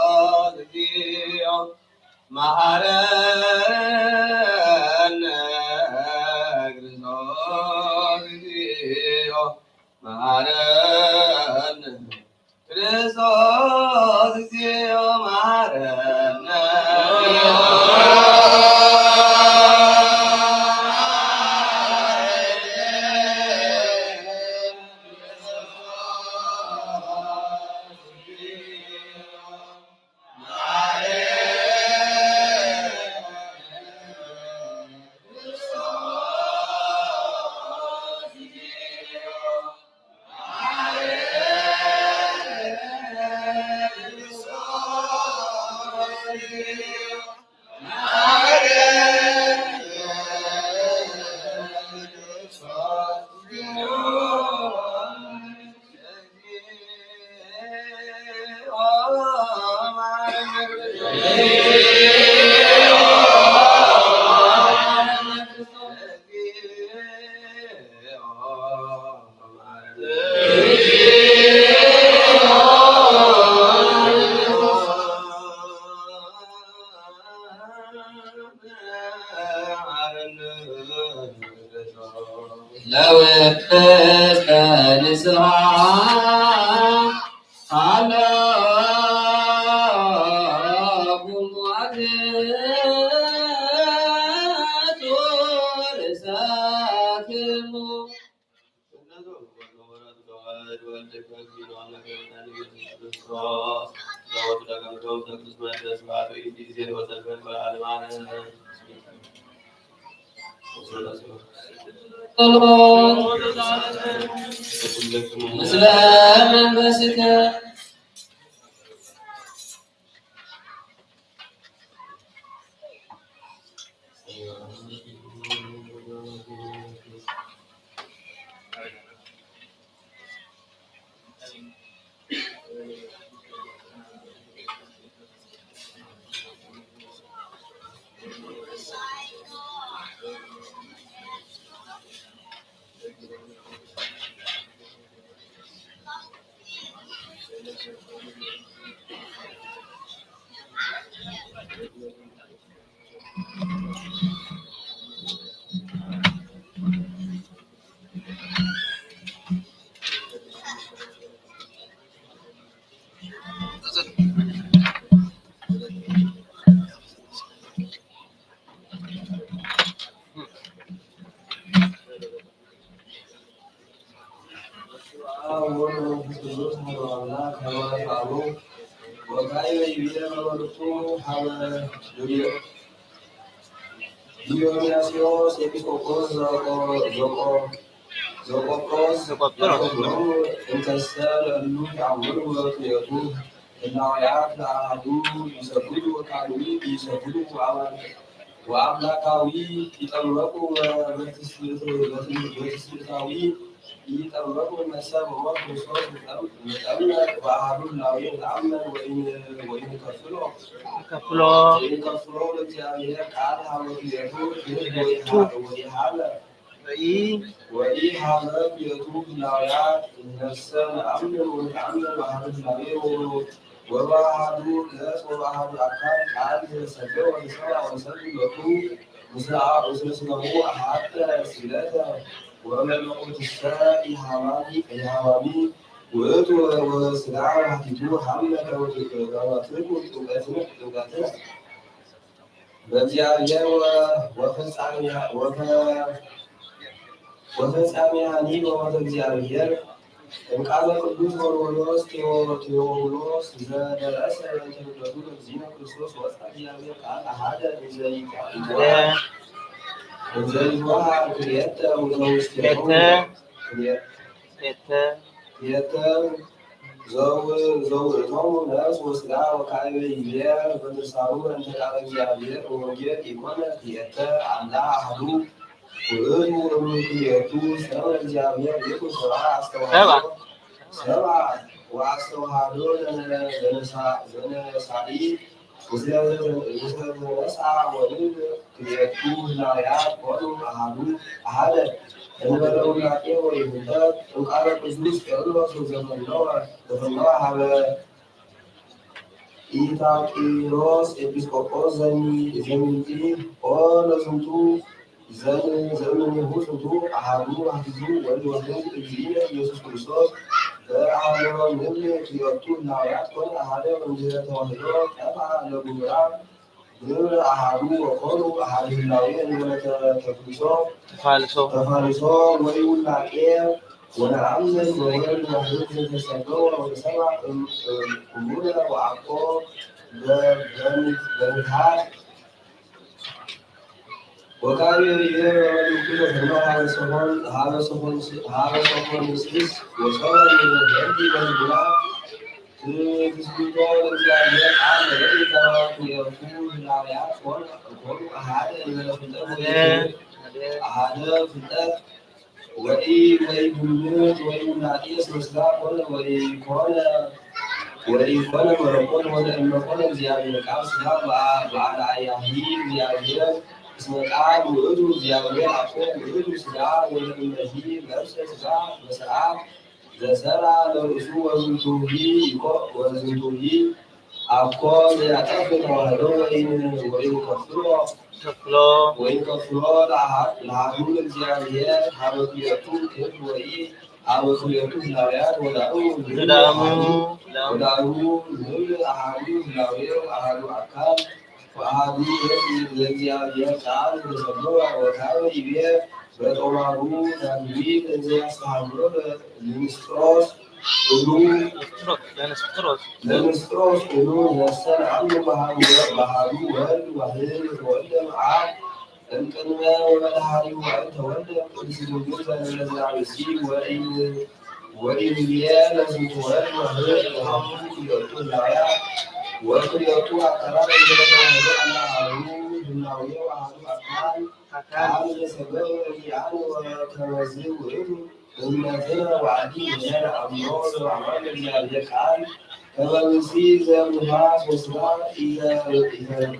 እግዚኦ መሐረነ ክርስቶስ እግዚኦ መሐረነ ክርስቶስ እግዚኦ መሐረነ። ለውቅስተ ንስሐ ሀለወ አግእዝቱ ርእሰክሙ። ጸሎት። ምስለ መንፈስከ። ሀበ ቃሉ ወካዕበ ይቤ መመልክቱ ሀበ ዲዮናስዮስ ኤጲስቆጶስ ዘቆ- ዘቆ- ዘቆጵሮስ ዘቆጵሮስ። ያቆብሮም እንተሰ ለእሉ ተአምሩ ወክልኤቱ ህላውያት ለአሐዱ ይሰግዱ ወካልእ ይሰግዱ ወአማን- ወአምላካዊ ይጠመቁ ወበትስብእት- በትስብእታዊ ይጠመቁ እነሰ በሞት ክርስቶስ ንጠመቅ በአሐዱ ህላዌ ንትአመን ወኢን- ወኢንከፍሎ ከፍሎ ወኢንከፍሎ ለእግዚአብሔር ቃል ሀበ ክልኤቱ ክህድ ወኢሃ- ወኢሃለ ወኢ ወኢሃበ ክልኤቱ ህላውያት እነሰ ነአምን ወንትአመን በአሐዱ ህላዌ ወ- ወበአሐዱ ገጽ ወበአሐዱ አካል ቃል ዘተሰገወ ወተሰብአ ወሰግድ ሎቱ ምስለ አ- ምስለ ስጋሁ አሐተ ስግደተ ወመለኮትሰ ኢሃባኒ ኢሃባኒ ውእቱ ወስጋ ወሐቲቱ ሀመ ከመ ትኩን ጥምቀትነ ጥምቀትነ በእግዚአብሔር ወ- ወፈጻሚሃ ወፈ- ወፈጻሚሃኒ በሞተ እግዚአብሔር። እምቃለ ቅዱስ ጎርጎርዮስ ቴዎ- ቴዎፍሎስ ዘደረሰ በእንተ ልደቱ ለእግዚእነ ክርስቶስ ወፃ እግዚአብሔር ቃል አሐደ እንዘ ይትዋ- እንዘ ይትወሃድ ክልኤተ ውእተ ውስቴቶሙ ክልኤተ ክልኤተ ክልኤተ ዘው- ዘውእቶሙ ነፍስ ወስጋ ወካዕበ ይቤ በድርሳኑ እንተ ቃለ እግዚአብሔር ወወንጌል ኢኮነ ክልኤተ አላ አሐዱ ውእቱ እምክልኤቱ ሰብአ እግዚአብሔር ውእቱ ሰብአ አስተዋህዶ ሰብአ ሰብአ ወአስተዋህዶ ዘነ- ዘነሳ- ዘነሳኢ ምስለ ዘተ- ምስለ ዘተነስአ ወልድ ክልኤቱ ህላውያት ኮኑ አሐዱ አሐደ እንበለ ውላቄ ወኢፍልጠት እምቃለ ቅዱስ ቄርሎስ ዘፈነወ ዘፈነወ ሀበ ኢታቂሮስ ኤጲስቆጶስ ዘሚ- ዘሚጢ ኦ ለዝንቱ ዘን- ዘእምኔሁ ዝንቱ አሐዱ ዋሕዲሁ ወልድ ዋሕድ እግዚእነ ኢየሱስ ክርስቶስ በአሐደሮ ንብል ክልኤቱ ህላውያት ኮነ አሐደ ወእንድህረ ተዋህዶ ጠፍአ ለግሙራ ግብር አሐዱ ወኮኑ አሐዱ ህላዌ እንበለ ተ- ተፍልሶ ተፋልሶ ተፋልሶ ወኢውላቄ ወነአምን በወልድ ዋሕድ ዘተሰገወ ወተሰብአ እም- እም- እሙነ ወአኮ በ- በም- በምትሃት ወካዕበ ይቤ መመልክቱ ዘፈነወ ሀበ ሶፎን- ሀበ ሶፎን- ሀበ ሶፎንስስ ወሰብአ ለነፍሲ በልቡና ትስብእቶ ለእግዚአብሔር ቃል ለዘኢተረፈ ክልኤቱ ህላውያት ኮነ- ኮኑ አሐደ እንበለ ፍልጠት ወኢፍልጠት አሐደ ፍልጠት ወኢ- ወኢግምት ወኢውላቄ እስመ ስጋ ኮነ ወኢኮነ ወኢኮነ መለኮት ወለእመ ኮነ እግዚአብሔር ቃል ስጋ በአ- በአርአያሂ እግዚአብሔር እስመ ቃል ውእቱ እግዚአብሔር አኮ ውእቱ ስጋ ወለእመሂ ለብሰ ስጋ በስርዓት ዘሰራ ለርእሱ ወዝንቱሂ ይኮ- ወዝንቱሂ አኮ ዘያጠፍ ተዋህዶ ወይን- ወይንከፍሎ ከፍሎ ወይንከፍሎ ለአሐ- ለአሐዱ ለእግዚአብሔር ሀበ ክልኤቱ ክብር ወኢ ሀበ ክልኤቱ ህላውያት ወዳኡ ወዳኡ ወዳኡ ንብል አሐዱ ህላዌ ወአሐዱ አካል ወአሐዱ ገጽ ለእግዚአብሔር ቃል ዘተሰገወ ወካዕበ ይቤ በጦማሩ ዳግሚት እንዘ ያስተሐምሎ ለንስጥሮስ እሉ ለንስጥሮስ ለንስጥሮስ እሉ ነሰ ነአምን በአሐዱ በአሐዱ ወልድ ዋሕድ የተወልደ እምአብ እምቅድመ ወበዳህሪሁ ወእም ተወልደ እምቅድስት ድንግል ዘእንበለ ዝናእ ብእሲ ወኢን- ወኢንብየ ለዝንቱ ወልድ ዋሕድ ለአሐዱ ክልኤቱ ህላውያት ወክልኤቱ አካላት እንበለ ተዋህዶ አለ አሐዱ ህላዌ ወአሐዱ አካል አካል ዘሰገወ እምኔሁ ወከመዝ ውእቱ እምነትነ ወአዲ እምኔነ አምሮ ዘበአማን ለእግዚአብሔር ቃል ከመ ብእሲ ዘእምንፋስ ወስጋ ኢዘ- ኢዘ-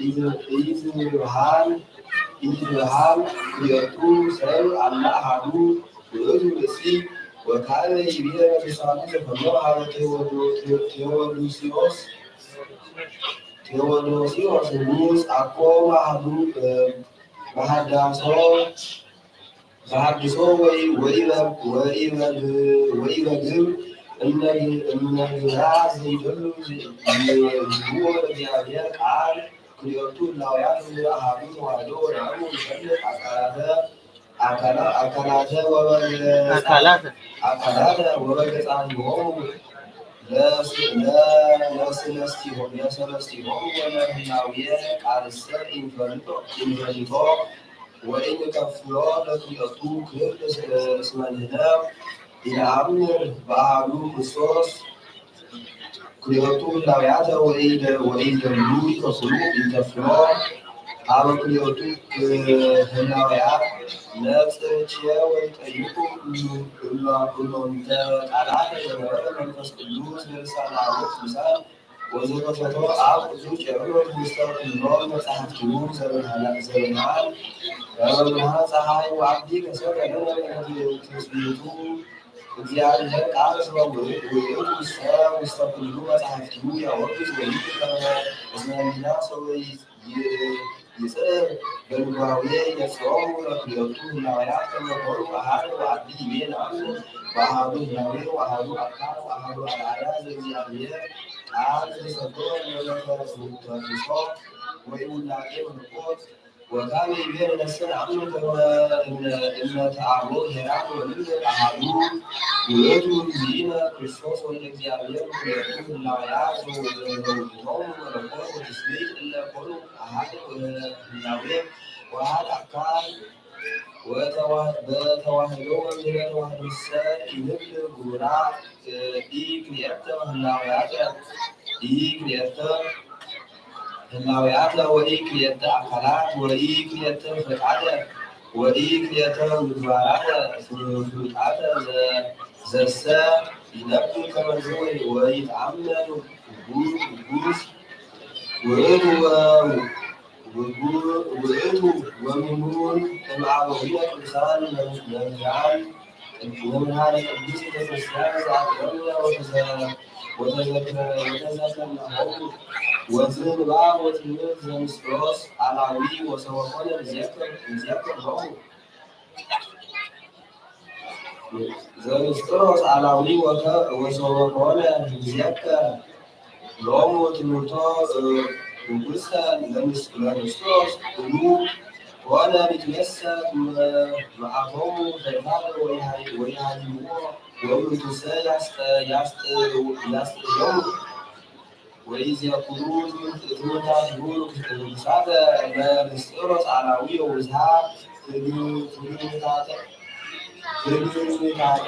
ኢዘ- ኢዝብሃል ኢዝብሃል ክልኤቱ ሰብ አላ አሐዱ ውእቱ ብእሲ ወካዕበ ይቤ በልሳኑ ዘፈነወ ሀበ ቴዎዶ- ቴዎዶስዮስ ቴዎዶስዮስ ንጉሥ አኮ ማህዱ- ማህዳሶ በሐድሶ ወኢ- ወኢበ- ወኢበ- ወኢበግብ እምነ- እምነ ግብራት ዘይደሉ ይብዎ ለእግዚአብሔር ቃል ክልኤቱ ህላውያት አሐዱ ተዋህዶ ወነአምን ንፈልጥ አካላተ አካላ- አካላተ ወበገ- አካላተ አካላተ ወበገጻቲሆሙ ለስ-፣ ለ-፣ ለሰለስቲሆ-፣ ለሰለስቲሆሙ ወለህላዌ ቃልሰ ኢንፈልጦ፣ ኢንፈልጦ ወኢንከፍሎ ለክልኤቱ ክፍል፣ እስመ ንሕነ ኢነአምን በአሐዱ ክርስቶስ ክልኤቱ ህላዌያተ ወኢደ-፣ ወኢይደሉ ኢከፍሉ ኢከፍሎ ሀበ ክልኤቱ ህላዌያት። ነጽቼ ወኢጠይቁ እሉ-፣ እሉ-፣ እሉንተ ቃላት ዘነበረ መንፈስ ቅዱስ በልሳነ አበው ቅዱሳን ወዘከሰቶ አብ ቅዱስ ቄርሎስ ውስተ ኩሎም መጻሕፍቲሁ ዘበርሃነ-፣ ዘበርሃን ከመ ብርሃነ ጸሓይ ወአቢ ከሰተ ለነ ትስብእቱ። እግዚአብሔር ቃል እስመ ውእቱ ሰ ውስተ ኩሉ መጻሕፍቲሁ ያወግዝ ወይብል ከመ እስመ ህሊና ሰው ይ-፣ ይጽር በልባዌ ይነጽሮሙ ለክልኤቱ ህላዌያት ከመ ኮኑ አሐደ ወአቢ ይቤ ነአምን በአሐዱ ህላዌ ወአሐዱ አካል ወአሐዱ አርአያ ዘእግዚአብሔር ቃል ዘሰዶ ለመተርሶ ወኢውላቄ መለኮት። ወካመ ይቤ ንነሰ ነአምን ከመ እምነ፣ እምነ ተአምር ኄራን ወንብል አሐዱ ውእቱ እግዚእነ ክርስቶስ ወልደ እግዚአብሔር ክልኤቱ ህላዌያት ዘውእቶሙ መለኮት ወትስብእት እለ ኮኑ አሐደ ወህላዌ ወአሐድ አካል ወተዋ-፣ በተዋሕዶ ወእምድኅረ ተዋሕዶሰ ኢንብል ግሙራ ኢ ክልኤተ ህላዌያተ፣ ኢ ክልኤተ ህላዌያተ ወኢ ክልኤተ አካላት ወኢ ክልኤተ ፈቃደ ወኢ ክልኤተ ምግባራተ ፍሉጣተ ዘ-፣ ዘሰ ይነብር ከመ ዝንቱ ወይትአመን ውጉዝ ውእቱ ወ-፣ ውእቱ ወምኑን እምአበዊነ ቅዱሳን መምህራን፣ መምህራነ ቅድስት ቤተክርስቲያን ዘአቅረብነ ወተዘ-፣ ወተዘከርናሆሙ። ወዝንባብ ወትምህርት ዘንስጥሮስ አላዊ ወሰወኮነ ንዜክር፣ ንዜክር ሎሙ። ዘንስጥሮስ አላዊ ወተ-፣ ወሰወኮነ ንዜክር ሎሙ ትምህርቶ፣ እ፣ ንጉሰ ለንስ-፣ ለንስጥሮስ እሉ ኮነ ሊትመሰክ መ-፣ መዓቶሙ ፈድፋደ ወይሃ-፣ ወይሃይምዎ ወእሙንቱሰ ያስጠ-፣ ያስጠ-፣ ያስጠሎሙ ወይዜክሩ ትምህርት-፣ ትምህርታቲሁ ንጉሳተ። ለንስጥሮስ አላዊ ወብዝሃ ትግ-፣ ትግርታተ፣ ትግርታተ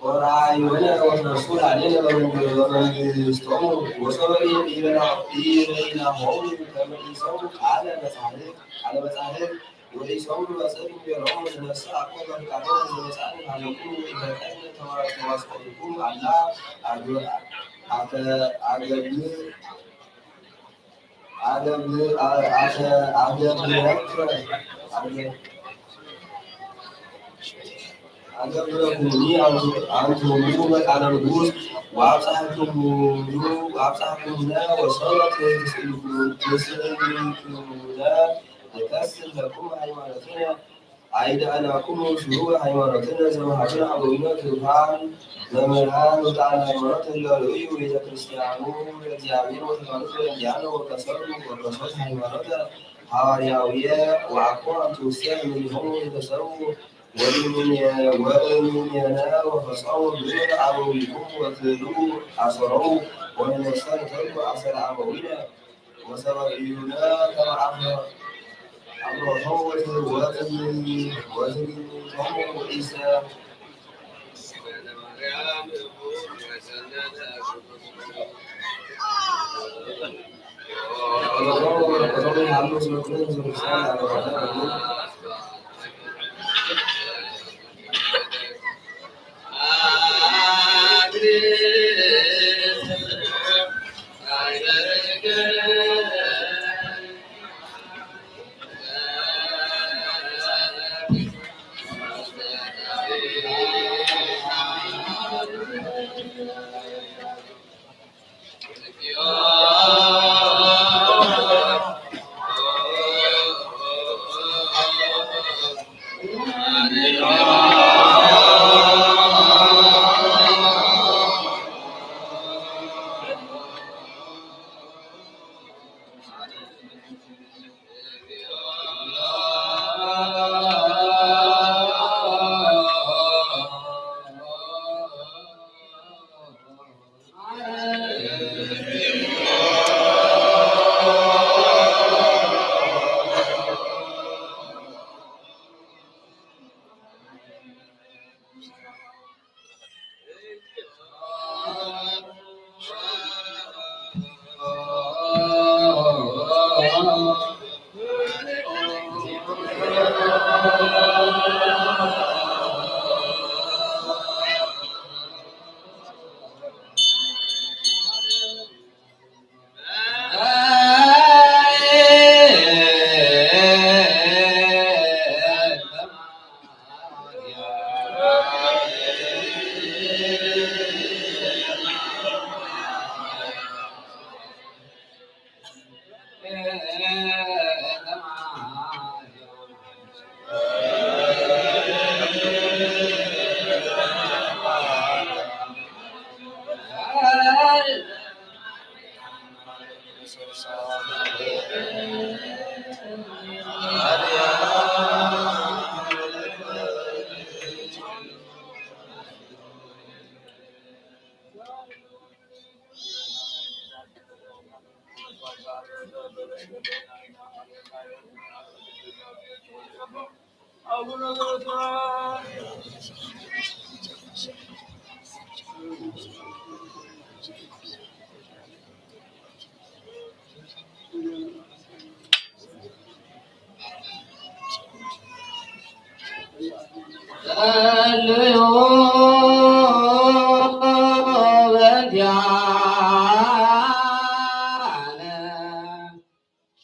ኦርአዮነ ወትነሱ ላዕሌነ በመንግ-፣ በመንግስቶሙ ወሶበ ኢረይና-፣ ኢረይናሆሙ ከመ ኢሰምዑ ቃለ መጻሕፍት፣ ቃለ መጻሕፍት ወኢሰምዑ በጽድቅ እምቤሎሙ ንትነስእ አኮ በፍቃድነ ዘመጻእነ ሀቤክሙ ወኢፈቀድነ ተዋ-፣ ተዋስኦትክሙ አላ አገ-፣ አተ-፣ አገብእ አገብእ-፣ አ-፣ አተ-፣ አገብእወ-፣ አገ-፣ አገብእወኩሙኒ አንቱ-፣ አንትሙ በቃለ ንጉሥ ወአብጽሐኩሙኑ-፣ ወአብጽሐኩሙነ ወሶበ ትስእልኩ-፣ ትስእልኩሙነ ንከስር ለክሙ ሃይማኖትነ። አይዳአናኩሙ ስሩ ሃይማኖትነ ዘመሃሩነ አበዊነ ትሩፋን መምህራን ወጣን ሃይማኖት እለ ርእዩ ቤተ ክርስቲያኑ ለእግዚአብሔር ወተጋድሎ በእንቲአነ ወከሰሩ ወከሰሩ ሃይማኖተ ሐዋርያውየ ወአኮ አንትሙሰ እምኔሆሙ የተሰሩ ወእምኔ-፣ ወእምኔነ ወፈጸሙ ግብረ አበዊኩሙ ወትብኡ አሰሮሙ ወንነሰ ንተርጉ አሰረ አበዊነ። ወሰበ ርእዩነ ከመ አፍረ-፣ አፍረቶሙ ወትግ-፣ ወትግ-፣ ወትግብእቶሙ ወኢሰ-፣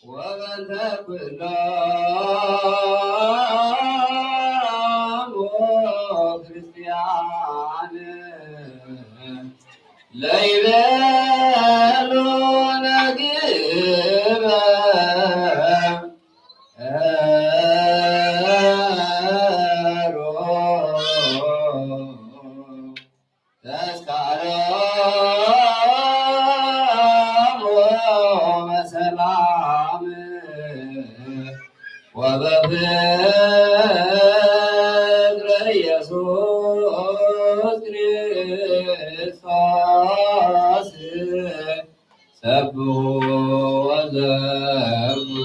ወበእንተ ኩሎሙ ክርስቲያን ለይቤሉነ ግበ ተስካሮሙ በሰላም ወበፍቅር ኢየሱስ ክርስቶስ ሰብሑ ወዘምሩ።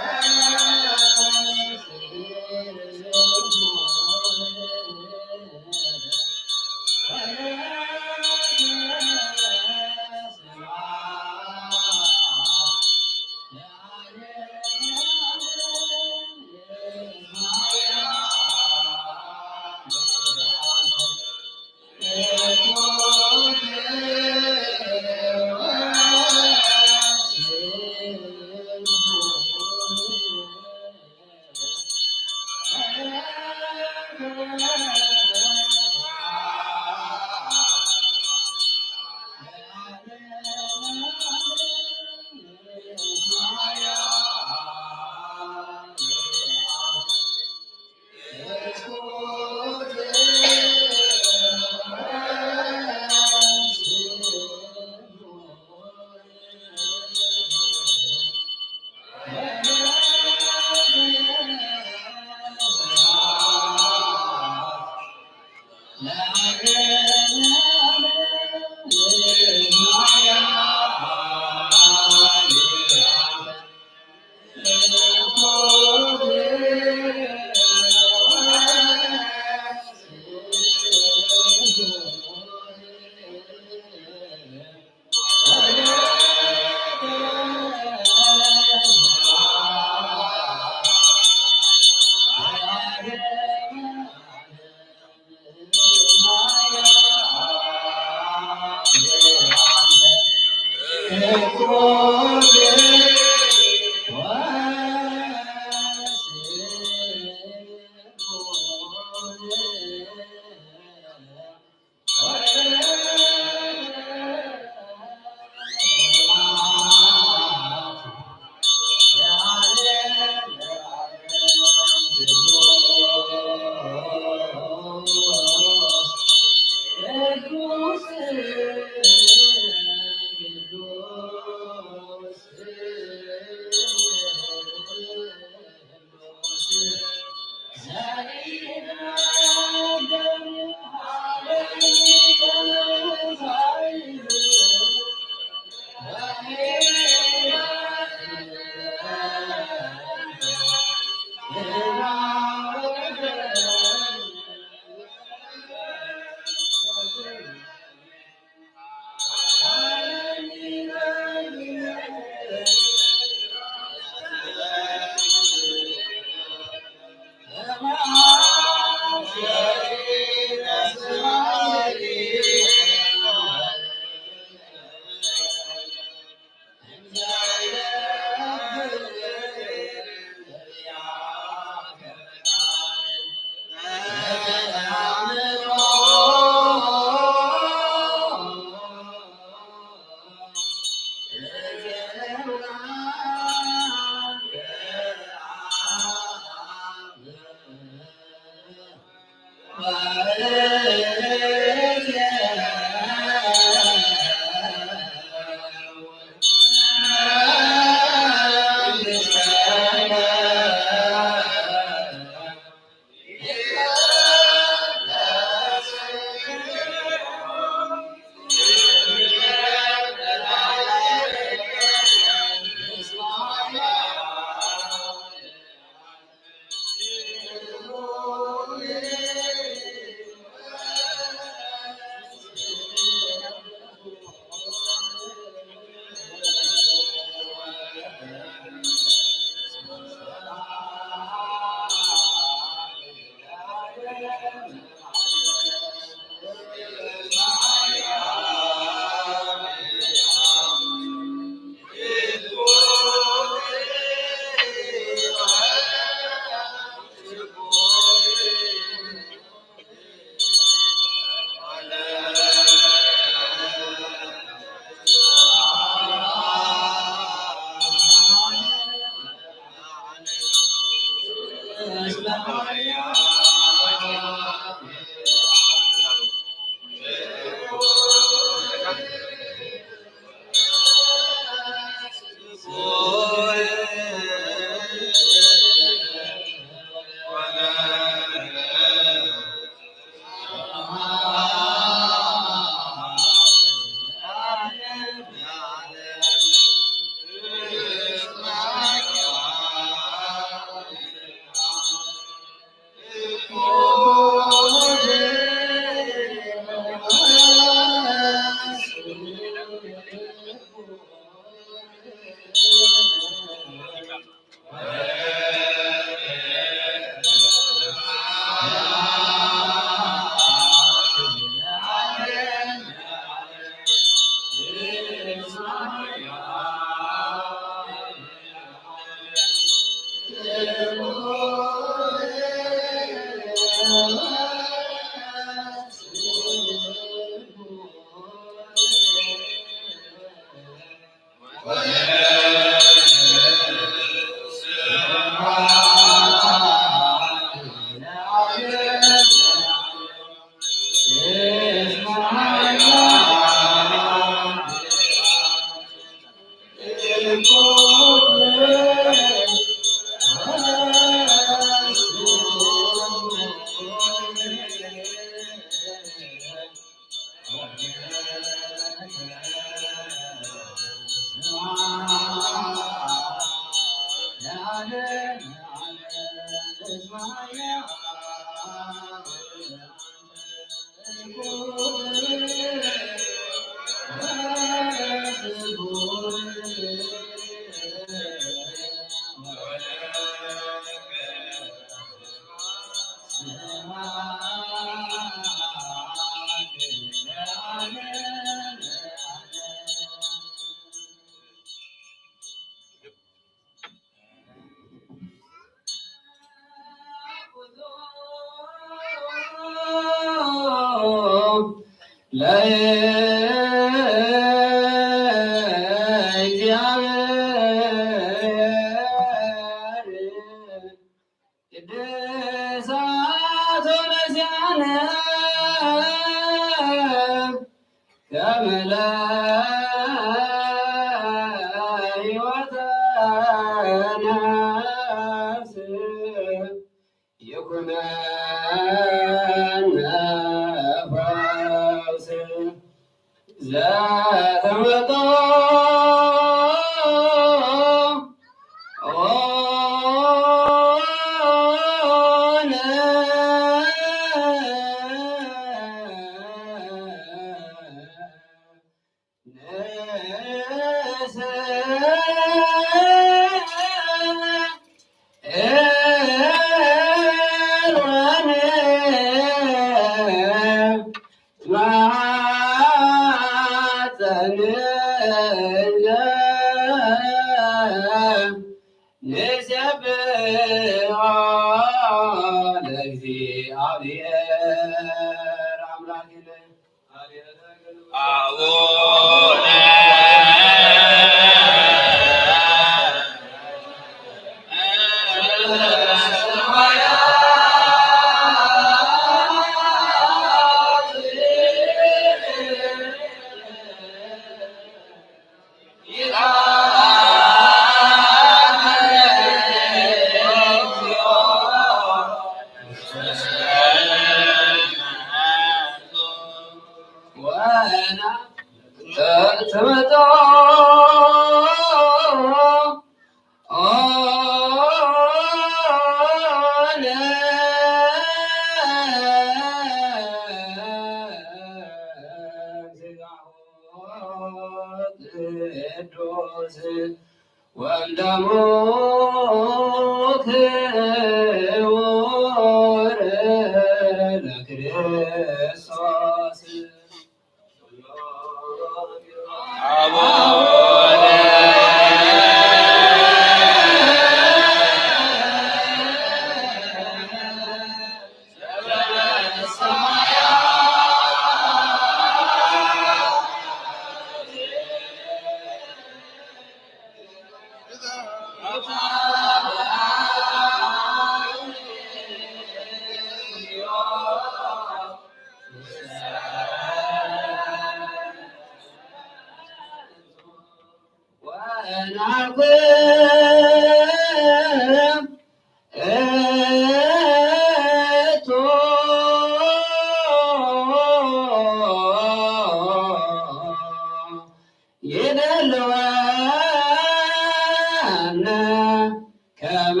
ከመ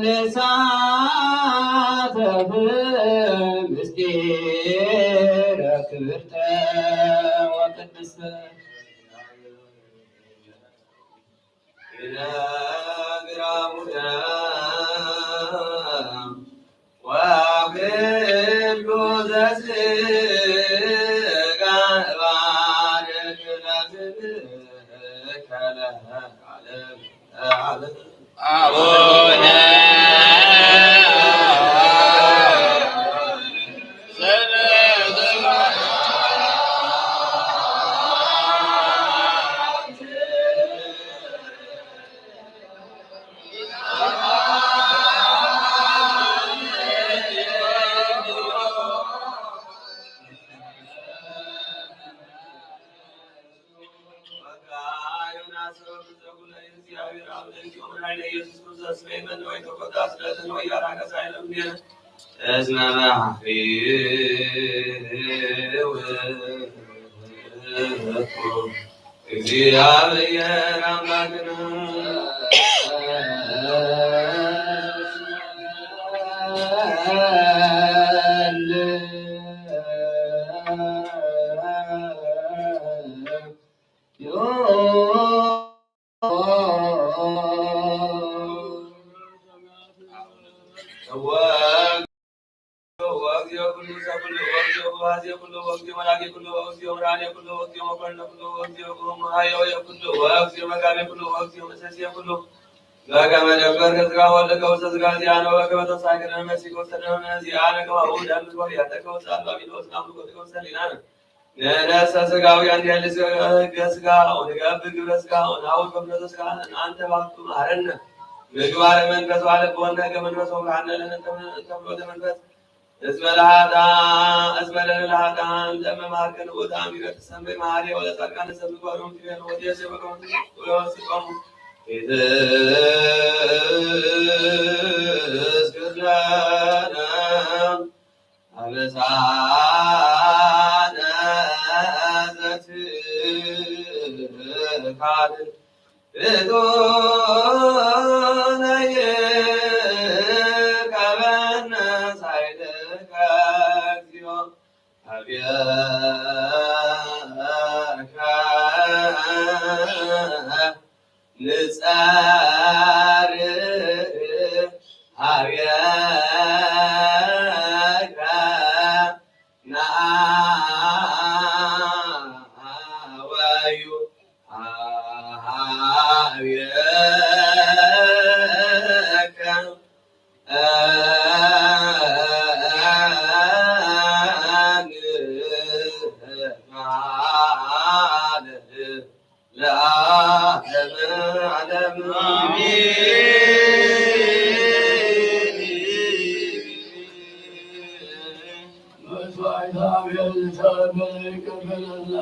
ንሳተፍ ምስጢረ ክብርተ ወቅድስተ። እስመ በአፍሬሁ እግዚአብሔር አምላክነ። ንሕነሰ ሥጋውያን ዲያሊ ሥጋ፣ ሕገ ሥጋ ወንገብር ግብረ ሥጋ ወነአውድ በፍኖተ ሥጋ። አንተ ባቱ መሐረነ ምግባረ መንፈስ ወአለብወነ ሕገ መንፈስ ወምርሃነ ለነ እንተ ፍኖተ መንፈስ። እስመ ለኃጥኣን፣ እስመ ለነ ለኃጥኣን ለመ መሐርከነ ውእቱ አሚረ ትሰመይ መሐሪ ወለጻድቃን ሰ ምግባሮሙ ትቤን ወቴሴ በከመ ትስቆሙ ኢትስክር ለነ። አበሳነ ዘትካል ፍጡነ ይርከበነ ሳይልከ እግዚኦ ሀቤከ ንጻር ሀቤከ ነአወዩ ሀቤከ ለዓለመ ዓለም አሜን። መስዋዕተ አቤል ተቀበለና።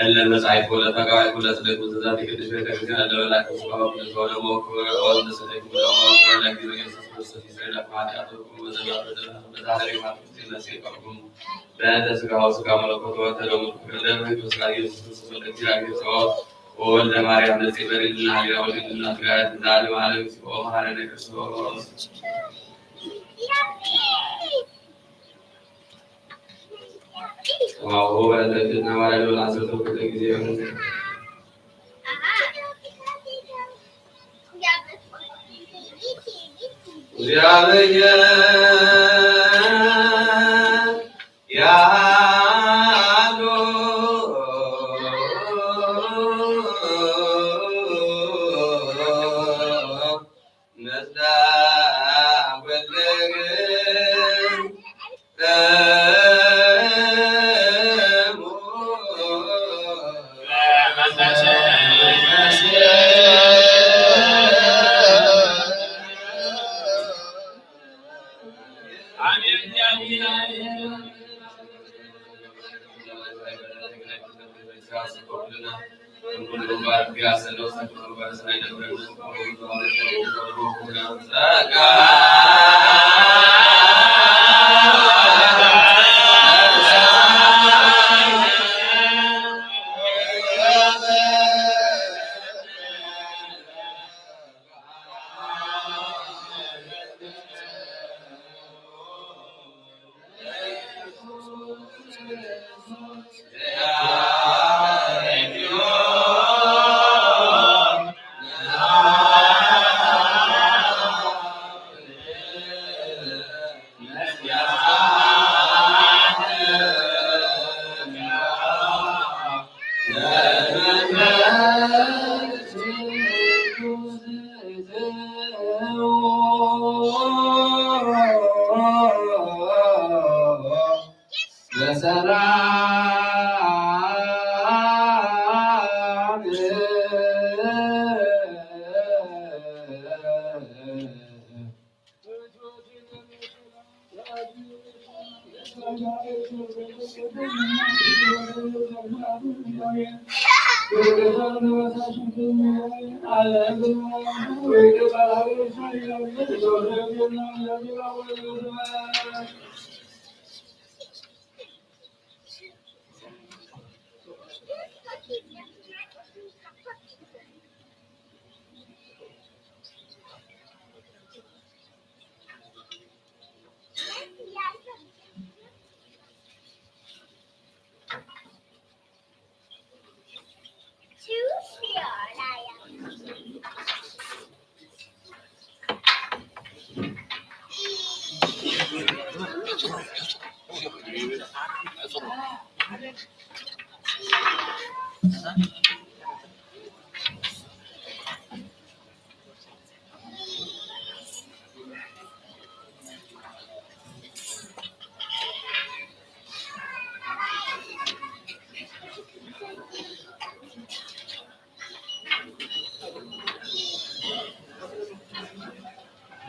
እለ መጻሕፍት ወለተጋባይ ኩለ ስለ ቅዱስ ቤተክርስቲያን ለመላክ ስጋው ለዘወደሞ ክብር ወልድ ስለ ክብር ወልድ ስለ ኢየሱስ ክርስቶስ ይስረይ ለነ ኃጢአትነ ወዘላ በዛሬ ማርቆስ ይነሳ ይቀርቡም በእንተ ስጋው ስጋ መለኮት ወተደሙ ክብር ለመንፈስ ቅዱስ ኢየሱስ ክርስቶስ ወልደ እግዚአብሔር ጸባኦት ወወልደ ማርያም ንጽሕት በድንግልና ሀገር ወድንግልና ትጋት ለዓለመ ዓለም እግዚኦ መሐረነ ክርስቶስ። ዋው በእንተ እግዝእትነ ማርያም ለወላዲተ አምላክ ጊዜ እግዚአብሔር ያሉ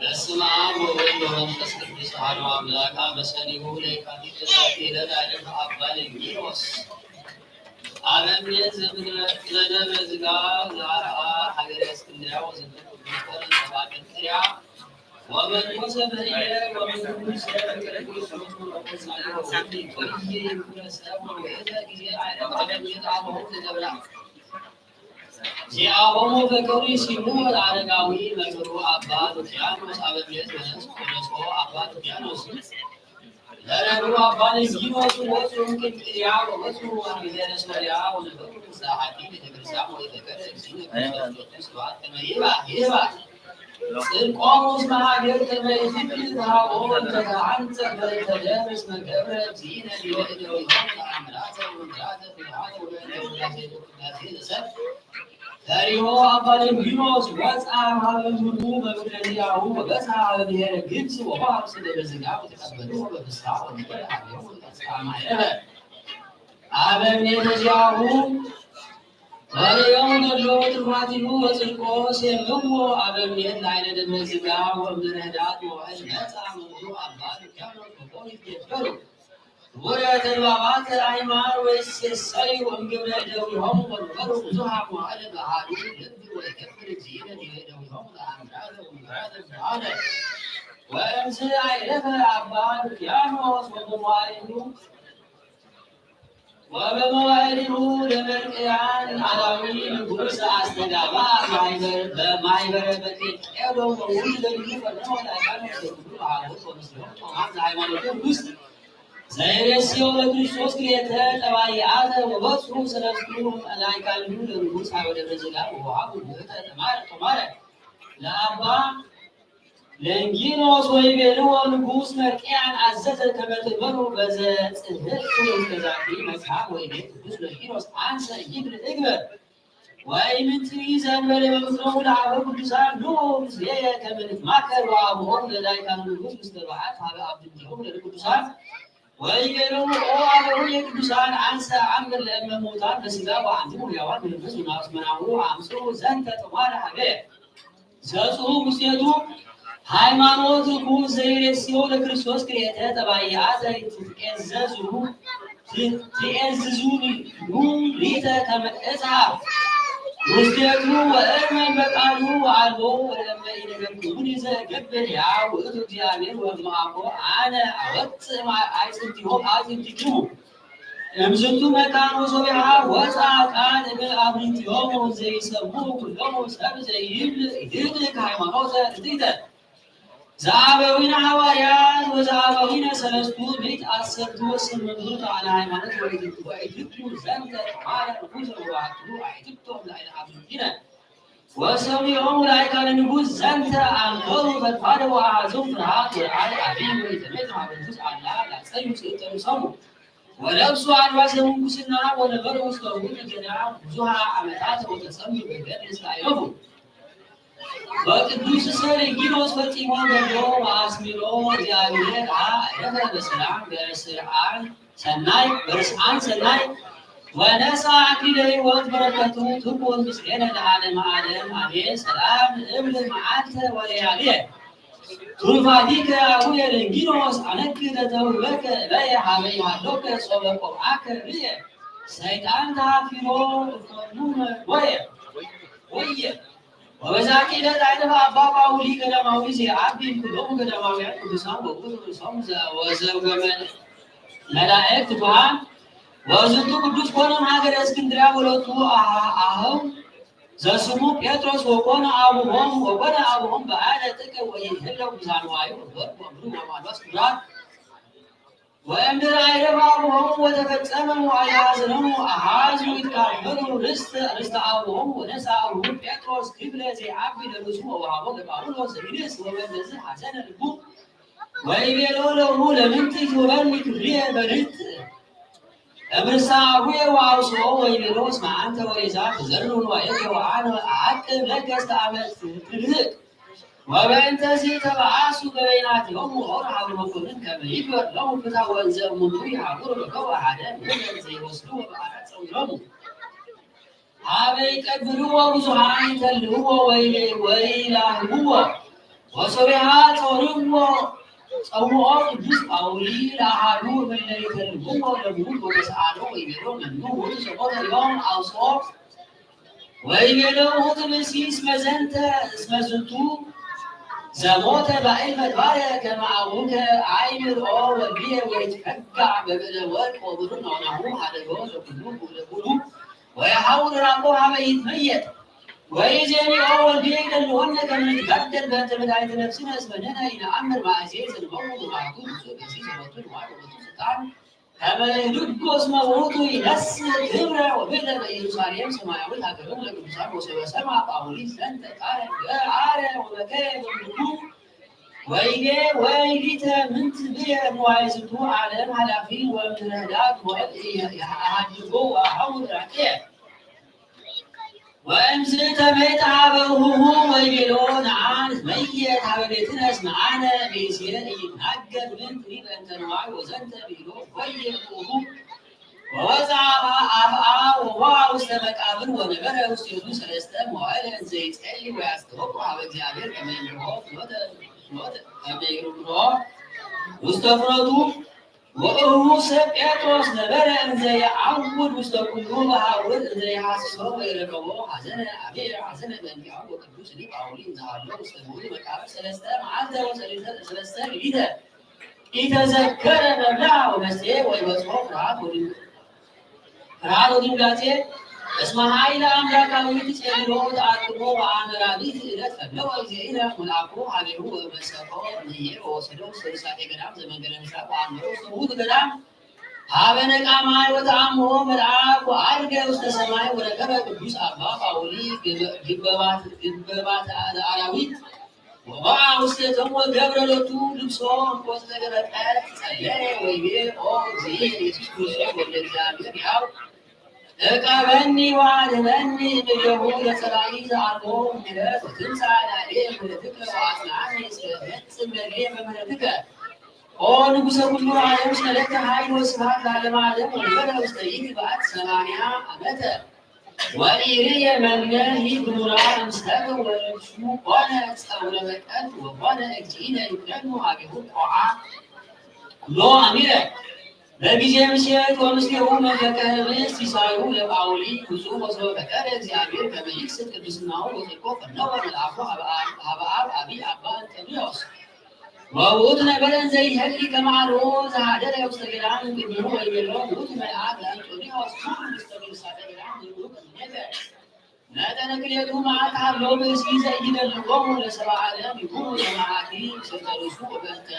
በስመ አብ ወወልድ ወመንፈስ ቅዱስ አሐዱ አምላክ። አመ ሰኒሁ ለየካቲት በዛቲ ዕለት አይረፈ አባ ለንጊኖስ አበምኔት ዘምድረ ዘደብረ ዝጋ ዘአርአ ሀገረ እስክንድርያ ወዝንቱ ቅዱስ ኮነ ሰብአ ቅንጥርያ ወመንኮሰ በህየ ወመንኮሰ በቅዱስ ጊዜ አይረፈ አበምኔት አበው ዘደብራ ዚአሆሙ በከሩ ሲሙ አረጋዊ መምህሩ አባ ሉኪያኖስ አበምኔት ወነስ-፣ ወነስኦ አባ ሉኪያኖስ ለነብሩ አባ ለንጊኖስ ወፁ እምቅንጥርያ ወወፁ እምድረ ሶርያ ወነበሩ እምዛሃቲ ቤተክርስቲያን ወኢተከለ እግዚእነ ክርስቶስ ሎቱ ስብሐት ከመ ይባ-፣ ይባ ጽድቆሙ እስመ ሀገር ከመ ይትብል ተሃቦ እንተ ተአንጸ በእንተ ደብር እስመ ገብረ እግዚእነ ዲበ እደዊሆሙ ተአምራተ ወመንክራተ ፍትሐተ ወበእንተ ውዳሴ ዘሰብ ፈሪሆ አባ ለንጊኖስ ወፅአ ሀበ ምድሩ በምድረ ዚአሁ ወበጽሐ ሀበ ብሔረ ግብጽ ወበሀብስ ደብረ ዝጋ ወተቀበልዎ በፍስሐ ወነበረ ሀቤሁ ወተንሥአ ማዕረገ አበምኔተ ዚአሁ ወርእዮሙ ገድሎ ወትሩፋቲሁ ወጽድቆ ሴምዎ አበምኔት ላዕለ ደብረ ዝጋ ወእምድረ ህዳት መዋዕል መጽአ መምህሩ አባ ሉኪያኖስ ወኮኑ ይትገበሩ ክቡረ ተድባባተ አይማን ወይሴሰዩ እምግብረ እደዊሆሙ ወነበሩ ብዙሃ መዋዕለ በአሐዱ ልብ ወይገብር እግዚእነ ዲበ እደዊሆሙ ተአምራተ ወመንክራተ ፍትሐተ። ወእምዝ አይረፈ አባ ሉኪያኖስ ወበመዋዕሊሁ ወበመዋዕሊሁ ለመርቅያን አላዊ ንጉሥ አስተጋባ ማይበር-፣ በማይበረ በኬልቄዶን ወውሉደ ዲሁ ፈነወ ለአጋንንት ዘኩሉ አሃዱ ወምስሌሆሙ ጾማን ዘሃይማኖተ ንጉሥ ዘይሬስዮ ለክርስቶስ ክልኤተ ጠባይአተ ወበጽሑ ሰለስቱ መላእክት ለንጉሥ ሀበ ደብረ ዝጋ ወወሀቡ ውእተ ጦማረ ለአባ ለንጊኖስ ወይቤልዎ ንጉሥ መርቅያን አዘዘ ከመ ትእመሩ በዘ ጽሕፍት ውስተ ዛቲ መጽሐፍ ወይቤ ቅዱስ ለንጊኖስ አንሰ ይብል እግበር ወኢምንትኒ ዘእንበለ በምክሮሙ ለአበው ቅዱሳን ንዑ ምስሌየ ከመ ንትማከር ወአብሆሙ ለላይካን ንጉሥ ምስለ በዓት ሀበ አብድንቲሆሙ ለቅዱሳን ወይቤሎሙ ኦ አበዊነ ቅዱሳን አንሰ አአምር ለእመ ሙታን በሥጋ ወአንትሙ ሕያዋን በመንፈስ ወናፍስ መናሁ አምጽኡ ዘንተ ጦማረ ሀቤ ዘጽሑ ውስቴቱ ሃይማኖት ርኩስ ዘይሬስዮ ለክርስቶስ ክልኤተ ጠባይአተ ትትኤዘዙ ትትኤዝዙ ሊተ ከመ እጽሐፍ ውስቴቱ ወእመን በቃሉ ወአልቦ ወለእመ ኢነገርኩሙኒ ዘእገብር ሕያው ውእቱ እግዚአብሔር ወእምአኮ አነ አወጽእ እምአዕጽምቲሆሙ አዕጽምቲክሙ እምዝንቱ መካን ወሶቢሃ ወፅአ ቃል እምአፍኒቲሆሙ ዘይሰምዑ ኩሎሙ ሰብ ዘይብል ይህልክ ሃይማኖተ ርትዕተ ዘአበዊነ ሐዋርያት ወዘአበዊነ ሰለስቱ ምእት አሰርቱ ወስምንቱ ተአለ ሃይማኖት ወኢትብሉ ዘንተ ቃለ ርኩሰ ወባሕቱ አይትብቶም ላዕለ አፍኒቲነ። ወሰሚዖሙ ላዕለ ቃለ ንጉሥ ዘንተ አንከሩ ፈድፋደ ወአሐዞሙ ፍርሃት ወረዓድ አቢይ ወኢተሜቱ ሀበ ንጉሥ አላ ላጸዩ ስእልተ ርእሶሙ ወለብሱ አልባሰ ምንኩስና ወነበሩ ውስተ ውእቱ ገዳም ብዙሃ ዓመታት ወተጸምዱ በገድል እስከ አይረፉ። ወቅዱስ ሰሪጊኖስ ፈጺሞ ገድሎ ወአስሚሮ እግዚአብሔር አዕረፈ በሰላም በስርዓን ሰናይ፣ በርስዓን ሰናይ ወነሳ አክሊለ ሕይወት። በረከቱ ትኩን ምስሌነ ለዓለመ ዓለም አሜን። ሰላም እብል መዓልተ ወለያልየ ትሩፋቲከ አቡየ ለንጊኖስ አነግር ለተውህበከ እበየ ሀበ ይሃሎከ ሶበ ቆብአከ ርእየ ሰይጣን ተሃፊሮ እፎኑ ወየ ወየ። ወበዛቲ ዕለት አይረፈ አባ ጳውሊ ገዳማዊ ዘየዐቢ እምኩሎሙ ገዳማውያን ቅዱሳን ወውእቱ ርእሶሙ ዘ-፣ ወዘውገመ መላእክት ትጉሃን። ወዝንቱ ቅዱስ ኮነ እምሀገረ እስክንድርያ ወሎቱ አሃ-፣ አሃው ዘስሙ ጴጥሮስ ወኮነ አቡሆሙ፣ ወኮነ አቡሆሙ በአሐደ ጥቀ ወኢህለው ብዝሃ ንዋዩ ወወርቅ ወብሩር ወአልባስ ክቡራት። ወእምድር አይረፈ አቡሆሙ ወተፈጸመ መዋዕለ ሐዘኖሙ አሐዙ ይትካፈሉ ርስተ፣ ርስተ አቡሆሙ ወነሳ አቡሁ ጴጥሮስ ክፍለ ዘይዐቢ ለርእሱ ወወሀቦ ለጳውሎስ ዘሚንስ ወበእንተዝ ሐዘነ ልቡ ወይቤሎ ለሁ ለምንት ትሁበኒ ክፍልየ በርትዕ እምርሳ አቡየ ወአውስኦ ወይቤሎ እስመ አንተ ወሬዛ ትዘርእ ንዋየከ ወአነ አዕቅብ ለከ እስከ አመት ትልህቅ። ወበእንተዝ ተበአሱ በበይናቲሆሙ ሆር ሀበ መኮንን ከመ ይግበር ሎሙ ፍትሐ ወእንዘ እሙንቱ ይሃውሩ በከው አሐደ ምድር ዘይወስድዎ በአራት ጸዊሮሙ ሀበ ይቀብርዎ ብዙሃን ይተልህዎ ወይሌ-፣ ወይላህብዎ። ወሶብያ ጾርዎ ጸውዖ ቅዱስ ጳውሊ ለአሃዱ እለ ኢተልምዎ ለምውት ወተስአሎ ወይቤሎ፣ መኑ ውእቱ ዘቦተ ዮም አውጽኦ ወይቤሎ፣ ውእቱ ብእሲ እስመ ዘንተ እስመ ዝንቱ ዘሞተ ባዕል መድባረ ከመ አቡከ። አእምር ኦ ወልድየ ወይትፈጋዕ በብእለ ወርቅ ወብሩር፣ ወናሁ ሀደጎ ለኩሉ ለኩሉ ወየሐውር ራቆ ሀበ ይትመየጥ። ወይእዜኒ ኦ ወልድየ ይደልወነ ከመ ንትጋደል በእንተ መድኃኒተ ነፍስነ እስመ ንሕነ ኢነአምር ማእዜ ዘንበሩ። ወባሕቱ ብፁዕ ብእሲ ዘቦቱ ንዋይ ወቦቱ ስልጣን ከመ ይህድጎ እስመ ውእቱ ይነስእ ክብረ ወብእለ በኢየሩሳሌም ሰማያዊት ሀገርነ ለቅዱሳን። ወሶበ ሰምዐ ጳውሊ ዘንተ ቃለ ገአረ ወበከየ በምድሩ ወይቤ፣ ወይሊተ ምንት ብየ ንዋየ ዝንቱ ዓለም ኃላፊ ወእምድረ ህዳግ ሞት የሐድጎ ወአሐውር ራቅየ። ወእምዝ ተመይጠ ሀበ እሁሁ ወይቤሎ፣ ነዓ ንትመየጥ ሀበ ቤትነ እስመ አነ ብእሴ ኢይትናገር ምንትኒ በእንተ ንዋይ ወዘንተ ብሂሎ ወየ እሁሁ። ወወፅአ አፍአ ወወአ ውስተ መቃብር ወነበረ ውስቴቱ ሰለስተ መዋዕለ እንዘ ይጸሊ ወያስተወቅዕ ሀበ እግዚአብሔር ከመ ይምርሖ ፍኖተ ፍኖተ ከመ ይምርሖ ውስተ ፍኖቱ። ወእሁሰ ጴጥሮስ ነበረ እንዘ የዐውድ ውስተ ኩሉ መሃውር እንዘ የሐስሶ ወይረከቦ ሐዘነ አብየ ሐዘነ በእንቲአሁ። ወቅዱስ ሊቅ ጳውሊ እንዘ ሀሎ ውስተ ምውት መቃብር ሰለስተ መዓልተ ወሰለስተ ሌሊተ ኢተዘከረ መብልዐ ወመስተየ ወኢበጽሖ ፍርሃት ወድንጋጼ። ፍርሃት ወድንጋጼ። እስመ ኃይለ አምላካዊት ጸልሎ ወተአቅቦ። ወአመ ራቢት ዕለት ፈነወ እግዚእነ መልአኮ ሀቤሁ ወመሰኮ እምዬ ወወሰዶ ውስተ ውሳጤ ገዳም ዘመንገለ ምስራቅ ወአንበሮ ውስተ ውእቱ ገዳም ሀበ ነቃ ማይ ወተአምሆ መልአክ ወዐርገ ውስተ ሰማይ ወረከበ ቅዱስ አባ ጳውሊ ግበባት ለአራዊት ወበአ ውስቴቶሙ ወገብረ ሎቱ ልብሶ ወዘገረጠ ጸለየ ወይቤ፣ ኦ እግዚእ ኢየሱስ ክርስቶስ ወልደ እግዚአብሔር ሕያው እቀበኒ ወአድኅነኒ እምኔሁ ለጸላኢ ዘአልቦ ምሕረት ወትንሣእ ላዕሌየ ምሕረትከ ወአጽንዓኒ እስከ እመጽእ እምኔሁ በምሕረትከ። ኦ ንጉሠ ኩሉ ዓለም እስመ ለከ ኃይል ወስብሐት ለዓለመ ዓለም። ወነበረ ውስተ ይእቲ በዓት ሰማንያ ዓመተ ወኢርእየ መነ ግሙራ እምሰልም ወልብሱ ኮነ ጸውረ በቀል ወኮነ እግዚእነ ይኩነኑ ሀቤሁ ቆዓ ኩሎ አሚረ። በጊዜ ምሴት ወምስሌሁ መንፈቀ ህብስት ሲሳዩ ለጳውሊ ብፁዕ ወሶበ ፈቀደ እግዚአብሔር ከመ ይክስት ቅድስናሁ ወጽድቆ ፈነወ መልአኮ ሀበ አብ አቢ አባ እንጠንዮስ። ወውእቱ ነበረ እንዘ ይሄሊ ከመ አልቦ ዘሀደረ ውስተ ገዳም እምቅድሜሁ ወይቤሎ ውእቱ መልአክ ለእንጦንዮስ ኩን ውስተ ቅድሳተ ገዳም ዘይቡሩክ እምኔከ። መጠነ ክልኤቱ መዓልት ሀሎ ብእሲ ዘኢይደልዎሙ ለሰብአ ዓለም ይኩኑ ለመዓቲ ሰተርሱ ወበእንተ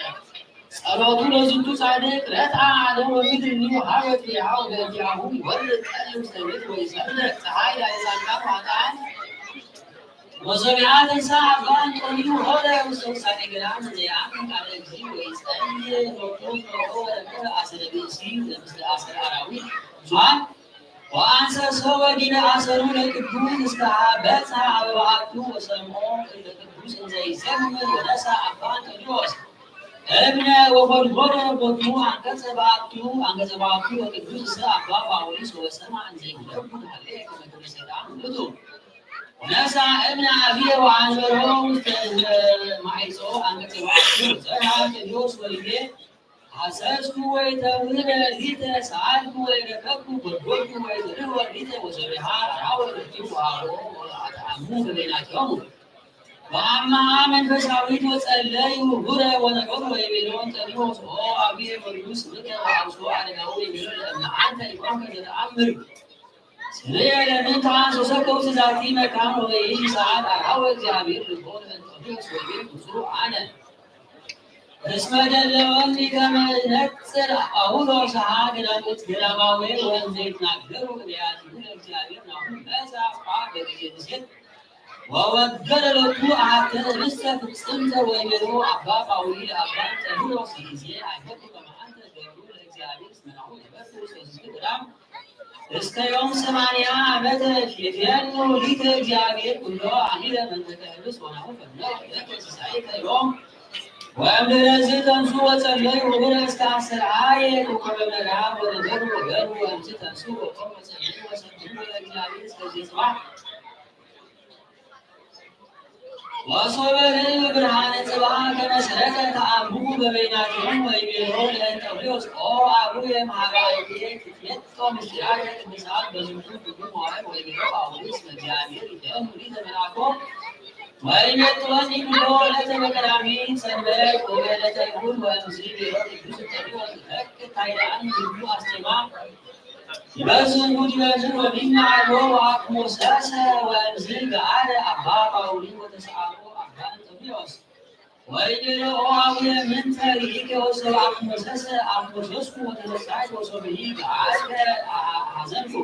ጸሎቱ ለዝንቱ ጻድቅ ረትዐ ዓለም ወምድር እምኔሁ ሀበት ሪሓሁ በእንቲአሁ ይወርድ ጠል ውስተ ምድር ወይሰምር ፀሐይ ላዕለ ጻድቃን ወኃጥኣን። ወሶበ ተንሥአ አባ እንጦንዮስ ሆረ ውስተ ውሳጤ ገዳም እንዘ የአምን ቃለ እግዚእ ወይጸልይ ሎቱ ጾሮ ወረከበ አሰረ ብእሲ ለምስለ አሰረ አራዊት ብዙኃን። ወአንሰ ሶበ ዲበ አሰሩ ለቅዱስ እስከ በጽሐ ሀበ በዓቱ ወሰምዖ እለ ቅዱስ እንዘ ይዘምር ወነስአ አባ እንጦንዮስ እብነ ወኮድኮደ ቦቱ አንቀጸ በዓቱ አንቀጸ በዓቱ ወቅዱስ እስከ አባ ጳውሊ ሶበ ሰምዐ እንዘ ይብለቡ ሀሌ ከመ ገብረ ሰይጣን ውእቱ። ወነስአ እብነ አብየ ወአንበሮ ውስተ ማይጾ አንቀጸ በዓቱ። ዘርአ እንጦንዮስ ወይቤ ሐሰስኩ ወኢተውህበ ሊተ ሰአልኩ ወኢረከብኩ ጎልጎልኩ ወኢተርህወ ሊተ ወሶበ ሀ አርሀወ ርቲኩ ወሀቦ ወአጥዐሙ በበይናቲሆሙ። ወአመሃ መንፈሳዊት ወጸለዩ ህቡረ ወነገሩ ወይቤሎ እንጦንዮስ ኦ አብየ መርጉስ ስምከ ወአብሶ አረጋዊ ወይቤሎ ለእመ አንተ ኢኮንከ ዘተአምር ስርየ ለምንታ ሶሰከው ስዛቲ መካን ወበይን ሰዓት አርአወ እግዚአብሔር ልቦ ለእንጦንዮስ ወይቤ ብፁዕ አነ እስመ ደለወኒ ከመ እነጽር አውሎ ሰሃ ገዳምት ገዳማዊ ወእንዘ ይትናገሩ ነቢያቲሁ ለእግዚአብሔር ናሁ መጻ አፍአ በጊዜ ምሴት ወወገረ ሎቱ አሐተ ርእሰ ፍጽምተ ወይቤሎ አባ ጳውሊ ለአባ እንጠንዮስ ይዜ አይፈቱ ከመ አንተ ገብሩ ለእግዚአብሔር እስመ ናሁ ነበርኩ ውስተ ዝንቱ ገዳም እስከ ዮም ሰማንያ ዓመተ ፌኑ ሊተ እግዚአብሔር ኩሎ አሚረ መንፈቀ ህብስት ወናሁ ፈነወ ለከ ሲሳይከ ዮም። ወእምድረዝ ተንሱ ወጸለዩ ህቡረ እስከ አስተርአየ ኮከበ ምዕራብ ወነበሩ ወገሩ ወእምዝ ተንሱ ወቆሙ ወጸለዩ ወሰብሑ ለእግዚአብሔር እስከ ዜ ጽባሕ። ወሶበ ርእዩ ብርሃነ ጽባሕ ከመ ሰረቀ ተአንብቡ በበይናቲሆሙ ወይቤሎ ለእንጦንዮስ ኦ አቡየ መሐባይቴ ትትየጦ ምስጢራተ ቅዱሳት በዝንቱ ኩሉ መዋዕል ወይቤሎ ጳውሎስ ለእግዚአብሔር ይደሙ ሊተ መልአኮ ወይሜጥወኒ ኩሎ ዕለተ በቀዳሚት ሰንበት ወበዕለተ እሁድ ወእምዝ ቤሎ ቅዱስ እንጦንዮስ ለክ ታይዳን ሁሉ አስቴማ ይበዝሁ ዲበ ምድር ወዲና አልቦ ወአቅሞሰሰ ወእምዝ ገአረ አባ ጳውሊ ወተሰአሎ አባ እንጦንዮስ ወይቤሎ ኦ አቡየ ምንተ ርኢከ ወሶበ አቅሞሰሰ አቅሞሰስኩ ወተነሳይኩ ወሶበሂ ገአርከ ሐዘንኩ።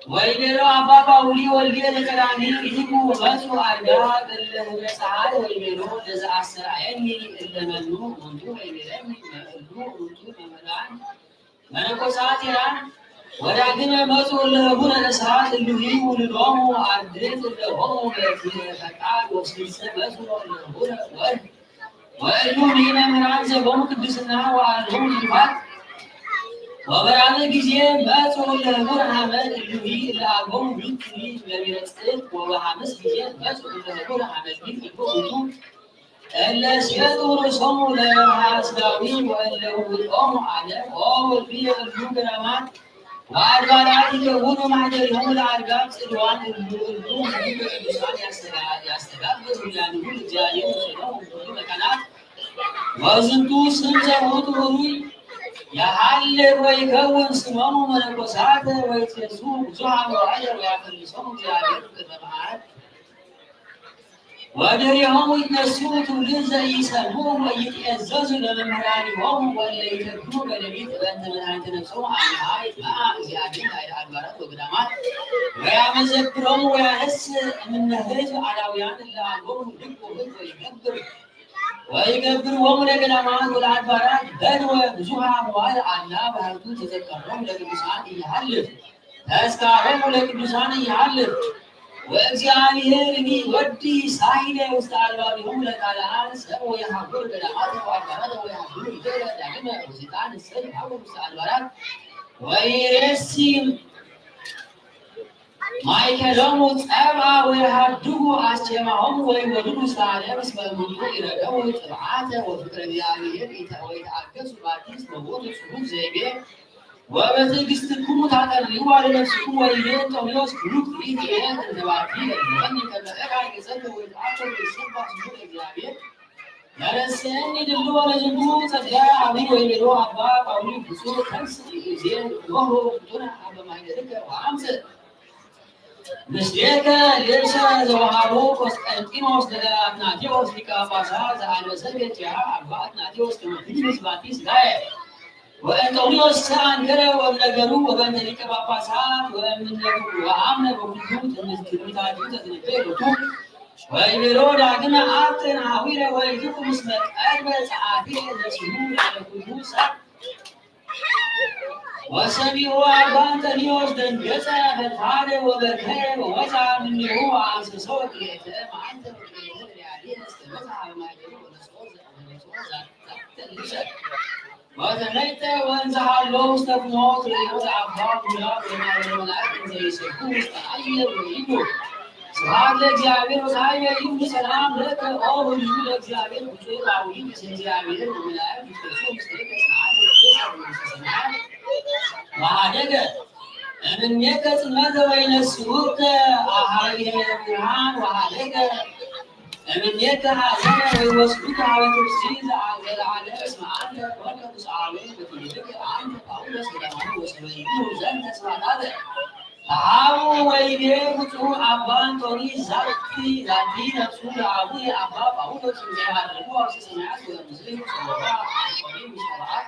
ወይቤሎ አባ ጳውሊ ወልድየ ለቀዳሚ ርኢኩ ወመጹ አርጋእ እለ ህብረ ጸዓር ወይቤሎ ለዘአስተርአየኒ እለ መኑ ውእቱ ወይቤለኒ እለ እሉ ውእቱ መምህራን መነኮሳት ኢራን ወዳግመ መጹ እለ ህቡረ እሳት እሉሂ ውሉዶሙ አርድእት እለ ሆሙ በትየ ፈቃድ ወስልሰ መጹ እለ ህቡረ ወልድ ወእሉ እምይእቲ መምህራን ዘቦሙ ቅድስና ወአልቦሙ ትሩፋት። ወበራሪ ጊዜ መጹ እለ ህቡረ ሐመድ እሉሂ እለ አልቦሙ ሚክሪ ለሚረጽት ወበሐምስ ጊዜ መጹ እለ ህቡረ ሐመድ ሚክሪ ውእቱ እለ ሲየጡ ርእሶሙ ለመንፈስ ሥጋዊ ወእለ ውእቶሙ አለ ኦ ወልድየ እሉ ገዳማት ወአድባራት ይከውኑ ማህደሪሆሙ ለአርጋእ ጽድዋን እሉ እሉ እሉ ቅዱሳን ያስተጋ- ያስተጋብእ ህያንሁ ለእግዚአብሔር ምስሎሙ በኩሉ መካናት። ወዝንቱ ስም ዘውቱ ህሩይ የሐልፍ ወይከውን ስሞሙ መነኮሳት ወይትፌሱ ብዙሃ መዋዕለ ወያፈልሶሙ እግዚአብሔር ቅድመ መዓት። ወድህሬሆሙ ይትነስኡ ትውልድ ዘኢሰምዑ ወኢይትዔዘዙ ለመምህራኒሆሙ ወእለ ይተክሉ በሌሊት በእንተ መድኃኒተ ነፍሶሙ አምሃ ይትመአ እግዚአብሔር ላዕለ አድባራት ወገዳማት ወያመዘክሮሙ ወያነስእ እምነ ህዝብ አላውያን እለ አልቦሙ ልብ ወህግ ወይገብር ወይገብርዎሙ ለገዳማት ወለአድባራት በድወ ብዙሃ መዋዕል አላ ባህቱ ተዘከሮሙ ለቅዱሳን ኢይሃልፍ ተስካሮሙ ለቅዱሳን ኢይሃልፍ። ወእግዚአብሔር እምይወድይ ሳይለ ውስተ አልባቢሆሙ ለካልአን ሰብ ወየሐውር ገዳማተ ወአድባራተ ወየሐውር ይእተ ዳግመ ወሰይጣን እሰ ይሐውር ውስተ አድባራት ወይሬሲ ማእከሎሙ ጸብአ ወየሐድጉ አስኬማሆሙ ወይወርዱ ውስተ ዓለም እስመ እሙንቱ ኢረደኡ ጥብዓተ ወፍቅረ እግዚአብሔር ኢተ- ወኢተአገሱ ባቲ እስመ ውእቱ ጽሑፍ ዘይቤ ወበትዕግሥትክሙ ታጠርይዋ ለነፍስክሙ ወይቤ እንጦንዮስ ኩሉ ክፍሊት ይቤ እንተ ባቲ ለእመኒ ከመ እርአይ ገጸከ ወይትአከብ ወይትሰባህ ስሙ ለእግዚአብሔር። ያረሰኒ ድሉ ወለዝንቱ ጸጋ አቢ ወይቤሎ አባ ጳውሊ ብፁዕ ተንሥእ ይእዜ ኖሆ ፍጡነ አበ ማሕደርከ ወአምጽእ ምስሌከ ልብሰ ዘወሃቦ ቆስጠንጢኖስ ለአትናቴዎስ ሊቀ ጳጳሳት ዘአልበሰ ገጽሃ አባ አትናቴዎስ ከመ ትግንዝ ባቲ ሥጋየ። ወእንጦንዮስ ዘአንከረ ወእምነገሩ ወበእንተ ሊቀ ጳጳሳት ወእምነቱ ወአምነ በኩሉ ትንቢታቲሁ ተትነበየ ሎቱ። ወይቤሎ ዳግመ አቅን ሐዊረ ወይትቁም እስመ ቀርበ ጸአቴ ለስሙ ላዕለ ኩሉ ሰብ። ወሰሚዖ አባ እንጦንዮስ ደንገጸ ፈድፋደ ወበከየ ወወፅአ እምኔሁ ወአንሰሶ ክልኤተ መዓልተ ወክልኤተ ለያልየ እስከ በጽሐ በማእከሉ ወነስኦ ዘ- ወነስኦ ዛተ ልብሰ። ወተመይጠ ወእንዘ ሀሎ ውስተ ፍኖት ርእዮ ለአባ ጉልላት ወማእከለ መላእክት እንዘ ይሰብሑ ውስተ አየር ወይብሉ ስብሐት ለእግዚአብሔር ወሰማይ ይሁን ሰላም ለከ ኦ ወልዩ ለእግዚአብሔር ብፁዕ አቡነ ዘእግዚአብሔር ወመላእክት ይትቀድሱ ምስሌከ ሰዓት ወቅዱስ አቡነ ዘበሰማያት ወሀደገ እምኔከ ጽልመተ ወይነስኡከ አሃዊነ ብርሃን ወሀደገ እምኔከ ሐዘነ ወይወስዱከ ሀበ ትፍስሕት ዘአልዓለ እስመ አንተ ኮንከ ብፁዓዊ በትምህርትከ አንተ ጳውሎስ ገዳማዊ ወሰበይኩ ዘንተ ስብሐት አበ ተሃቡ ወይቤ ብፁዕ አባ እንጦንዮስ ዛቲ ዛቲ ነፍሱ ለአቡነ አባ ጳውሎስ እንዘ ዐርጉ አውስተ ሰማያት ወእምዝ ጸሎታ አቆሪ ምስለ በዓል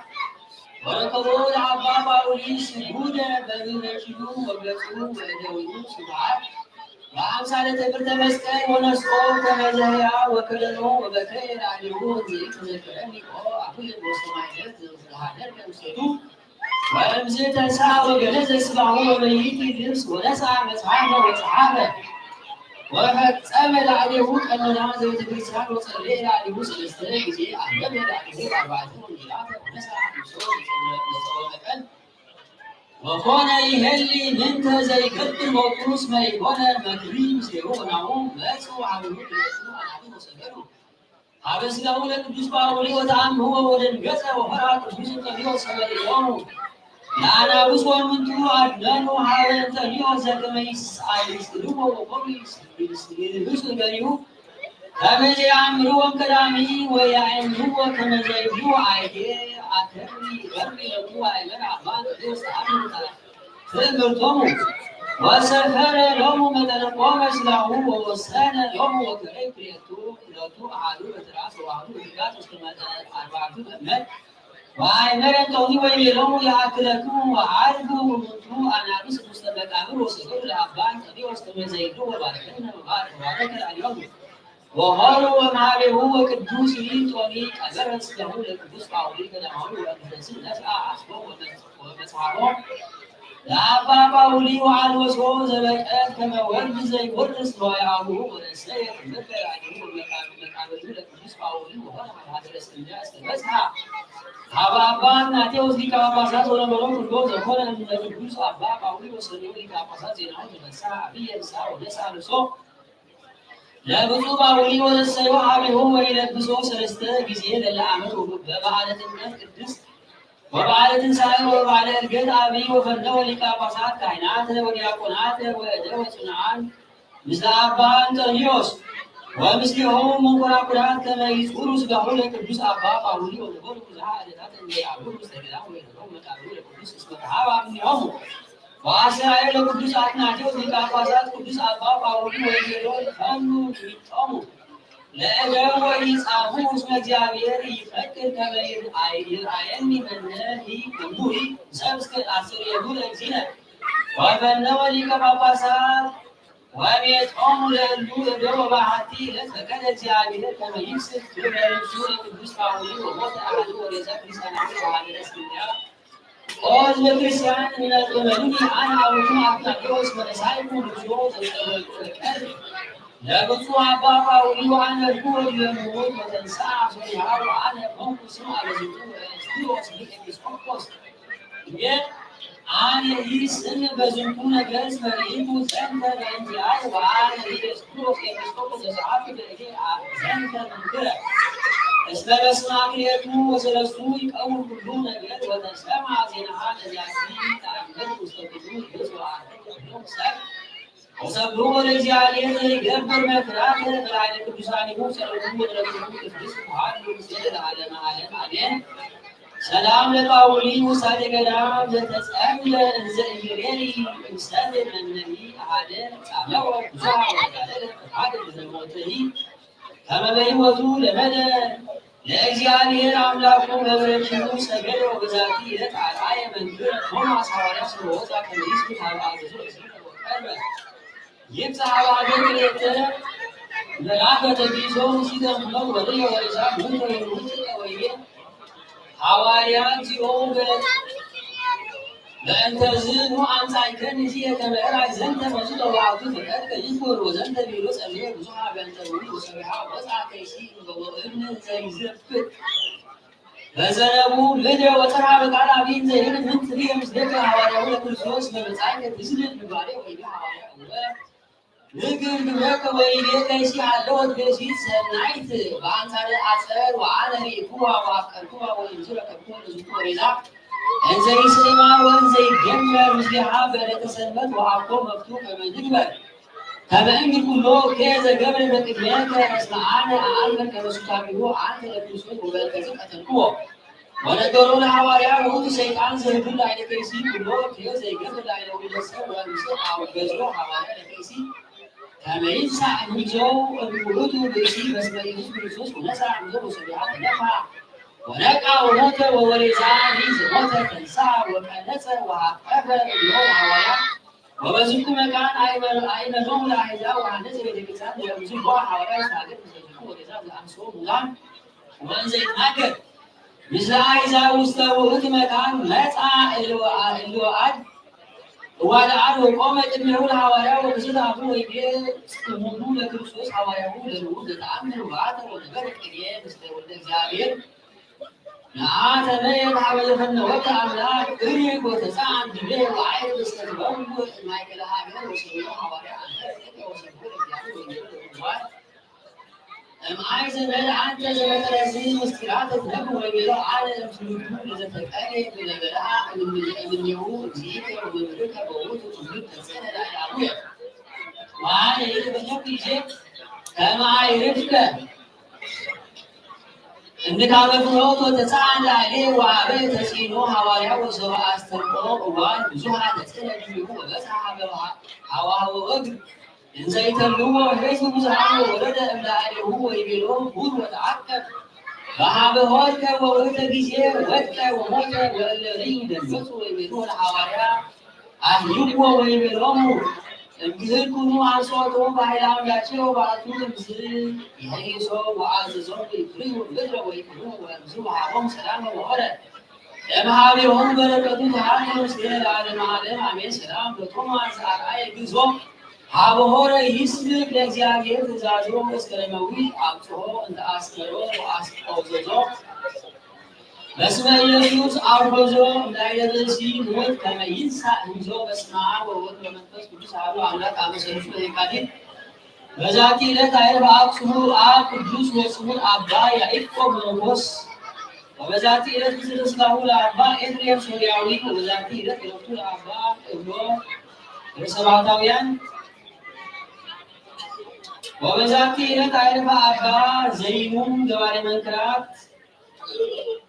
ወረከቦ ለአባ ጳውሊ ስጉደ በርህረኪሁ ወገጹ ወእደዊሁ ስብሐት ወአምሳለ ትዕብርተ መስቀል ወነስኦ ከመ ዘህያ ወከደኖ ወበከየ ላዕሌሁ እንዘ ኢትዘክረኒ ኦ አቡየ በውስተ ማሕደር ዘሀደርከ ምስሌሁ ወእምዝ ተንሥአ ወገነዘ ስጋሁ ወበይእቲ ልብስ ወነስአ መጽሐፈ ወጸሐፈ ወፈጸመ ላዕሌሁ ቀኖና ዘቤተ ክርስቲያን ወጸለየ ላዕሌሁ ሰለስተ ጊዜ አንበበ ላዕሌሁ አርባዕተ ወንጌላተ ወነስአ ልብሶ ለጸወመ ቀን ወኮነ ይሄሊ ምንተ ዘይገብር ሞቅሩስ መይኮነ መክሪ ምስሌሁ ወናሁ መጹ ሀብሁ ክልኤቱ አናብር ወሰገዱ ሀበ ሥጋሁ ለቅዱስ ጳውሊ ወተአምሁ ወደንገጸ ወፈርሀ ቅዱስ እንጠንዮስ ሀበ ርእዮሙ ለአናብስ ወእምንቱ አድነኑ ሀበ እንጠንዮስ ዘከመ ይስአል ይስእልዎ ወኮኑ ይልብሱ እገሪሁ ከመ ዘየአምርዎ እምቀዳሚ ወየአእምርዎ ከመ ዘይብሉ አይቴ አከሪ በሪ ለኩ አእመር አባ እንጠንዮስ ተአምር ትእምርቶሙ ወሰፈረ ሎሙ መጠነ ቆመ ሥጋሁ ወወሰነ ሎሙ ወከረዩ ክልኤቱ ክልኤቱ አሐዱ በትራስ ወአሐዱ በትራስ እስከ መጠነ አርባዕቱ ገመድ ወአእመረ እንጠንዮስ ወይቤሎሙ ይአክለክሙ ወዐርጉ እሙንቱ አናብስ ውስተ መቃብር ወሰገዱ ለአባ እንጠንዮስ ከመ ዘይብሉ ወባርከነ ወባርከ ላዕሌሆሙ ወሖሩ እምሃቤሁ ወቅዱስ እንጦኒ ቀበረ ሥጋሁ ለቅዱስ ጳውሊ ገዳማዊ ወእንዘ ነስአ አስቦ ወመጽሐፎ ለአባ ጳውሊ ወአልወሶ ዘበቀት ከመ ወልድ ዘይወርስ ንዋየ አቡሁ ወነሰየ ትምህርተ ላዕሌሁ ወመቃብሩ ለቅዱስ ጳውሊ ወሖረ ሀበ ሀገረ እስክንድርያ እስከ በጽሐ ሀበ አባ አትናቴዎስ ሊቀ ጳጳሳት ወነበሮ ኩሎ ዘኮነ እምነ ቅዱስ አባ ጳውሊ ወሰልዮ ሊቀ ጳጳሳት ዜናሁ ተፈስሐ አብየ ንስሐ ወነስአ ልብሶ ለብፁዕ ጳውሊ ወነሰዮ ሀቤሁ ወኢለብሶ ሰለስተ ጊዜ ለለዓመት በበዓለ ጥምቀት ቅድስት ወበዓለ ትንሳኤ ወበዓለ ዕርገት አብይ ወፈነወ ሊቀ ጳጳሳት ካህናተ ወዲያቆናተ ወእደወ ጽኑዓን ምስለ አባ እንጠንዮስ ወምስሌሆሙ መንኮራኩራት ከመ ይጹሩ ሥጋሁ ለቅዱስ አባ ጳውሊ ወነበሩ ብዙኃ ዕለታት እንዘ ይዐብሩ ውስተ ገዳም ወይደረው መቃብሩ ለቅዱስ እስመ ተሃባ እምኔሆሙ ወአስተርአዮ ለቅዱስ አትናቴዎስ ሊቀ ጳጳሳት ቅዱስ አባ ጳውሊ ወይቤሎ ይፈኑ ሊጦሙ ለእደው ወኢጻሙ እስመ እግዚአብሔር ይፈቅድ ከመ ይርአየኒ መነ ሂ እሙሂ ሰብስከ አስተርእየሁ ለእግዚእነ ወፈነወ ሊቀ ጳጳሳት ወሜጦሙ ለእሉ እደው ወበአሐቲ ዕለት ፈቀደ እግዚአብሔር ከመ ይክስት ክብረ ርእሱ ለቅዱስ ጳውሊ ወሞተ አሐዱ ወሬዛ ክርስቲያናዊ ወሀገረ እስክንድርያ ኦ ሕዝበ ክርስቲያን እምነ እመኑኒ አነ አቡክሙ አትናቴዎስ ወነሳእኩ ልብሶ ዘጸበቀ ለብፁዕ አባ ጳውሊ ወአንበርኩ ዲበ ምውት ወተንሥአ ሶርያ ወአነ ኮንኩ ስምዐ ለዝንቱ ወእስክንድሮስ ሊቀ ኤጲስቆጶስ እሜ አነ ኢስእም በዝንቱ ነገር እስመ ርኢኩ ዘንተ በእንቲአየ ወአነ ኢእስክንድሮስ ኤጲስቆጶስ ዘጸሐፍኩ በእዴ ዘንተ መንክረ እስመ በስመ ክልኤቱ ወሰለስቱ ይቀውም ኩሉ ነገር ወተሰምዐ ዜናሃ ለዛቲ ተአምር ውስተ ኩሉ ግብጽ ወአርዕድ ኩሎም ሰብ ወሰብሖ ለእግዚአብሔር ዘይገብር መክራተ በላዕለ ቅዱሳኒሁ ጸሎቱ ወበረከቱ ቅድስት ተሃሉ ምስለ ለዓለመ ዓለም አሜን። ሰላም ለጳውሊ ውሳጤ ገዳም ዘተጸምደ እንዘ ኢይሬኢ እምሰብ መነሂ አሐደ ጻመወ ብዙኃ ወተጋደለ ፈድፋደ ድህረ ሞትሂ ከመ በሕይወቱ ለመደ ለእግዚአብሔር አምላኩ በበረኪሁ ሰገደ ወበዛቲ ዕለት አርአየ መንክረ ቶማስ ሐዋርያ ስለ ወፃ ከመ ይስብክ ሀበ አዘዞ እግዚእነ ወቀርበ ይብጽሕ ሀበ ሀገር ክልኤተ ምዕራፍ ወተግሂሶ ምስጢረ እምኩሎ ወርእየ ወሬዛ ምንተ ወይሁድ ጥቀ ወይቤ ሐዋርያ እግዚኦ በእንተዝ ኑ አምጻእከኒ ዚየ ከመ እርአይ ዘንተ መጹ ተዋቱ ፈቀድከ ይኩር ወዘንተ ቢሎ ጸልየ ብዙኃ በእንተ ውሉድ ወሰቢሃ ወፅአ ከይሲ እምበቦ እብን ዘይዘፍቅ በዘነቡ ልደ ወፀርሃ በቃል አቢን ዘይብል ምን ትብየ ምስሌከ ሐዋርያሁ ለክርስቶስ በመጻእከ ትስልል ምግባሬ ወይቤ ሐዋርያ እወ ንግር ግብረከ ወይቤ ከይሲ ሀለወት ብእሲት ሰናይት በአንጻረ አጸር ወአነ ርኢኩዋ ወአፍቀርኩዋ ወእንዝረ ከብኮ ለዝንቱ ወሬዛ እንዘ ይስእማ ወእንዘ ይገመር ምስሌሃ በዕለተ ሰንበት ወአኮ መፍቱ ከመ ንግበር ከመ እንግር ኩሎ እከ ዘገብረ በቅድሜከ እስመ አነ አአምር ከመ ሱታፊሁ አንተ ለክርስቶስ ወበእንተዝ ቀተልክዎ ወነገሮ ለሐዋርያ ውእቱ ሰይጣን ዘህድር ላዕለ ከይሲ ኩሎ እከ ዘይገብር ላዕለ ውሉደ ሰብ ወእምዝ አውገዞ ሐዋርያ ለከይሲ ከመ ይንሳእ እምይእዜሁ እምውእቱ ብእሲ በስመ ኢየሱስ ክርስቶስ ወነስአ እምይእዜሁ ወሰቢሃ ተነፍሐ ወነቃ ወሞተ ወወሬዛኒ ዘሞተ ተንስአ ወቀነጸ ወአቀርበ እዴሁ ለሐዋርያ ወበዝኩ መካን አእመ- አእመኖሙ ለአሕዛብ ወሐነጸ ቤተ ክርስቲያን ወእምዝ ቦአ ሐዋርያ ውስተ ሀገር ምስለ ዝኩ ወሬዛ ዘአንስኦ ሙታን ወእንዘ ይትናገር ምስለ አሕዛብ ውስተ ውእቱ መካን መጽአ እልወ- እልወአድ እዋልአድ ወቆመ ቅድሜሁ ለሐዋርያ ወክስት አፉ ወይቤ ጽሙኑ ለክርስቶስ ሐዋርያሁ ለልዑል ዘተአምር ወአተ ወነበረ ቅኔ ምስለ ወልደ እግዚአብሔር ነአተ መየት ሀበ ለፈነወከ አምላክ እሪግ ወተጸዓን ዲቤ ወዐይር እስከ ትበውእ ማእከለ ሀገር ወሰሚዑ ሐዋርያ አንተ ርኢከ ወሰምዑ ለእግዚአብሔር ወንጌል ለጉባኤ። እምአይ ዘመድ አንተ ዘመጠረዚ ምስጢራተ ትነግር ወንጌሎ አለ እምትውልዱ ለዘተቀኔ ለዘበልአ እምኔሁ እግዚእከ ወመምህርከ በውእቱ ትውልድ ተጽዕነ ላዕለ አቡየ። ወአነ ይእቲ በፈቅድ ጊዜ ከመ አይርድከ እንካበ ፍኖት ወተጸዓን ላዕሌሁ ወሀበ ተጽዕኖ ሐዋርያ ወሰብአ አስተርቆ እዋን ብዙሃ ተጽዕነ ዲቤሁ ወበጽሐ ሀበ ሀዋህወ እግር እንዘ ይተልዎ ህዝብ ብዙሃን ወወረደ እምላዕሌሁ ወይቤሎ ሁር ወተዐቀብ በሀበ ሆርከ ወውእተ ጊዜ ወድቀ ወሞተ ወእለ ርእዩ ደንገጹ ወይቤልዎ ለሐዋርያ አህይዎ ወይቤሎሙ እምድህር ኩኑ አንሶ ቱ በኃይለ አምላኬ ወበአቱ እምዝ ይሄይሶ ወአዘዞሙ ይፍርሁ ምድረ ወይኩኑ ወእምዝ ወሀቦሙ ሰላመ ወሆረ እምሃቤሆሙ በረከቱ ተሃሉ ምስሌነ ለዓለመ ዓለም አሜን። ሰላም ለቶማስ ዘአርአየ ግዞ ሀበ ሆረ ይስልክ ለእግዚአብሔር ትእዛዞ እስከ ለመዊት አብጽሖ እንተ አስከሮ ወአስቆዘዞ በስመ ኢየሱስ አውገዞ እምናይለ ብእሲ ሞት ከመ ይንሳእ ህምዞ በስመ አብ ወወልድ ወመንፈስ ቅዱስ አሐዱ አምላክ አመ ሰሉሱ ለየካቲት በዛቲ ዕለት አይረፈ አብ ጽቡር አብ ቅዱስ ወጽቡር አባ ያዕቆብ መነኮስ ወበዛቲ ዕለት ግዝእተ ሥጋሁ ለአባ ኤፍሬም ሶርያዊ ወበዛቲ ዕለት ዕረፍቱ ለአባ እብሎ ርእሰ ባሕታውያን ወበዛቲ ዕለት አይረፈ አባ ዘይኑም ገባሬ መንክራት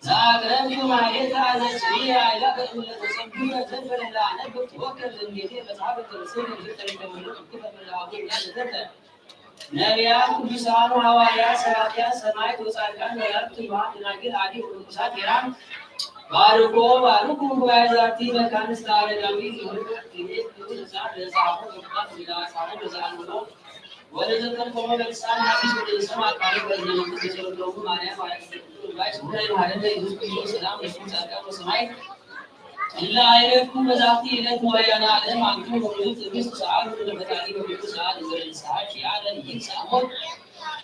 ዘአቅረብኩ ማሕሌተ ዘጽሪ አእላፈ እለ ተጸምዱከ ዘንበለ ለአነብብ ተወከል ዘንዴቴ መጽሐፈ ተርእሰ ለዘጠኝ ተወልዶ እክፈ መላሁ ዘተተ ነቢያት፣ ቅዱሳን ሐዋርያት፣ ሰባክያን ሰማዕት ወጻድቃን፣ መላእክት፣ ትጉሃን ደናግል፣ አዲ ወመነኮሳት ሄራን ባርኮ ባርኩ ጉባኤ ዛቲ መካን እስከ አረጋዊ ዘወርቅ ጊዜ ቅዱስ ዛት ለጻፎ ቅዱሳት ለጻፎ ለዛንሎ ወለዘተርጎሙ በልሳን ሐዲስ ወለዘሰምዐ ቃለ በእዝነ መንፈስ በጸሎቶሙ ማርያም አራቂተ ኩሉ እምባይ ስቡረ ይምሐረነ ኢየሱስ ክርስቶስ ሰላም ለኩሉ ጻድቃን ወሰማዕት እለ አይረፍኩ በዛቲ ዕለት ወያነ ዓለም አንትሙ በኩሉ ትዕግስት ሰአሉ ለፈጣሪ በኩሉ ሰዓት እንዘ ለንስሐ ኪያነ ይንሳ ሞት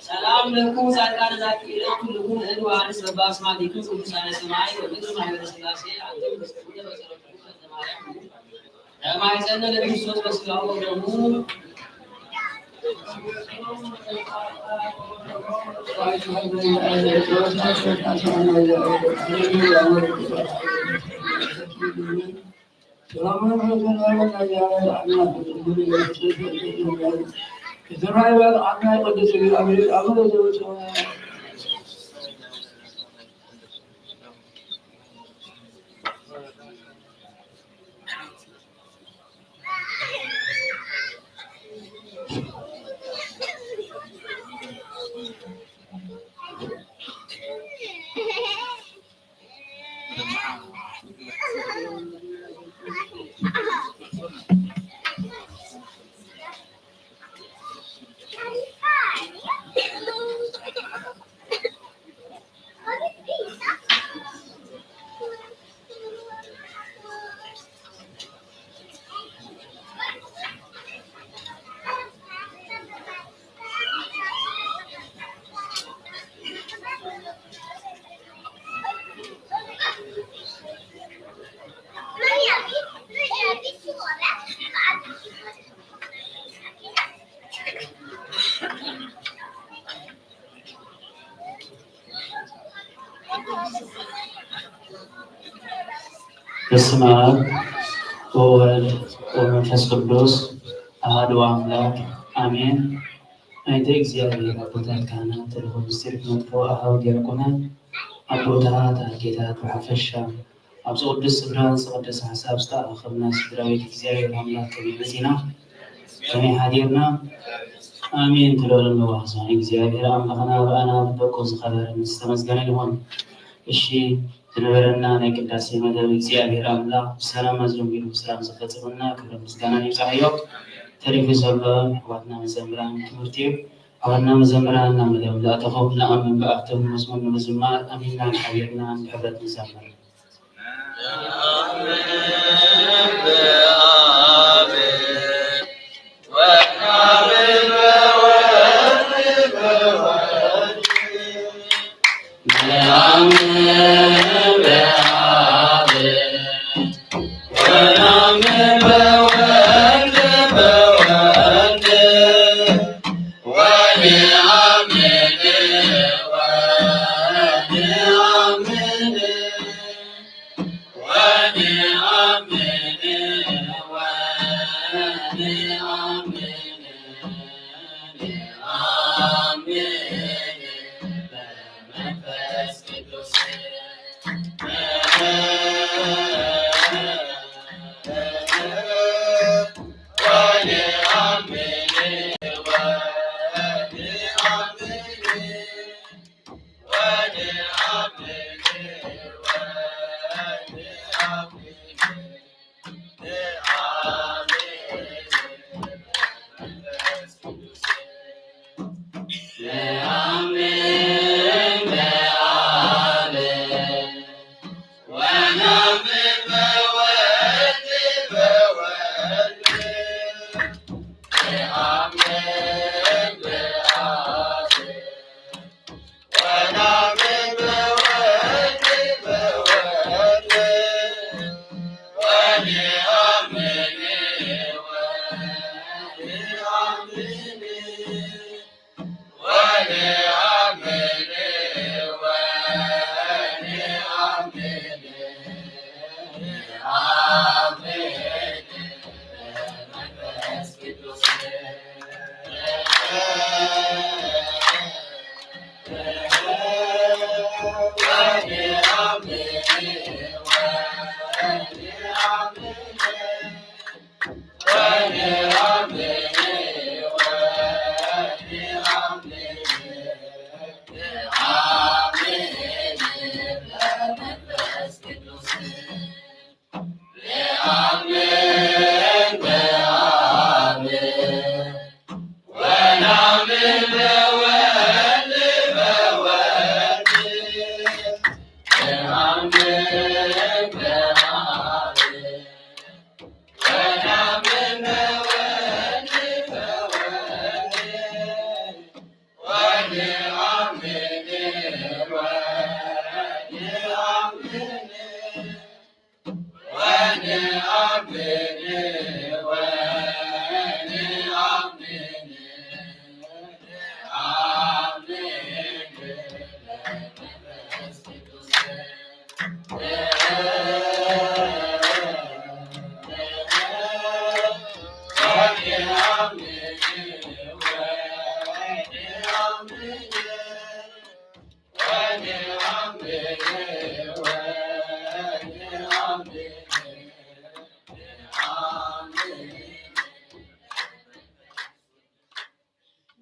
ሰላም ለኩም ጻድቃነ ዛቲ ዕለት ኩልኩም እድ ወአንስ በበአስማቲክሙ ቅዱሳነ ሰማይ ወምድር ማህበረ ሥላሴ አንትሙ ተስኩነ በጸሎትኩም በእዝነ ማርያም ለማይጸነ ለክርስቶስ በስጋው ወደሙ በስመ አብ ወወልድ ወመንፈስ ቅዱስ አሐዱ አምላክ አሜን። አይንተ እግዚአብሔር አቦታት ካህናት፣ ተልእኮ ምስጢር ክነጥፎ አሃው ዲያቆናት፣ አቦታት አርጌታት፣ ብሐፈሻ ኣብዚ ቅዱስ ስፍራ ዝተቐደሰ ሓሳብ ዝተኣኻኸብና ስድራ ቤት እግዚኣብሔር ኣምላኽ ከመይ መጺና? ከመይ ሓዲርና? ኣሜን ትበሉ ንዋህዞን እግዚኣብሔር ኣምላኽና ብኣና ብደቁ ዝኸበረ ምስ ተመስገነ ይኹን። እሺ፣ ዝነበረና ናይ ቅዳሴ መደብ እግዚኣብሔር ኣምላኽ ብሰላም ኣዝዮም ቢሉ ብሰላም ዝፈጸመና ክብርን ምስጋናን ይብጻሕዮ። ተሪፉ ዘሎ ኣሕዋትና መዘምራን ትምህርቲ እዩ። ኣሕዋትና መዘምራን ናብ መደብ እንዳእተኹም ንኣምን ብኣፍቶም መዝሙር ንምዝማር ኣሚንና ሓቢርና ብሕብረት ንዘምር።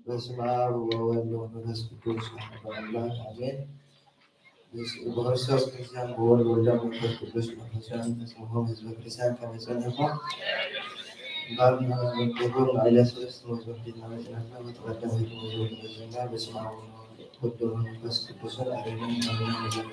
በስመ አብ ወወልድ ወመንፈስ ቅዱስ አሐዱ አምላክ አሜን። በስ-፣ በክርስቶስ ክርስቲያን፣ በወልድ በወልድ መንፈስ ቅዱስ መንፈሳውያን ፈጽሞ ህዝበ ክርስቲያን ከመ ጸንሑ ባርና መዝሙር ቁጥር ለአይለ ሶስት መዝሙር ዲና መጽናትና መተቀደም ህዝብ መዝሙር መዝሙር በስመ አብ ወወልድ ወመንፈስ ቅዱስ አሐዱ አምላክ አሜን።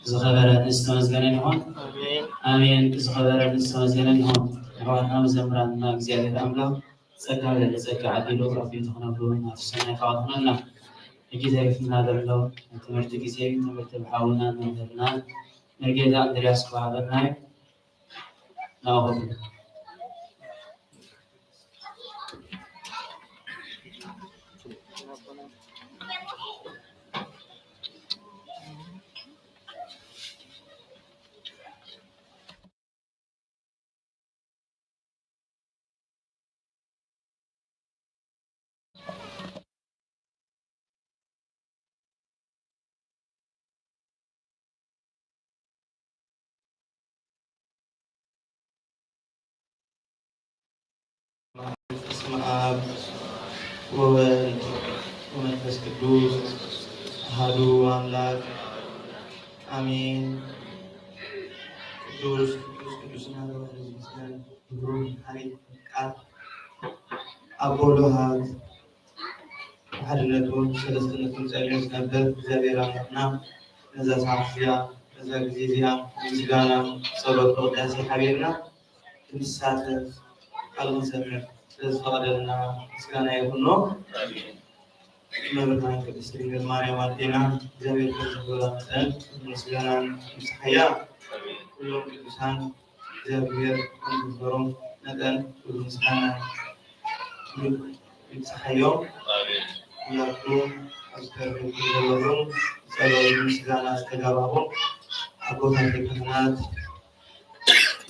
ዝኸበረ ንእስ ተመስገነ ይኹን። ኣሜን። ዝኸበረ ንእስ ተመስገነ ይኹን። ኣሕዋትና መዘምራንና እግዚኣብሔር ኣምላኽ ጸጋ ልዕሊ ጸጋ ዓዲሉ ረድኤቱ ክነብሩ እናተሰናይ ተዋትኖና። ሕጂ ዘሪፍና ዘሎ ትምህርቲ ግዜ ትምህርቲ ብሓውና መምህርና መርጌታ እንድርያስ ክወሃበና እዩ። ናኹም። በስመ አብ ወወልድ ወመንፈስ ቅዱስ አሐዱ አምላክ አሜን። ቅዱስ ቅዱስ ቅዱስ እናተባህለ ዝምስገን ክብሩን ሐሪፍ ቃል አቦ ሎሃት ብሓድነቱን ሰለስትነቱን ጸኒዑ ዝነብር እግዚኣብሔር ኣምላኽና፣ ነዛ ሰዓት እዚኣ፣ ነዛ ግዜ እዚኣ፣ ምስጋና፣ ጸሎት፣ ቅዳሴ ሓቢርና ክንሳተፍ፣ ቃሉ ክንሰምዕ ስለ ዝፈቐደልና ምስጋና ይኹኖ። እመብርሃን ቅድስት ድንግል ማርያም ኣዴና፣ እግዚኣብሔር ከም ዘኽበራ መጠን፣ ምስጋናን ምስሓያ፣ ኩሎም ቅዱሳን እግዚኣብሔር ከም ዘኽበሮም መጠን፣ ኩሉ ምስጋና ይብጽሓዮም። ኣሜን። ኩላትኩም ኣብዚ ተረኺብኩም ዘለኹም፣ ጸሎት ምስጋና ዝተጋባኹም ኣቦታተይ ካህናት፣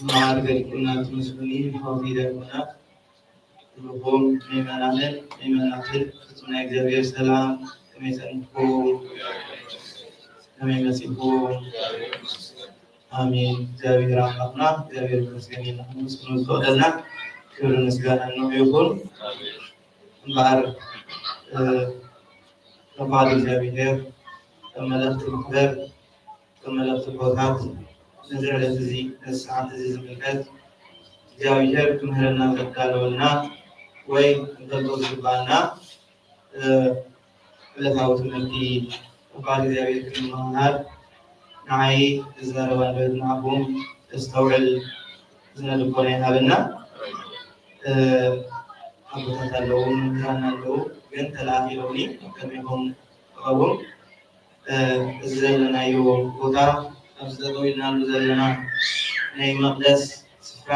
ማዕርገ ዲቁና ትመስሉኒ፣ ኣሕዋተይ ዲያቆናት፣ ኩልኹም ምእመናንን ምእመናትን፣ ፍጹም ናይ እግዚኣብሔር ሰላም ከመይ ጸኒሕኩም? ከመይ መጺእኩም? ኣሜን። እግዚኣብሔር ኣምላኽና እግዚኣብሔር ይመስገን። ንሕና ነመስግኖ ዝፈቕደልና ክብሪ ምስጋና ንዕኡ ይኹን። እምበኣር፣ እ፣ ፈቓድ እግዚኣብሔር ከም መለኽቲ ማሕበር፣ ከም መለኽቲ ኣቦታት ነዚ ዕለት እዚ፣ ነዚ ሰዓት እዚ ዝምልከት እግዚኣብሔር ክምህረና ዘዳለወልና ወይ ክንፈልጦ ዝግባኣና እ፣ ዕለታዊ ትምህርቲ ቃል እግዚኣብሔር ክንመሃር፣ ንዓይ ዝዛረብ ኣንደበት ንዓኹም ዘስተውዕል እዝነ ልቦና ይሃበና። እ፣ ኣቦታት ኣለዉ፣ መምህራን ኣለዉ፣ ግን ተለኣኺ ኢሎምኒ፣ ኣብ ቅድሜኹም ክቐውም፣ እ፣ እዚ ዘለናዮ ቦታ፣ ኣብዚ ጠጠው ኢልናሉ ዘለና ናይ መቕደስ ስፍራ፣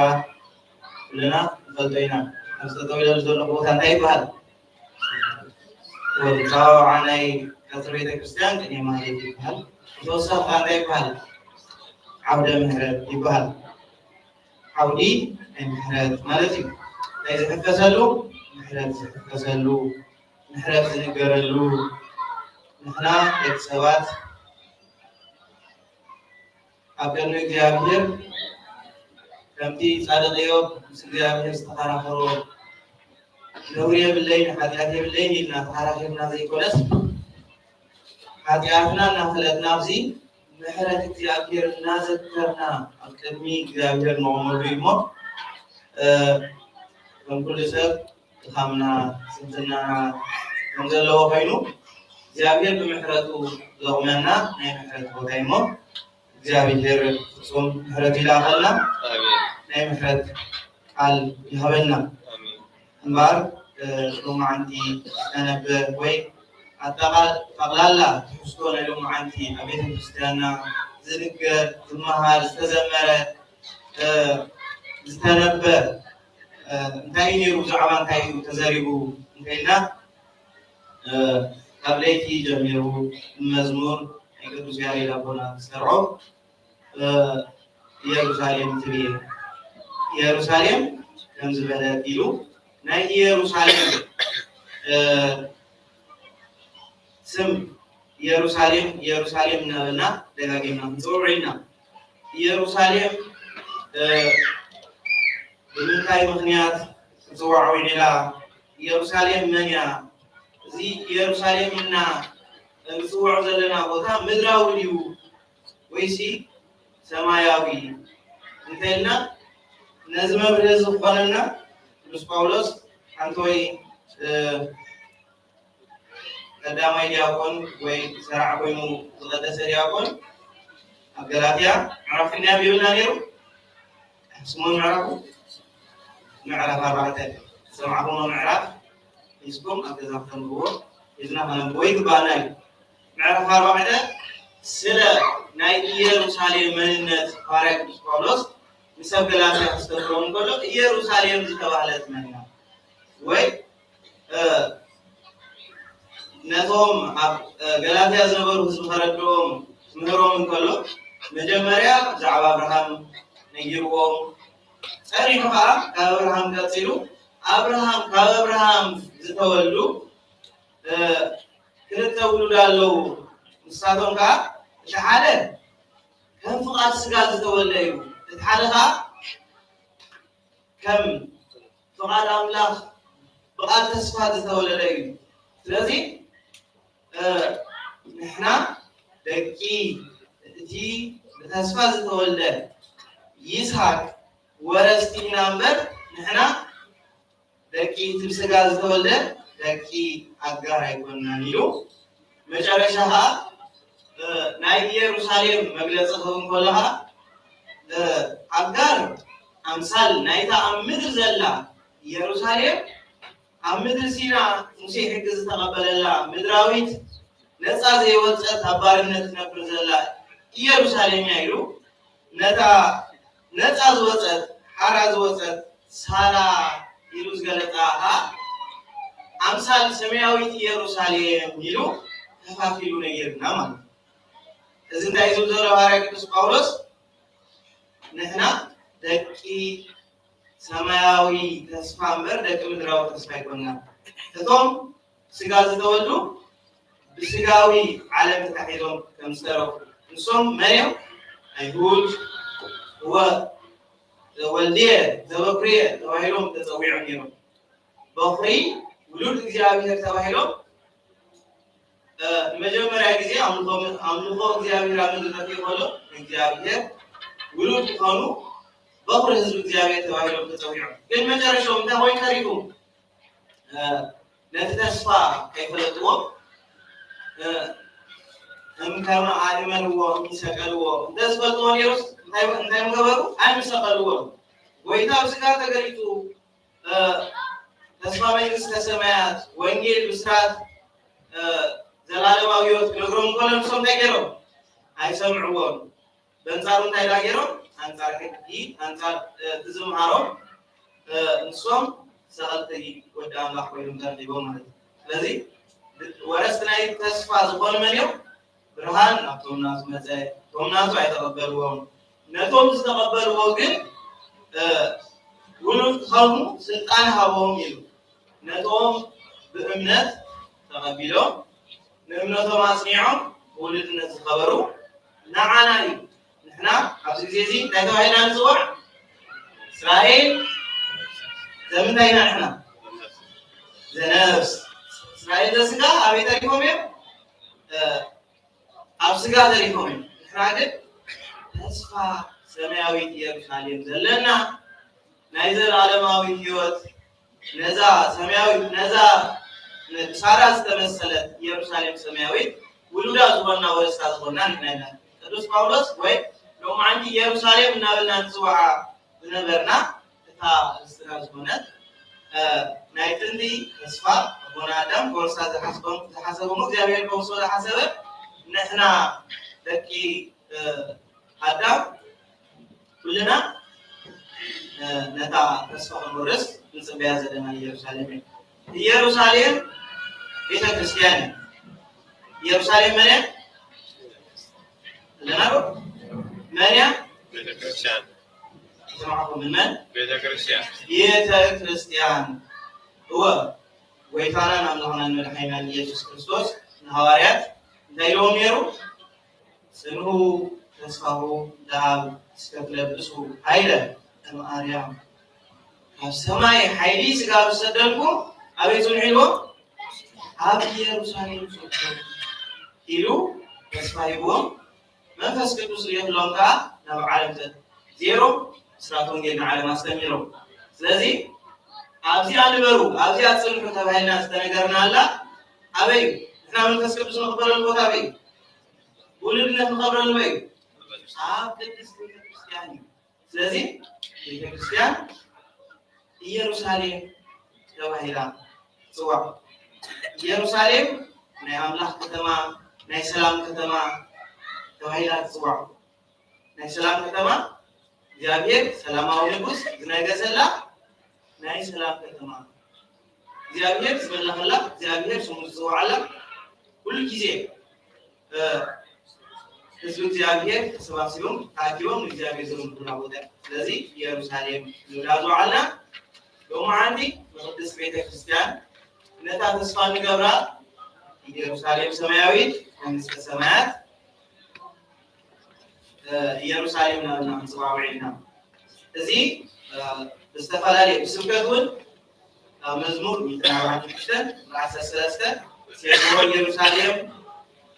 ኩልና ንፈልጦ ኢና። ኣብዚ ጠጠው ኢለሉ ዘለኹ ቦታ እንታይ ይበሃል? ወዲ ጣውዓ ናይ ቀጽሪ ቤተክርስትያን ቅኔ ማህሌት ይበሃል። ብተወሳኺ ከኣ እንታይ ይበሃል? ዓውደ ምሕረት ይበሃል። ዓውዲ ናይ ምሕረት ማለት እዩ። እንታይ ዝሕፈሰሉ? ምሕረት ዝሕፈሰሉ፣ ምሕረት ዝንገረሉ። ንሕና ደቂ ሰባት ኣብ ቅድሚ እግዚኣብሔር ከምቲ ጻድቕ ኢዮብ ምስ እግዚኣብሔር ዝተኸራኸሮ፣ ነውሪ የብለይን ሓጢኣት የብለይን ኢልና ተኸራኺርና ዘይኮነስ፣ ሓጢኣትና እናፈለጥና ኣብዚ ምሕረት እግዚኣብሔር እናዘከርና ኣብ ቅድሚ እግዚኣብሔር ንቕመሉ እሞ፣ እ፣ ከም ኩሉ ሰብ ድኻምና፣ ስንፍናና ከም ዘለዎ ኮይኑ፣ እግዚኣብሔር ብምሕረቱ ዘቑመና ናይ ምሕረት ቦታ እዩ እሞ፣ እግዚኣብሔር ፍጹም ምሕረቱ ይላእኸልና። ኣሜን። ናይ ምሕረት ቃል ይሃበልና። ኣሜን። እምበኣር፣ እ፣ ሎማዓንቲ ዝተነበ ወይ ኣጠቓል-፣ ጠቕላላ ትሕዝቶ ናይ ሎማዓንቲ ኣብ ቤተክርስትያንና ዝንገር፣ ዝመሃር፣ ዝተዘመረ፣ እ፣ ዝተነበ፣ እ፣ እንታይ እዩ ነይሩ፣ ብዛዕባ እንታይ እዩ ተዘሪቡ እንተኢልና፣ እ፣ ካብ ለይቲ ጀሚሩ መዝሙር ናይ ቅዱስ ያሬድ ኣቦና ዝሰርዖ፣ እ፣ ኢየሩሳሌም ትቤ፣ ኢየሩሳሌም ከም ዝበለት ኢሉ፣ ናይ ኢየሩሳሌም፣ እ፣ ስም ኢየሩሳሌም፣ ኢየሩሳሌም እናበልና ደጋጊምና ክንጽውዕ ኢና። ኢየሩሳሌም፣ እ፣ ብምንታይ ምኽንያት ትጽዋዕ ውዒላ? ኢየሩሳሌም መን እያ? እዚ ኢየሩሳሌም ኢልና እንጽውዖ ዘለና ቦታ ምድራዊ ድዩ ወይሲ ሰማያዊ እንተልና፣ ነዚ መብርሂ እዚ ክኾነና ቅዱስ ጳውሎስ ሓንቲ ወይ፣ እ፣ ቀዳማይ ዲያቆን ወይ ሰራዕ ኮይኑ ዝቐደሰ ዲያቆን ኣብ ገላትያ ምዕራፍ ክንደይ ኣንቢቡልና ነይሩ? ስሙን ምዕራፉ? ምዕራፍ ኣርባዕተ። ዝሰማዕኩሞ ምዕራፍ ሒዝኩም ኣብ ገዛ ክተንብብዎ፣ ሒዝና ከነንብቦ ይግባኣና እዩ። ምዕራፍ ኣርባዕተ ስለ ናይ ኢየሩሳሌም መንነት ሃዋርያ ቅዱስ ጳውሎስ ንሰብ ገላትያ ከስተምህሮም እንከሎ፣ ኢየሩሳሌም ዝተባህለት መን እያ? ወይ፣ እ፣ ነቶም ኣብ፣ እ፣ ገላትያ ዝነበሩ ህዝቢ ከረድኦም ክምህሮም እንከሎ፣ መጀመርያ ብዛዕባ ኣብርሃም ነጊርዎም፣ ጸኒሑ ኸኣ ካብ ኣብርሃም ቀጺሉ፣ ኣብርሃም፣ ካብ ኣብርሃም ዝተወልዱ፣ እ፣ ክልተ ውሉድ ኣለዉ። ንሳቶም ከኣ እቲ ሓደ ከም ፍቓድ ስጋ ዝተወልደ እዩ፣ እቲ ሓደ ከኣ ከም ፍቓድ ኣምላኽ ብቓል ተስፋ ዝተወለደ እዩ። ስለዚ፣ እ፣ ንሕና ደቂ እቲ ብተስፋ ዝተወልደ ይስሐቅ ወረስቲ ኢና እምበር፣ ንሕና ደቂ እቲ ብስጋ ዝተወልደ ደቂ ኣጋር ኣይኮንናን ኢሉ። መጨረሻ ኸኣ፣ እ፣ ናይ ኢየሩሳሌም መግለጺ ክህብ እንከሎ ኸኣ፣ እ፣ ኣጋር ኣምሳል ናይታ ኣብ ምድሪ ዘላ ኢየሩሳሌም፣ ኣብ ምድሪ ሲና ሙሴ ሕጊ ዝተቐበለላ ምድራዊት ነጻ ዘይወጸት ኣብ ባርነት ትነብር ዘላ ኢየሩሳሌም እያ ኢሉ፣ ነታ ነጻ ዝወጸት፣ ሓራ ዝወጸት ሳላ ኢሉ ዝገለጻ ኸኣ ኣምሳል ሰማያዊት ኢየሩሳሌም ኢሉ ከፋፊሉ ነጊርና ማለት እዩ። እዚ እንታይ እዩ ዝብል ዘሎ ሃዋርያ ቅዱስ ጳውሎስ? ንሕና ደቂ ሰማያዊ ተስፋ እምበር ደቂ ምድራዊ ተስፋ ኣይኮንናን። እቶም ስጋ ዝተወልዱ ብስጋዊ ዓለም ተታሒዞም ከም ዝተረፉ፣ ንሶም መን እዮም? ኣይሁድ፣ ወ-፣ ወልድየ ዘበኩርየ ተባሂሎም ተጸዊዖም ነይሮም። በኹሪ፣ ውሉድ እግዚኣብሔር ተባሂሎም፣ እ፣ ንመጀመርያ ግዜ ኣምልኾ፣ ኣምልኾ እግዚኣብሔር ኣብ ምድሪ ተትዩ ከሎ፣ እግዚኣብሔር ውሉድ ዝኾኑ በኹሪ ህዝቢ እግዚኣብሔር ተባሂሎም ተጸዊዖም። ግን መጨረሻኦም እንታይ ኮይኑ ተሪፉ? እ፣ ነቲ ተስፋ ከይፈለጥዎ፣ እ፣ እም ከመ ኣእመንዎ እም ሰቀልዎ። እንተ ዝፈልጥዎ ነይሩስ እንታይ፣ እንታይ ምገበሩ? ኣይምሰቀልዎን። ጎይታ ኣብ ስጋ ተገሊጹ፣ እ፣ ተስፋ መንግስተ ሰማያት፣ ወንጌል፣ ብስራት፣ እ፣ ዘላለማዊ ህይወት ክነግሮም እንከሎ ንሶም እንታይ ገይሮም? ኣይሰምዕዎን። በንጻሩ እንታይ ዳ ገይሮም? ኣንጻር ሕጊ፣ ኣንጻር፣ እ፣ እቲ ዝምሃሮም፣ እ፣ ንሶም ሰቐልቲ ወዲ ኣምላኽ ኮይኖም ተረኺቦም ማለት እዩ። ስለዚ ወረስቲ ናይ ተስፋ ዝኾኑ መን እዮም? ብርሃን ናብቶም ናቱ መጸ፣ እቶም ናቱ ኣይተቐበልዎን። ነቶም ዝተቐበልዎ ግን፣ እ፣ ውሉድ ክኸውን ስልጣን ሃቦም ኢሉ። ነቶም ብእምነት ተቐቢሎም፣ ንእምነቶም ኣጽኒዖም ብውሉድነት ዝኸበሩ ንዓና እዩ። ንሕና ኣብዚ ግዜ እዚ እንታይ ተባሂልና ንጽዋዕ? እስራኤል ዘምንታይ ኢና ንሕና? ዘነፍስ። እስራኤል ዘስጋ ኣበይ ተሪፎም እዮም? እ፣ ኣብ ስጋ ተሪፎም እዮም። ንሕና ግን ተስፋ ሰማያዊት ኢየሩሳሌም ዘለና፣ ናይ ዘለዓለማዊ ህይወት፣ ነዛ ሰማያዊት፣ ነዛ ብሳራ ዝተመሰለት ኢየሩሳሌም ሰማያዊት ውሉዳ ዝኾንና፣ ወረስታ ዝኾንና ንሕና ኢና። ቅዱስ ጳውሎስ ወይ ሎማዓንቲ ኢየሩሳሌም እናበልና ንጽውዓ ዝነበርና፣ እታ ርስትና ዝኾነት፣ እ፣ ናይ ጥንቲ ተስፋ ኣቦና ኣዳም ክወርሳ ዝሓስቦም-፣ ዝሓሰቦም፣ እግዚኣብሔር ክወርሶ ዝሓሰበ፣ ንሕና ደቂ፣ እ፣ ኣዳም ኩልና፣ እ፣ ነታ ተስፋ ክንወርስ ንጽበያ ዘለና ኢየሩሳሌም እያ። ኢየሩሳሌም ቤተ ክርስቲያን እያ። ኢየሩሳሌም መን እያ? ኣለና ዶ? መን እያ? ቤተ ክርስቲያን። ይሰማዕኩም? ምን መን? ቤተ ክርስቲያን። ቤተ ክርስቲያን። እወ፣ ጎይታናን ኣምላኽናን መድሓኒናን ኢየሱስ ክርስቶስ ንሃዋርያት እንታይ ኢልዎም ነይሩ? ጽንዑ ተስፋሁ ለአብ እስከ ትለብሱ ኃይለ እምአርያም። ካብ ሰማይ ሓይሊ ስጋብ ዝሰደልኩም ኣበይ ጽንዑ ኢልዎም? ኣብ ኢየሩሳሌም ጽንዑ ኢሉ ተስፋ ሂብዎም። መንፈስ ቅዱስ ልኢኽሎም ከኣ ናብ ዓለም ተ-፣ ዜሮም ብስራት ወንጌል ንዓለም ኣስተሚሮም። ስለዚ ኣብዚኣ ንበሩ፣ ኣብዚኣ ጽንሑ ተባሂልና ዝተነገርና ኣላ። ኣበይ እዩ? ንሕና መንፈስ ቅዱስ ንቕበለሉ ቦታ ኣበይ እዩ? ውሉድነት ንኸብረሉ ኣበይ እዩ? ኣብ ቅድስት ቤተክርስትያን እዩ። ስለዚ ቤተክርስትያን ኢየሩሳሌም ተባሂላ ትጽዋዕ። ኢየሩሳሌም ናይ ኣምላኽ ከተማ፣ ናይ ሰላም ከተማ ተባሂላ ትጽዋዕ። ናይ ሰላም ከተማ፣ እግዚኣብሔር ሰላማዊ ንጉስ ዝነገሰላ ናይ ሰላም ከተማ። እግዚኣብሔር ዝመለኸላ፣ እግዚኣብሔር ስሙ ዝጽዋዓላ፣ ኩሉ ግዜ፣ እ፣ ህዝቢ እግዚኣብሔር ተሰባሲቦም፣ ተኣኪቦም ንእግዚኣብሔር ዘምልኹላ ቦታ። ስለዚ ኢየሩሳሌም ንብላ ዝወዓልና ሎማዓንቲ ንቅድስት ቤተክርስትያን ነታ ተስፋ ንገብራ ኢየሩሳሌም ሰማያዊት መንግስተ ሰማያት፣ እ፣ ኢየሩሳሌም ናብና ክንጽዋዕ ውዒልና። እዚ፣ እ፣ ብዝተፈላለየ ብስብከት እውን ኣብ መዝሙር ሚእትን ኣርባዕን ሽዱሽተን ዓሰርተ ሰለስተ፣ ሴብሖ ኢየሩሳሌም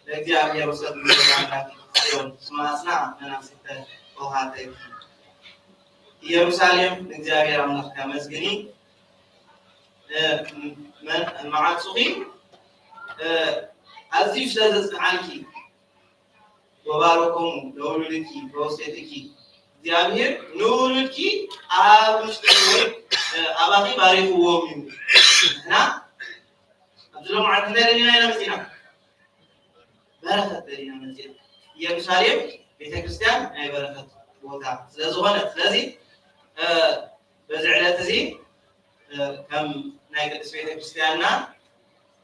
ለእግዚኣብሔር ወሰብሖ ለአምላኪ ጽዮን፣ ስማ አጽንዓ መናፍስተ ኆኃተኪ። ኢየሩሳሌም ንእግዚኣብሔር ኣምላኽኪ ኣመስግኒ፣ እ፣ መ-፣ መዓጹኺ፣ እ፣ ኣዝዩ ስለ ዘጽንዓልኪ፣ ወባረኮሙ ለውሉድኪ ወውሉደትኪ፣ እግዚኣብሔር ንውሉድኪ ኣብ ውሽጥኪ ወይ፣ እ፣ ኣባኺ ባሪኽዎም እዩ። ንሕና ኣብዚ ሎማዓንቲ እንታይ ደሊና ኢና መጺና? በረኸት ደሊና መጺና። ኢየሩሳሌም ቤተክርስትያን ናይ በረኸት ቦታ ስለ ዝኾነት፣ ስለዚ፣ እ፣ በዚ ዕለት እዚ፣ እ፣ ከም ናይ ቅድስት ቤተክርስትያንና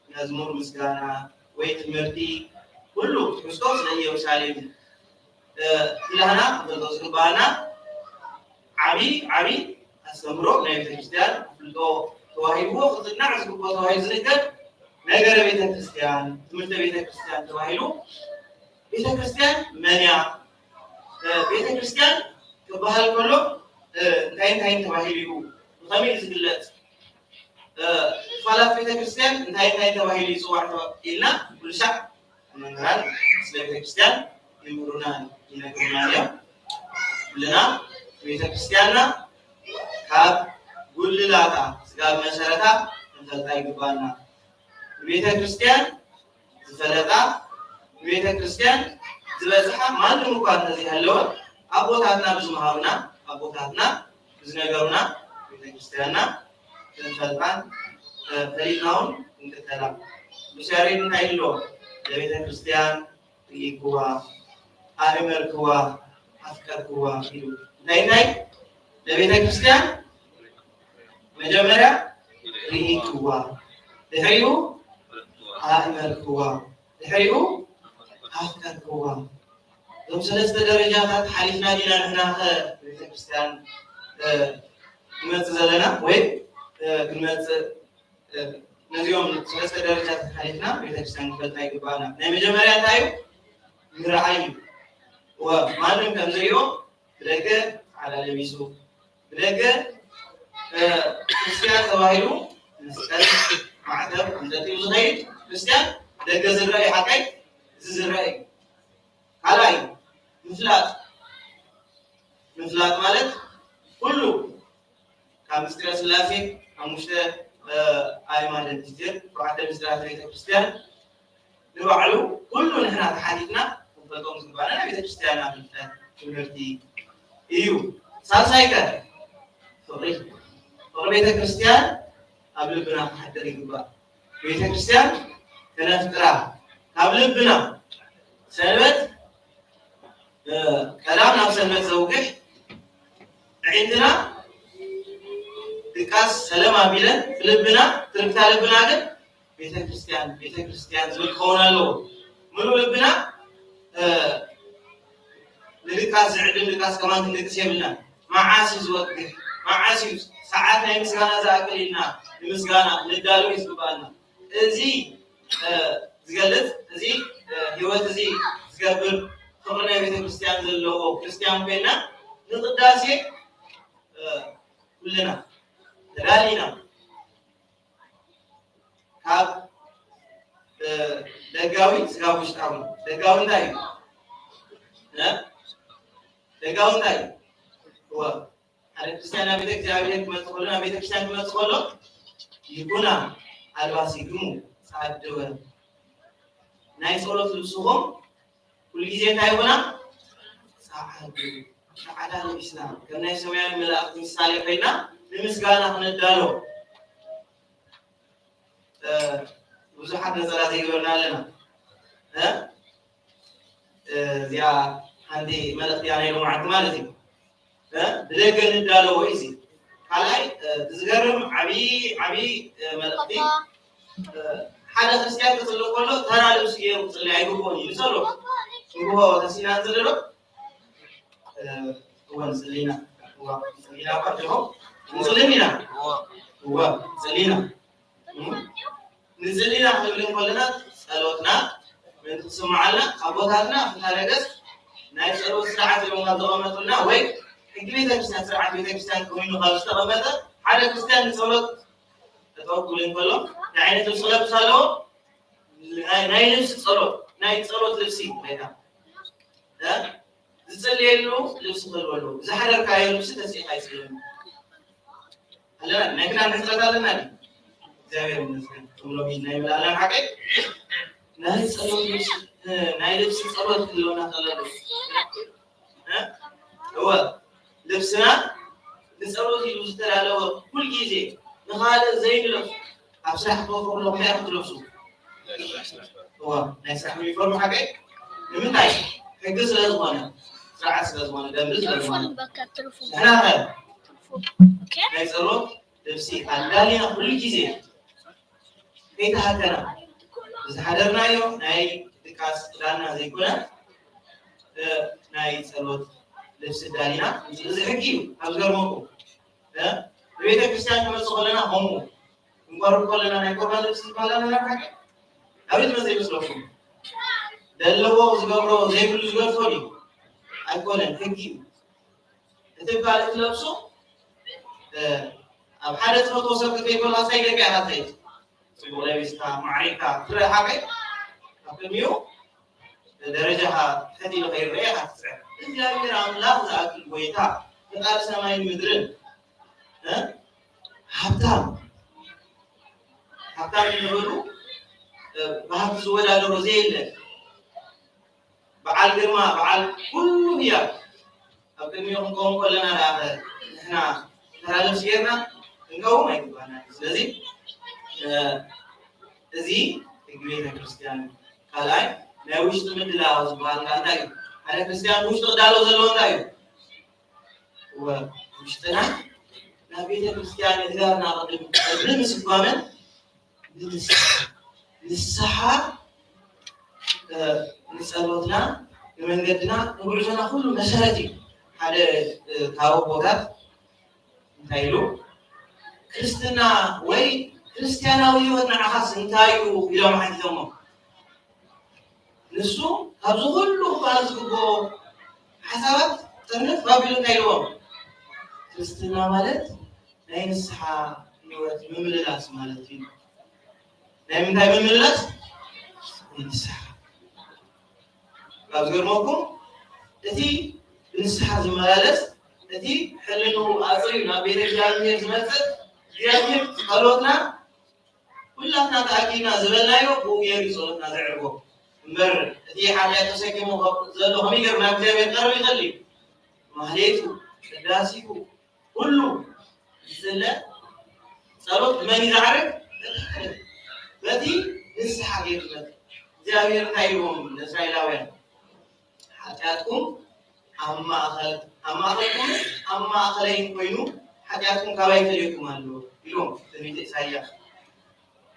መዝሙር ምስጋና ወይ ትምህርቲ፣ ኩሉ ትሕዝቶ ስለ ኢየሩሳሌም፣ እ፣ ኩላህና ክንፈልጦ ዝግባና ዓቢ፣ ዓቢ ኣስተምህሮ ናይ ቤተክርስትያን ክፍልጦ ተዋሂብዎ፣ ክጽናዕ ዝግብኦ ተባሂሉ ዝንገር ነገረ ቤተክርስትያን፣ ትምህርተ ቤተክርስትያን ተባሂሉ። ቤተክርስትያን መን እያ? እ፣ ቤተክርስትያን ክበሃል ከሎ፣ እ፣ እንታይ እንታይ ተባሂሉ እዩ? ብኸመይ እዩ ዝግለጽ? እ፣ ክፋላት ቤተክርስትያን እንታይ እንታይ ተባሂሉ ይጽዋዕ ተባ-፣ ኢልና ኩሉ ሻዕ መምህራን ስለ ቤተክርስትያን ይምህሩና፣ ይነግሩና እዮም። ኩልና ቤተክርስትያንና ካብ ጉልላታ ስጋብ መሰረታ ክንፈልጣ ይግባና። ቤተክርስትያን ዝፈለጣ፣ ቤተክርስትያን ዝበጽሓ ማንም እኳ እንተዘይሃለወ፣ ኣቦታትና ብዝመሃሩና፣ ኣቦታትና ብዝነገሩና ቤተክርስትያንና ክንፈልጣን፣ እ፣ ፈሊጥና እውን ክንክተላ። ቅዱስ ያሬድ እንታይ ይብሎ? ለቤተክርስትያን ርኢክዋ፣ ኣእመርክዋ፣ ኣፍቀርክዋ ኢሉ። እንታይ እንታይ? ለቤተክርስትያን መጀመርያ ርኢክዋ፣ ድሕሪኡ ኣእመርክዋ፣ ድሕሪኡ ኣፍቀርክዋ። እዞም ሰለስተ ደረጃታት ሓሊፍና ዲና ንሕና ከ ቤተክርስትያን፣ እ፣ ንመጽእ ዘለና ወይ፣ እ፣ ክንመጽእ፣ እ፣ ነዚኦም ሰለስተ ደረጃታት ሓሊፍና ቤተክርስትያን ክንፈልጣ ይግባና። ናይ መጀመርያ እንታይ እዩ? ምርኣይ እዩ። ወ-፣ ማንም ከም ዝሪኦ ብደገ ጻዕዳ ለቢሱ፣ ብደገ፣ እ፣ ክርስትያን ተባሂሉ መስቀል ማዕተብ ኣንጠልጢሉ ዝኸይድ ክርስትያን ብደገ ዝረአ እዩ። ሓቀይ? እዚ ዝረአ እዩ። ካልኣይ፣ ምፍላጥ፣ ምፍላጥ ማለት ኩሉ ካብ ምስጢረ ስላሴ ሓሙሽተ፣ እ፣ ኣእማደ ምስጢር፣ ሸውዓተ ምስጢራት ቤተክርስትያን ንባዕሉ ኩሉ ንሕና ተሓቲትና ክንፈልጦም ዝግባና ናይ ቤተክርስትያንና ፍልጠት ትምህርቲ እዩ። ሳልሳይ ከ ፍቕሪ፣ ፍቕሪ ቤተክርስትያን ኣብ ልብና ክሓድር ይግባእ። ቤተክርስትያን ከነፍቅራ ካብ ልብና፣ ሰንበት፣ እ፣ ቀዳም ናብ ሰንበት ዘውግሕ፣ ኣዒንትና ድቃስ ሰለም ኣቢለን፣ ልብና፣ ትርግታ ልብና ግን ቤተክርስትያን፣ ቤተክርስትያን ዝብል ክኸውን ኣለዎ። ምሉእ ልብና፣ እ፣ ንድቃስ ዝዕድም ድቃስ ከማን ክንድቅስ የብልናን። መዓስ እዩ ዝወግሕ? መዓስ እዩ ሰዓት ናይ ምስጋና ዝኣክል ኢልና ንምስጋና ክንዳሎ እዩ ዝግባኣና። እዚ፣ እ፣ ዝገልጽ፣ እዚ፣ እ፣ ህይወት እዚ ዝገብር ፍቕሪ ናይ ቤተክርስትያን ዘለዎ ክርስትያን ኮይና ንቅዳሴ፣ እ፣ ኩልና ተዳሊና ካብ፣ እ፣ ደጋዊ ስጋብ ውሽጣዊ። ደጋዊ እንታይ እዩ? እ? ደጋዊ እንታይ እዩ? እወ፣ ሓደ ክርስትያን ናብ ቤተ እግዚኣብሔር ክመጽእ ከሎ፣ ናብ ቤተ ክርስትያን ክመጽእ ከሎ፣ ይኩና ኣልባሲክሙ ጸዓዱ፣ ናይ ጸሎት ልብስኹም ኩሉ ግዜ እንታይ ይኹና? ጸዓዱ። ጸዓዳ ለቢስና፣ ከም ናይ ሰማያውያን መላእኽቲ ምሳሌ ኮይና፣ ንምስጋና ክንዳሎ። እ፣ ብዙሓት ነጸላ ዘይገበርና ኣለና። እ? እ፣ እዚኣ ሓንቲ መልእኽቲ እያ ናይ ሎማዓንቲ ማለት እዩ። እ? ብደገ ንዳሎ ወይ እዚ። ካልኣይ፣ እ፣ ዝገርም ዓቢ፣ ዓቢ፣ እ፣ መልእኽቲ። እ፣ ሓደ ክርስትያን ክጽሊ ከሎ ተራ ልብሲ ገይሩ ክጽሊ ኣይግብኦን እዩ። ንጸሎ ንግሆ ተሲና ንጽሊ ዶ? እ፣ እወ፣ ንጽሊ ኢና። እወ፣ ንጽሊ ኢና እባ፣ ጆሆ? ንጽሊ ኢና። እወ፣ ንጽሊ ኢና። እም? ንጽሊ ኢና ክንብል እንከለና፣ ጸሎትና ምእንቲ ክስምዓልና፣ ኣቦታትና ፍትሐ ነገስት ናይ ጸሎት ስርዓት እዮም ካብ ዘቐመጡልና፣ ወይ ሕጊ ቤተክርስትያን፣ ስርዓት ቤተክርስትያን ኮይኑ ካብ ዝተቐመጠ፣ ሓደ ክርስትያን ንጸሎት ጠጠው ክብል እንከሎ፣ እንታይ ዓይነት ልብሲ ክለብስ ኣለዎ? ናይ፣ ናይ ልብሲ ጸሎት፣ ናይ ጸሎት ልብሲ፣ ጌታ። እ? ዝጽልየሉ ልብሲ ክህልዎ ኣለዎ። ዝሓደርካዮ ልብሲ ተሲእኻ ኣይጽልየሉ። ኣለና፣ ናይ ክዳን ሕጽረት ኣለና ድዩ? እግዚኣብሔር ይመስገን። እቶም ሎሚ ናይ ምልኣላን ሓቀይ ናይ ጸሎት ልብሲ፣ እ፣ ናይ ልብሲ ጸሎት ክህልወና ከለሉ። እ? እወ፣ ልብስና ንጸሎት ኢሉ ዝተዳለወ ኩልጊዜ ንኻልእ ዘይንለብሶ፣ ኣብ ስራሕ ክትወፍሩ ኣለኹም፣ እንታይ ኢኹም ትለብሱ? እወ፣ ናይ ስራሕ ዩኒፎርም ሓቀይ። ንምንታይ? ሕጊ ስለ ዝኾነ፣ ስርዓት ስለ ዝኾነ፣ ደንቢ ስለ ዝኾነ። ቴሌፎን በቃ፣ ቴሌፎን። ንሕና ኸ ቴሌፎን። ኦኬ። ናይ ጸሎት ልብሲ ኣዳሊና ኩሉ ግዜ ከይተሃከና፣ ዝሓደርናዮ ናይ ድቃስ ክዳንና ዘይኮነ፣ እ፣ ናይ ጸሎት ልብሲ ኣዳሊና፣ እዚ ሕጊ እዩ። ኣብ ዝገርመኩም፣ እ፣ ንቤተ ክርስቲያን ክመጽእ ከለና ከምኡ፣ ክንቆርብ ከለና ናይ ቁርባን ልብሲ ዝበሃል ኣለና። ሓቂ ኣቤት መዘ ይመስለኩም? ዘለዎ ዝገብሮ ዘይብሉ ዝገድፎ ድዩ? ኣይኮነን፣ ሕጊ እዩ። እቲ ካልእ ትለብሶ፣ እ፣ ኣብ ሓደ ትፈትዎ ሰብ ክትሪኢ ከለኻ፣ ሳይ ደቂያ ኢኻ ትኸይድ። ጽቡቕ ለቢስካ፣ ማዕሪግካ ትረኣ ሓቀይ፣ ኣብ ቅድሚኡ ደረጃኻ ትሕት ኢሉ ከይረኣ ኢኻ ትጽዕር። እግዚኣብሔር ኣምላኽ ዝኣክል ጎይታ፣ ፈጣሪ ሰማይን ምድርን፣ እ፣ ሃብታም፣ ሃብታም እንበሉ፣ እ፣ ብሃብቲ ዝወዳደሮ ዘየለ፣ በዓል ግርማ፣ በዓል ኩሉ ህያብ ኣብ ቅድሚኡ ክንቀውም ከለና ደኣ ንሕና ተራ ልብሲ ጌርና ክንቀውም ኣይግባእናን። ስለዚ፣ እ፣ እዚ ሕጊ ቤተ ክርስቲያን እዩ። ካልኣይ፣ ናይ ውሽጢ ምድላው ዝበሃል ከኣ እንታይ እዩ? ሓደ ክርስቲያን ውሽጢ ክዳሎ ዘለዎ እንታይ እዩ? ወ-፣ ውሽጥና ናብ ቤተ ክርስቲያን እግዛብና ቅድም፣ ቅድሚ ምስጓምን ንንስ-፣ ንስሓ፣ እ፣ ንጸሎትና፣ ንመንገድና፣ ንጉዕዞና ኩሉ መሰረት እዩ። ሓደ፣ እ፣ ካብ ኣቦታት እንታይ ኢሉ፣ ክርስትና ወይ ክርስቲያናዊ ህይወት ንዓኻስ እንታይ እዩ ኢሎም ሓቲቶሞ። ንሱ ካብዚ ኩሉ ክበሃል ዝግብኦ ሓሳባት ጥርንፍ ኣቢሉ እንታይ ኢልዎም? ክርስትና ማለት ናይ ንስሓ ህይወት ምምልላስ ማለት እዩ። ናይ ምንታይ ምምልላስ? ናይ ንስሓ። ካብ ዝገርመኩም፣ እቲ ብንስሓ ዝመላለስ፣ እቲ ሕልንኡ ኣጽርዩ ናብ ቤተ እግዚኣብሔር ዝመጽእ፣ እግዚኣብሔር ጸሎትና ኩላትና ተኣኪብና ዝበልናዮ ብኡ ገይሩ ጸሎትና ዘዕርጎ። እምበር እቲ ሓጢኣት ተሰኪሙ ዘሎ ከመይ ገይሩ ናብ እግዚኣብሔር ክቐርብ ይኽእል እዩ? ማህሌቱ፣ ቅዳሴኡ፣ ኩሉ ዝጽለ ጸሎት መን እዩ ዘዕርግ? በቲ ንስሓ ገይሩ ዝመጽእ። እግዚኣብሔር እንታይ ኢልዎም ንእስራኤላውያን? ሓጢኣትኩም ኣብ ማእኸል-፣ ኣብ ማእኸልኩም ኣብ ማእኸለይን ኮይኑ ሓጢኣትኩም ካባይ ይፈልየኩም ኣሎ ኢልዎም ትንቢተ ኢሳይያስ።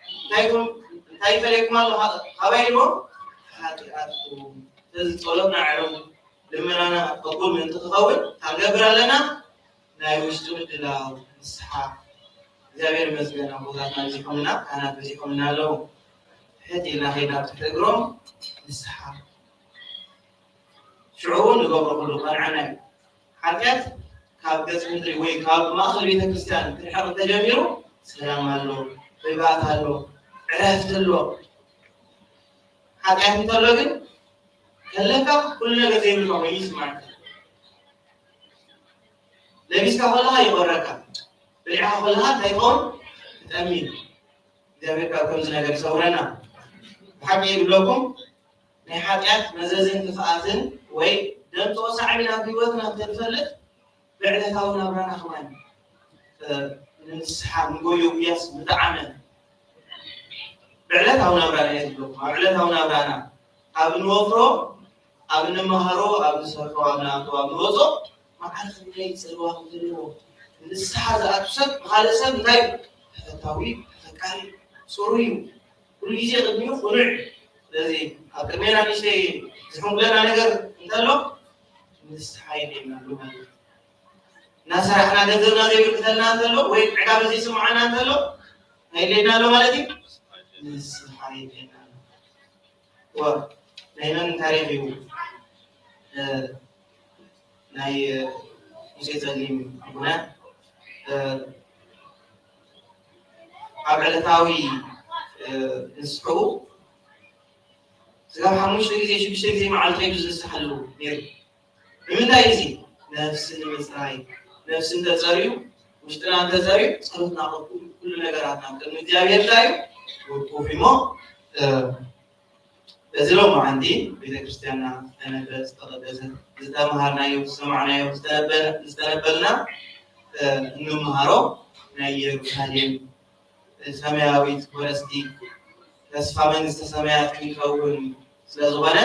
እንታይ ኢልዎም? እንታይ ይፈልየኩም ኣሎ? ካባይ ኢልዎም? ሓጢኣትኩም። ስለዚ ጸሎትና ኣዕርጉ፣ ልመናና ቅቡል ምእንቲ ክኸውን እንታይ ክንገብር ኣለና? ናይ ውሽጢ ምድላው ንስሓ። እግዚኣብሔር ይመስገን፣ ኣቦታትና በዚሖምና፣ ካህናት በዚሖምና ኣለዉ። ሕት ኢልና ኸይድና ኣብ ትሕቲ እግሮም ንስሓ። ሽዑ እውን ንገብሮ ኩሉ ቀንዓና እዩ። ሓጢኣት ካብ ገጽ ምድሪ ወይ ካብ ማእኸል ቤተ ክርስቲያን ክርሕቕ እንተጀሚሩ ሰላም ኣሎ፣ ርግኣት ኣሎ፣ ዕረፍቲ ኣሎ። ሓጢኣት እንተሎ ግን ከለካ ኩሉ ነገር ዘይብልካ ኮይኑ ይስማዓካ። ለቢስካ ከለኻ ይቆረካ፣ በሊዕካ ከለኻ እንታይ ይኸውን? ትጠሚ። እግዚኣብሔር ካብ ከምዚ ነገር ይሰውረና። ብሓቂ ይብለኩም፣ ናይ ሓጢኣት መዘዝን ክፍኣትን ወይ ደምጽኦ ሳዕቤን ኣብ ህይወትና እንተንፈልጥ፣ ብዕለታዊ ናብራና ከማን፣ እ፣ ንንስሓ ንጎዮ ጉያስ ምጠዓመ። ብዕለታዊ ናብራና እየ ዝብለኩም፣ ኣብ ዕለታዊ ናብራና፣ ኣብ እንወፍሮ፣ ኣብ እንመሃሮ፣ ኣብ እንሰርሖ፣ ኣብ ንኣትዎ፣ ኣብ ንወጾ፣ መዓልቲ ክንደይ ጽልዋ ከም ዘለዎ። ንስሓ ዝኣቱ ሰብ፣ ንኻልእ ሰብ እንታይ እዩ? ተፈታዊ፣ ተፈቃሪ፣ ጽሩይ እዩ። ኩሉ ግዜ ቅድሚኡ ቅኑዕ። ስለዚ ኣብ ቅድሜና ንእሽተይ ዝሕንጉለና ነገር እንተሎ፣ ንስሓ የድልየና ኣሎ ማለት እዩ። እናሰራሕና ገንዘብና ዘይብርክተልና እንተሎ፣ ወይ ዕጋበ ዘይስምዓና እንተሎ፣ እንታይ የድልየና ኣሎ ማለት እዩ? ንስሓ የድልየና ኣሎ። ዋ፣ ናይ መን ታሪኽ እዩ? እ፣ ናይ፣ እ፣ ሙሴ ጸሊም ኣቦና፣ እ፣ ኣብ ዕለታዊ፣ እ፣ ንስሕኡ ስጋብ ሓሙሽተ ግዜ፣ ሽዱሽተ ግዜ መዓልቲ ከይዱ ዝንስሓሉ ነይሩ። ንምንታይ እዚ? ነፍሲ ንምጽራይ። ነፍሲ እንተጸርዩ፣ ውሽጥና እንተጸርዩ፣ ጸሎትና ክቕበል፣ ኩሉ ነገራትና ቅድሚ እግዚኣብሔር እንታይ እዩ? ውቁፍ እዩ እሞ፣ እ፣ በዚ ሎማዓንቲ ቤተክርስትያንና ዝተነበ-፣ ዝተቐደሰ፣ ዝተምሃርናዮ፣ ዝሰማዕናዮ፣ ዝተነበ-፣ ዝተነበልና፣ እ፣ እንምሃሮ ናይ ኢየሩሳሌም ሰማያዊት ወረስቲ ተስፋ መንግስተ ሰማያት ክንከውን ስለ ዝኾነ፣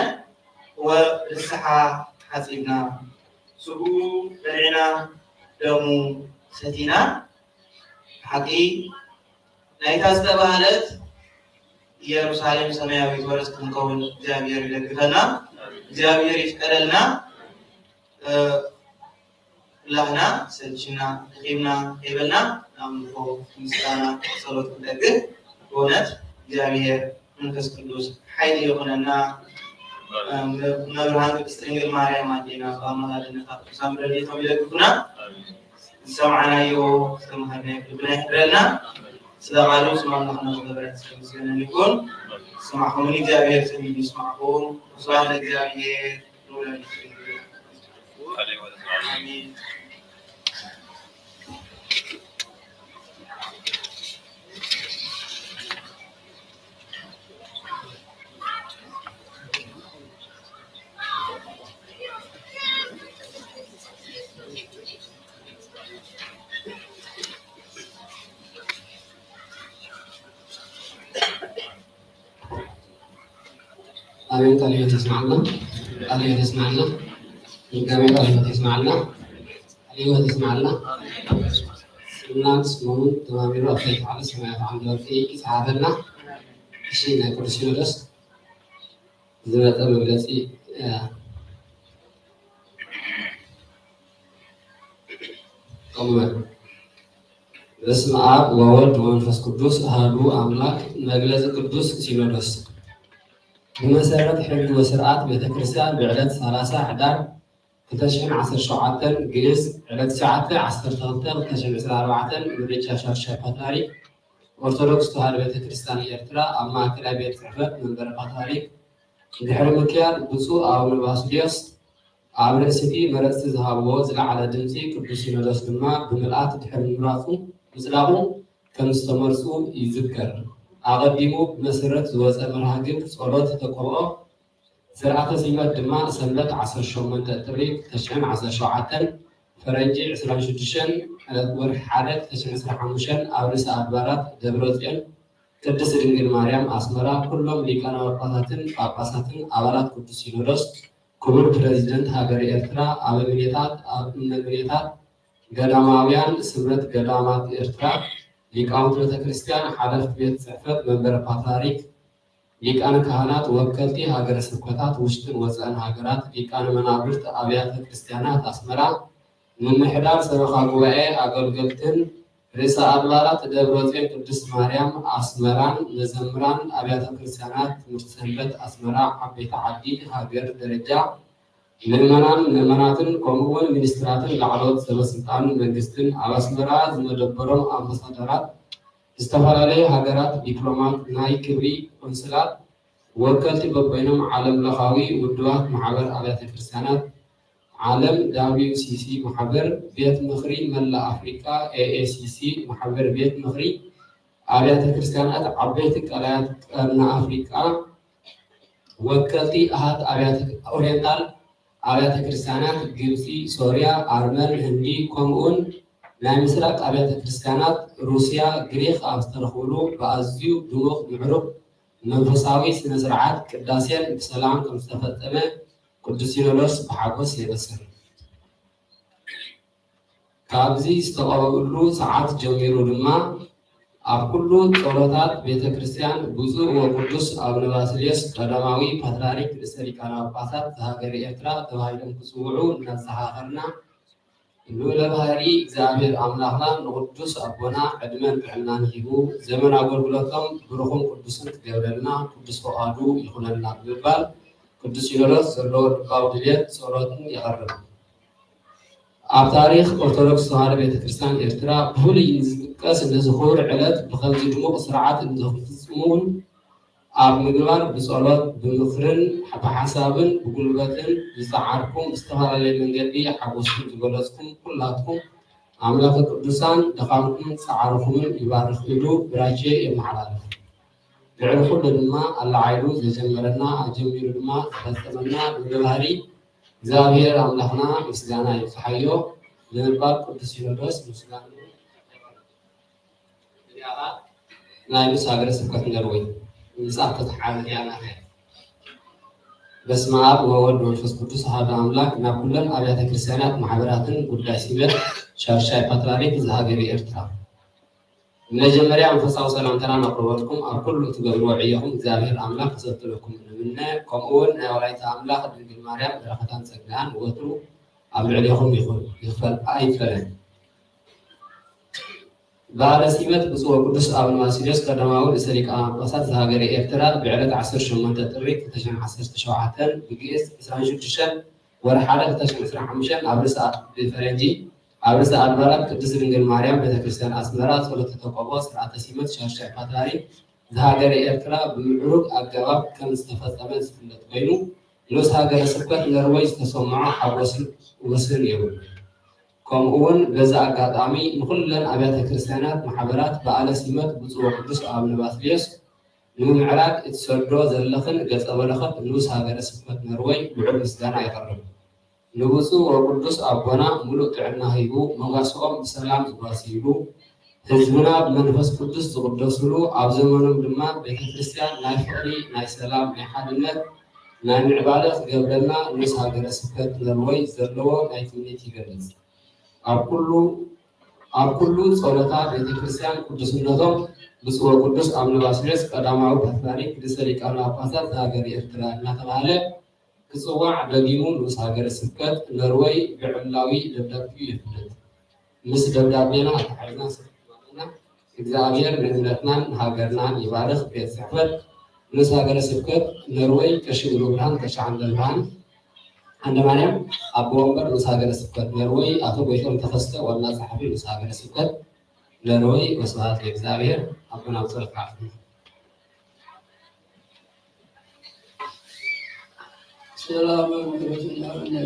ወንስሓ ሓጺብና፣ ስግኡ በሊዕና፣ ደሙ ሰቲና፣ ብሓቂ ናይታ ዝተባህለት ኢየሩሳሌም ሰማያዊት ወረስቲ ክንከውን እግዚኣብሔር ይደግፈና፣ እግዚኣብሔር ይፍቀደልና። እ፣ ኩላህና ሰልችና፣ ደኺምና ከይበልና፣ ናብ ኣምልኾ፣ ምስጋና፣ ጸሎት ክንጠግብ፣ ብእውነት እግዚኣብሔር መንፈስ ቅዱስ ሓይሊ ይኹነና። እ፣ መ-፣ መብርሃን ቅድስት ድንግል ማርያም ኣዴና፣ ብኣማላድነታ ቅዱሳን ረድኤቶም ይደግፉና። ዝሰማዕናዮ፣ ዝተማሃርናዮ ልብና ይሕድረልና። ስለ ቃሉ ስም ኣምላኽና ክቡር ይመስገን ይኹን። ዝሰማዕኩሙኒ እግዚኣብሔር ጸሚሙ ይስማዕኩም። ወስብሐት ለእግዚኣብሔር ወለወላዲቱ ድንግል። ኣሜን። ኣሜን። ቃለ ሕይወት ያስማዕልና። ቃለ ሕይወት ያስማዕልና። ድጋሜ ቃለ ሕይወት ያስማዕልና። ቃለ ሕይወት ያስማዕልና። ስምናን ስሞምን ተማሚሩ ኣብ ታሕቲ ሰማያት ዓንዲ ወርቂ ይጽሓፈልና። እሺ፣ ናይ ቅዱስ ሲኖዶስ ዝመጸ መግለጺ፣ እ፣ ከምኡ በል። በስመ አብ ወወልድ ወመንፈስ ቅዱስ አሐዱ አምላክ። መግለጺ ቅዱስ ሲኖዶስ። ብመሰረት ሕጊ ወስርዓት ቤተክርስትያን ብዕለት ሰላሳ ሕዳር ክልተ ሽሕን ዓሰርተ ሸውዓተን ግእዝ፣ ዕለት ትሽዓተ ዓሰርተ ክልተ ክልተ ሽሕን ዕስራን ኣርባዕተን ምርጫ ሻድሻይ ፓትርያርክ ኦርቶዶክስ ተዋሕዶ ቤተክርስትያን ኤርትራ ኣብ ማእከላይ ቤት ጽሕፈት መንበረ ፓትርያርክ ድሕሪ ምክያድ ብፁዕ ኣቡነ ባስልዮስ ኣብ ርእሲ እቲ መረጽቲ ዝሃብዎ ዝለዓለ ድምጺ፣ ቅዱስ ሲኖዶስ ድማ ብምልኣት ድሕሪ ምምራጹ፣ ምጽዳቑ ከም ዝተመርጹ ይዝከር። ኣቐዲሙ ብመሰረት ዝወጸ መርሃ ግብሪ ጸሎት ተቀብኦ ስርዓተ ሲመት ድማ ሰንበት ዓሰርተ ሸሞንተ ጥሪ ክልተ ሽሕን ዓሰርተ ሸውዓተን፣ ፈረንጂ ዕስራን ሽዱሽተን ወርሒ ሓደ ክልተ ሽሕን ዕስራን ሓሙሽተን ኣብ ርእሰ ኣድባራት ደብረ ጽዮን ቅድስት ድንግል ማርያም ኣስመራ ኩሎም ሊቃነ ጳጳሳትን ጳጳሳትን ኣባላት ቅዱስ ሲኖዶስ፣ ክቡር ፕረዚደንት ሃገረ ኤርትራ፣ ኣበምኔታት፣ ኣበምኔታት ገዳማውያን ስምረት ገዳማት ኤርትራ፣ ሊቃውንት ቤተክርስትያን፣ ሓለፍቲ ቤት ጽሕፈት መንበረ ፓትርያርክ፣ ሊቃነ ካህናት፣ ወከልቲ ሃገረ ስብከታት ውሽጥን ወጻእን ሃገራት፣ ሊቃነ መናብርት ኣብያተ ክርስቲያናት ኣስመራ፣ ምምሕዳር ሰበኻ ጉባኤ፣ ኣገልገልትን ርእሰ ኣድባራት ደብረ ጽዮን ቅድስት ማርያም ኣስመራን፣ መዘምራን ኣብያተ ክርስቲያናት ትምህርቲ ሰንበት ኣስመራ፣ ዓበይቲ ዓዲ ሃገር ደረጃ ምእመናን፣ ምእመናትን፣ ከምኡ እውን ሚኒስትራትን ላዕለዎት ሰበ ስልጣን መንግስትን፣ ኣብ ኣስመራ ዝመደበሮም ኣምባሳደራት ዝተፈላለዩ ሃገራት፣ ዲፕሎማት፣ ናይ ክብሪ ቆንስላት፣ ወከልቲ በበይኖም ዓለም ለኻዊ ውድባት ማሕበር ኣብያተ ክርስቲያናት ዓለም፣ ደብሊው ሲ ሲ ማሕበር፣ ቤት ምኽሪ መላእ ኣፍሪቃ፣ ኤ ኤ ሲ ሲ ማሕበር፣ ቤት ምኽሪ ኣብያተ ክርስቲያናት ዓበይቲ ቀላያት ቀርኒ ኣፍሪቃ፣ ወከልቲ ኣሃት ኣብያተ ኦሪየንታል ኣብያተ ክርስቲያናት ግብጺ፣ ሶርያ፣ ኣርመን፣ ህንዲ፣ ከምኡውን ናይ ምስራቅ ኣብያተ ክርስቲያናት ሩስያ፣ ግሪክ ኣብ ዝተረኽብሉ ብኣዝዩ ድሙቕ ምዕሩግ መንፈሳዊ ስነ ስርዓት ቅዳሴን ብሰላም ከም ዝተፈጸመ ቅዱስ ሲኖዶስ ብሓጎስ የበስር። ካብዚ ዝተቐብኡሉ ሰዓት ጀሚሩ ድማ ኣብ ኩሉ ጸሎታት ቤተ ክርስቲያን ብፁዕ ወቅዱስ ኣቡነ ባስልዮስ ቀዳማዊ ፓትርያርክ ርእሰ ሊቃነ ጳጳሳት ዘሃገረ ኤርትራ ተባሂሎም ክጽውዑ እናዘኻኸርና፣ ልዑለ ባህሪ እግዚኣብሔር ኣምላኽና ንቅዱስ ኣቦና ዕድመን ጥዕናን ሂቡ ዘመን ኣገልግሎቶም ብሩኽን ቅዱስን ክገብረልና ቅዱስ ፈቓዱ ይኹነልና ብምባል ቅዱስ ሲኖዶስ ዘለዎ ልባዊ ድልየት ጸሎትን የቐርብ። ኣብ ታሪኽ ኦርቶዶክስ ተዋህዶ ቤተክርስትያን ኤርትራ ብፍሉይ ዝጥቀስ ነዚ ክቡር ዕለት ብኸምዚ ድሙቕ ስርዓት እንተኽትፍጽሙን ኣብ ምግባር ብጸሎት፣ ብምኽርን፣ ብሓሳብን ብጉልበትን ዝጸዓርኩም፣ ብዝተፈላለየ መንገዲ ሓጎስኩም ዝገለጽኩም ኩላትኩም፣ ኣምላከ ቅዱሳን ድኻምኩምን ጻዕርኹምን ይባርኽ ኢሉ ብራኬ የመሓላልፍ። ድሕሪ ኩሉ ድማ ኣለዓዒሉ ዘጀመረና፣ ኣጀሚሩ ድማ ዝፈጸመና ልዑለ ባህሪ እግዚኣብሔር ኣምላኽና ምስጋና ይብጽሓዮ ብምባል ቅዱስ ሲኖዶስ ምስጋንኡ እዚኣ ናይ ሉስ ሃገረ ስብከት ኖርወይ ምጻፍ ተተሓለፈ ያናኸ። በስመ አብ ወወልድ ወመንፈስ ቅዱስ አሐዱ አምላክ። ናብ ኩለን ኣብያተ ክርስቲያናት ማሕበራትን ጉዳይ ሲመት ሻድሻይ ፓትርያርክ ዘሃገረ ኤርትራ። መጀመርያ መንፈሳዊ ሰላምታና ነቕርበልኩም፣ ኣብ ኩሉ እትገብርዎ ዕዮኹም እግዚኣብሔር ኣምላኽ ክሰትለኩም ንምነ። ከምኡ እውን ናይ ወላዲተ ኣምላኽ ድንግል ማርያም በረኸታን ጸጋን ወትሩ ኣብ ልዕሌኹም ይኹን፣ ይኽፈል ኣይፈለን። በዓለ ሲመት ብፁዕ ወቅዱስ ኣቡነ ባስልዮስ ቀዳማዊ ርእሰ ሊቃነ ጳጳሳት ዘሃገረ ኤርትራ ብዕለት ዓሰርተ ሸሞንተ ጥሪ ክልተ ሽሕን ዓሰርተ ሸውዓተን ብግእዝ ዕስራን ሽዱሽተን ወርሒ ሓደ ክልተ ሽሕን ዕስራን ሓሙሽተን ኣብ ርእሰ፣ ብፈረንጂ ኣብ ርእሰ ኣድባራት ቅድስት ድንግል ማርያም ቤተክርስትያን ኣስመራ ጸሎተ ተቀብኦ ስርዓተ ሲመት ሻድሻይ ፓትርያርክ ዘሃገረ ኤርትራ ብምዕሩግ ኣገባብ ከም ዝተፈጸመ ዝፍለጥ ኮይኑ፣ ንኡስ ሃገረ ስብከት ኖርወይ ዝተሰምዖ ሓጎስን ወሰን የብሉን። ከምኡ እውን በዚ ኣጋጣሚ ንኹለን ኣብያተ ክርስቲያናት ማሕበራት በዓለ ሲመት ብፁዕ ወቅዱስ ኣቡነ ባስልዮስ ንምምዕራግ እትሰዶ ዘለኽን ገጸ በረኸት ንኡስ ሃገረ ስብከት ኖርወይ ልዑል ምስጋና የቕርብ። ንብፁዕ ወቅዱስ ኣቦና ምሉእ ጥዕና ሂቡ መጓሰኦም ብሰላም ዝጓስይሉ፣ ህዝብና ብመንፈስ ቅዱስ ዝቕደስሉ፣ ኣብ ዘመኖም ድማ ቤተ ክርስቲያን ናይ ፍቕሪ፣ ናይ ሰላም፣ ናይ ሓድነት፣ ናይ ምዕባለ ክገብረልና ንኡስ ሃገረ ስብከት ኖርወይ ዘለዎ ናይ ትምኒት ይገልጽ። ኣብ ኩሉ፣ ኣብ ኩሉ ጸሎታ ቤተ ክርስቲያን ቅዱስነቶም ብፁዕ ወቅዱስ ኣቡነ ባስልዮስ ቀዳማዊ ፓትርያርክ ርእሰ ሊቃነ ጳጳሳት ዘሃገረ ኤርትራ እናተባህለ ክጽዋዕ ደጊሙ ንኡስ ሃገረ ስብከት ኖርወይ ብዕላዊ ደብዳቤኡ የፍልጥ። ምስ ደብዳቤና ኣተሓሒዝና ስርዓትና እግዚኣብሔር ንእምነትናን ንሃገርናን ይባርኽ። ቤት ጽሕፈት ንኡስ ሃገረ ስብከት ኖርወይ ቀሺ ሙሉብርሃን ቀሺ ዓንደብርሃን ዓንደማርያም፣ ኣቦ ወንበር ንኡስ ሃገረ ስብከት ኖርወይ፣ ኣቶ ጎይቶም ተኸስተ ዋና ጸሓፊ ንኡስ ሃገረ ስብከት ኖርወይ። ወስብሐት ለእግዚኣብሔር። ኣቦና ብጸሎት ከዓርፍና። سلام عليكم ورحمة الله وبركاته.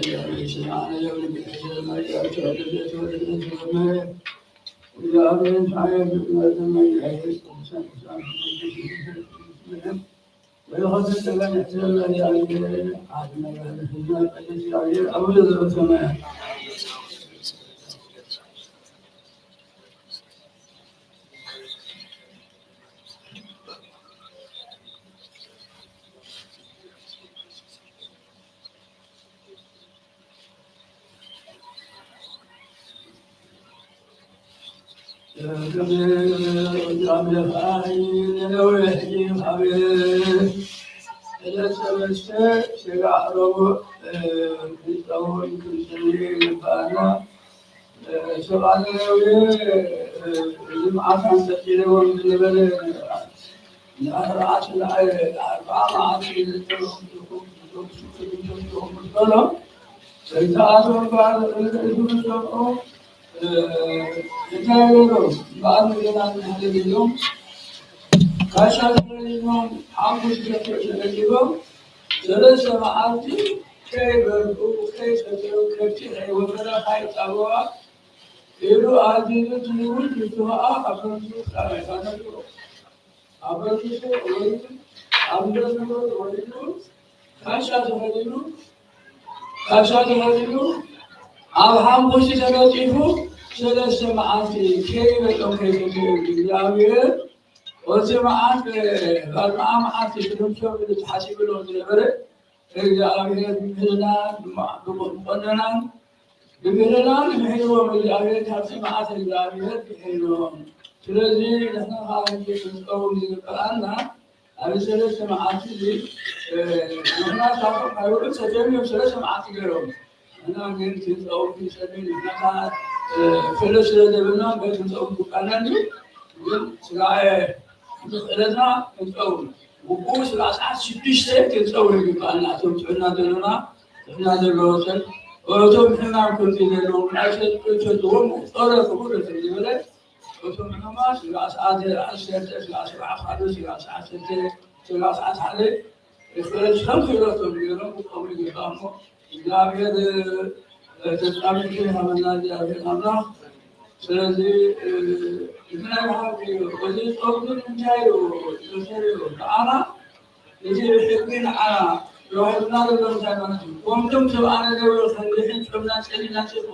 አበጁ ወይኑ፣ አምበሉ ወይኑ፣ ካሻ ተኸሊሉ፣ ካሻ ተኸሊሉ፣ አብ ሐሙሲ ተነጢፉ፣ ሰለስተ መዓልቲ ከይበልዑ ከይሰተዩ እግዚአብሔር፣ ኦቲ መዓልቲ፣ ባድማዓ መዓልቲ ክልምሶም ኢሉ ተሐሲቡ ሎም ዝነበረ፣ እግዚአብሔር ብምህረቱ፣ ብቆንዳፈቱ፣ ብምህረቱ ምሒርዎም እግዚአብሔር፣ ካብቲ መዓት እግዚአብሔር ምሒርዎም። ስለዚ ንሕና ኸዓ ክንጸውም ዝግበኣና፣ ኣብዚ ሰለስተ መዓልቲ እዚ፣ እ፣ ንሕና ካብቶም ኣይበልዑን ሰተዩን እዮም ሰለስተ መዓልቲ ገይሮም። ንሕና ግን ክንጸውም ክንጸሊ፣ ንሕና ኸዓ፣ እ፣ ክእለት ስለ ዘየብልና እምበር ክንጸውም ይግበኣና እዩ። ግን ስጋኤ ክእለትና ክንጸውም። ውቁ ስጋእ ሰዓት ሽዱሽተ ክንጸውም ይግበኣና። እቶም ጥዕና ዘሎና፣ ጥዕና ዘለዎ ሰብ፣ እቶም ሕማም ከምዚ ዘለዎም፣ ናይ ሰብ ጸሎት ጸሎት ክቡር ስለ ዝበለ፣ እቶም ሕማማት ስጋእ ሰዓት ዓሰርተ፣ ስጋእ ሰብዓ ካልእ፣ ስጋእ ሰዓት ሸተ፣ ስጋእ ሰዓት ሓደ፣ ክእለት ከም ክእለቶም ገይሮም ክጸውሙ ይግባእ እሞ፣ እግዚኣብሔር፣ እ፣ ተጻሚቱ ይሃበና እግዚኣብሔር ኣምላኽ። ስለዚ፣ እ፣ እዚ ናይ መሓሪ እዩ። እዚ ጾም ግን እንታይ እዩ? ጾም እዩ። ንዓና፣ እዚ ሕጊ ንዓና ተዋሂቡና ዘሎ እንታይ ማለት እዩ? ከምቶም ሰብ ኣነ ደው ክንድሕን ጾምና ጸሊና ጽድቅ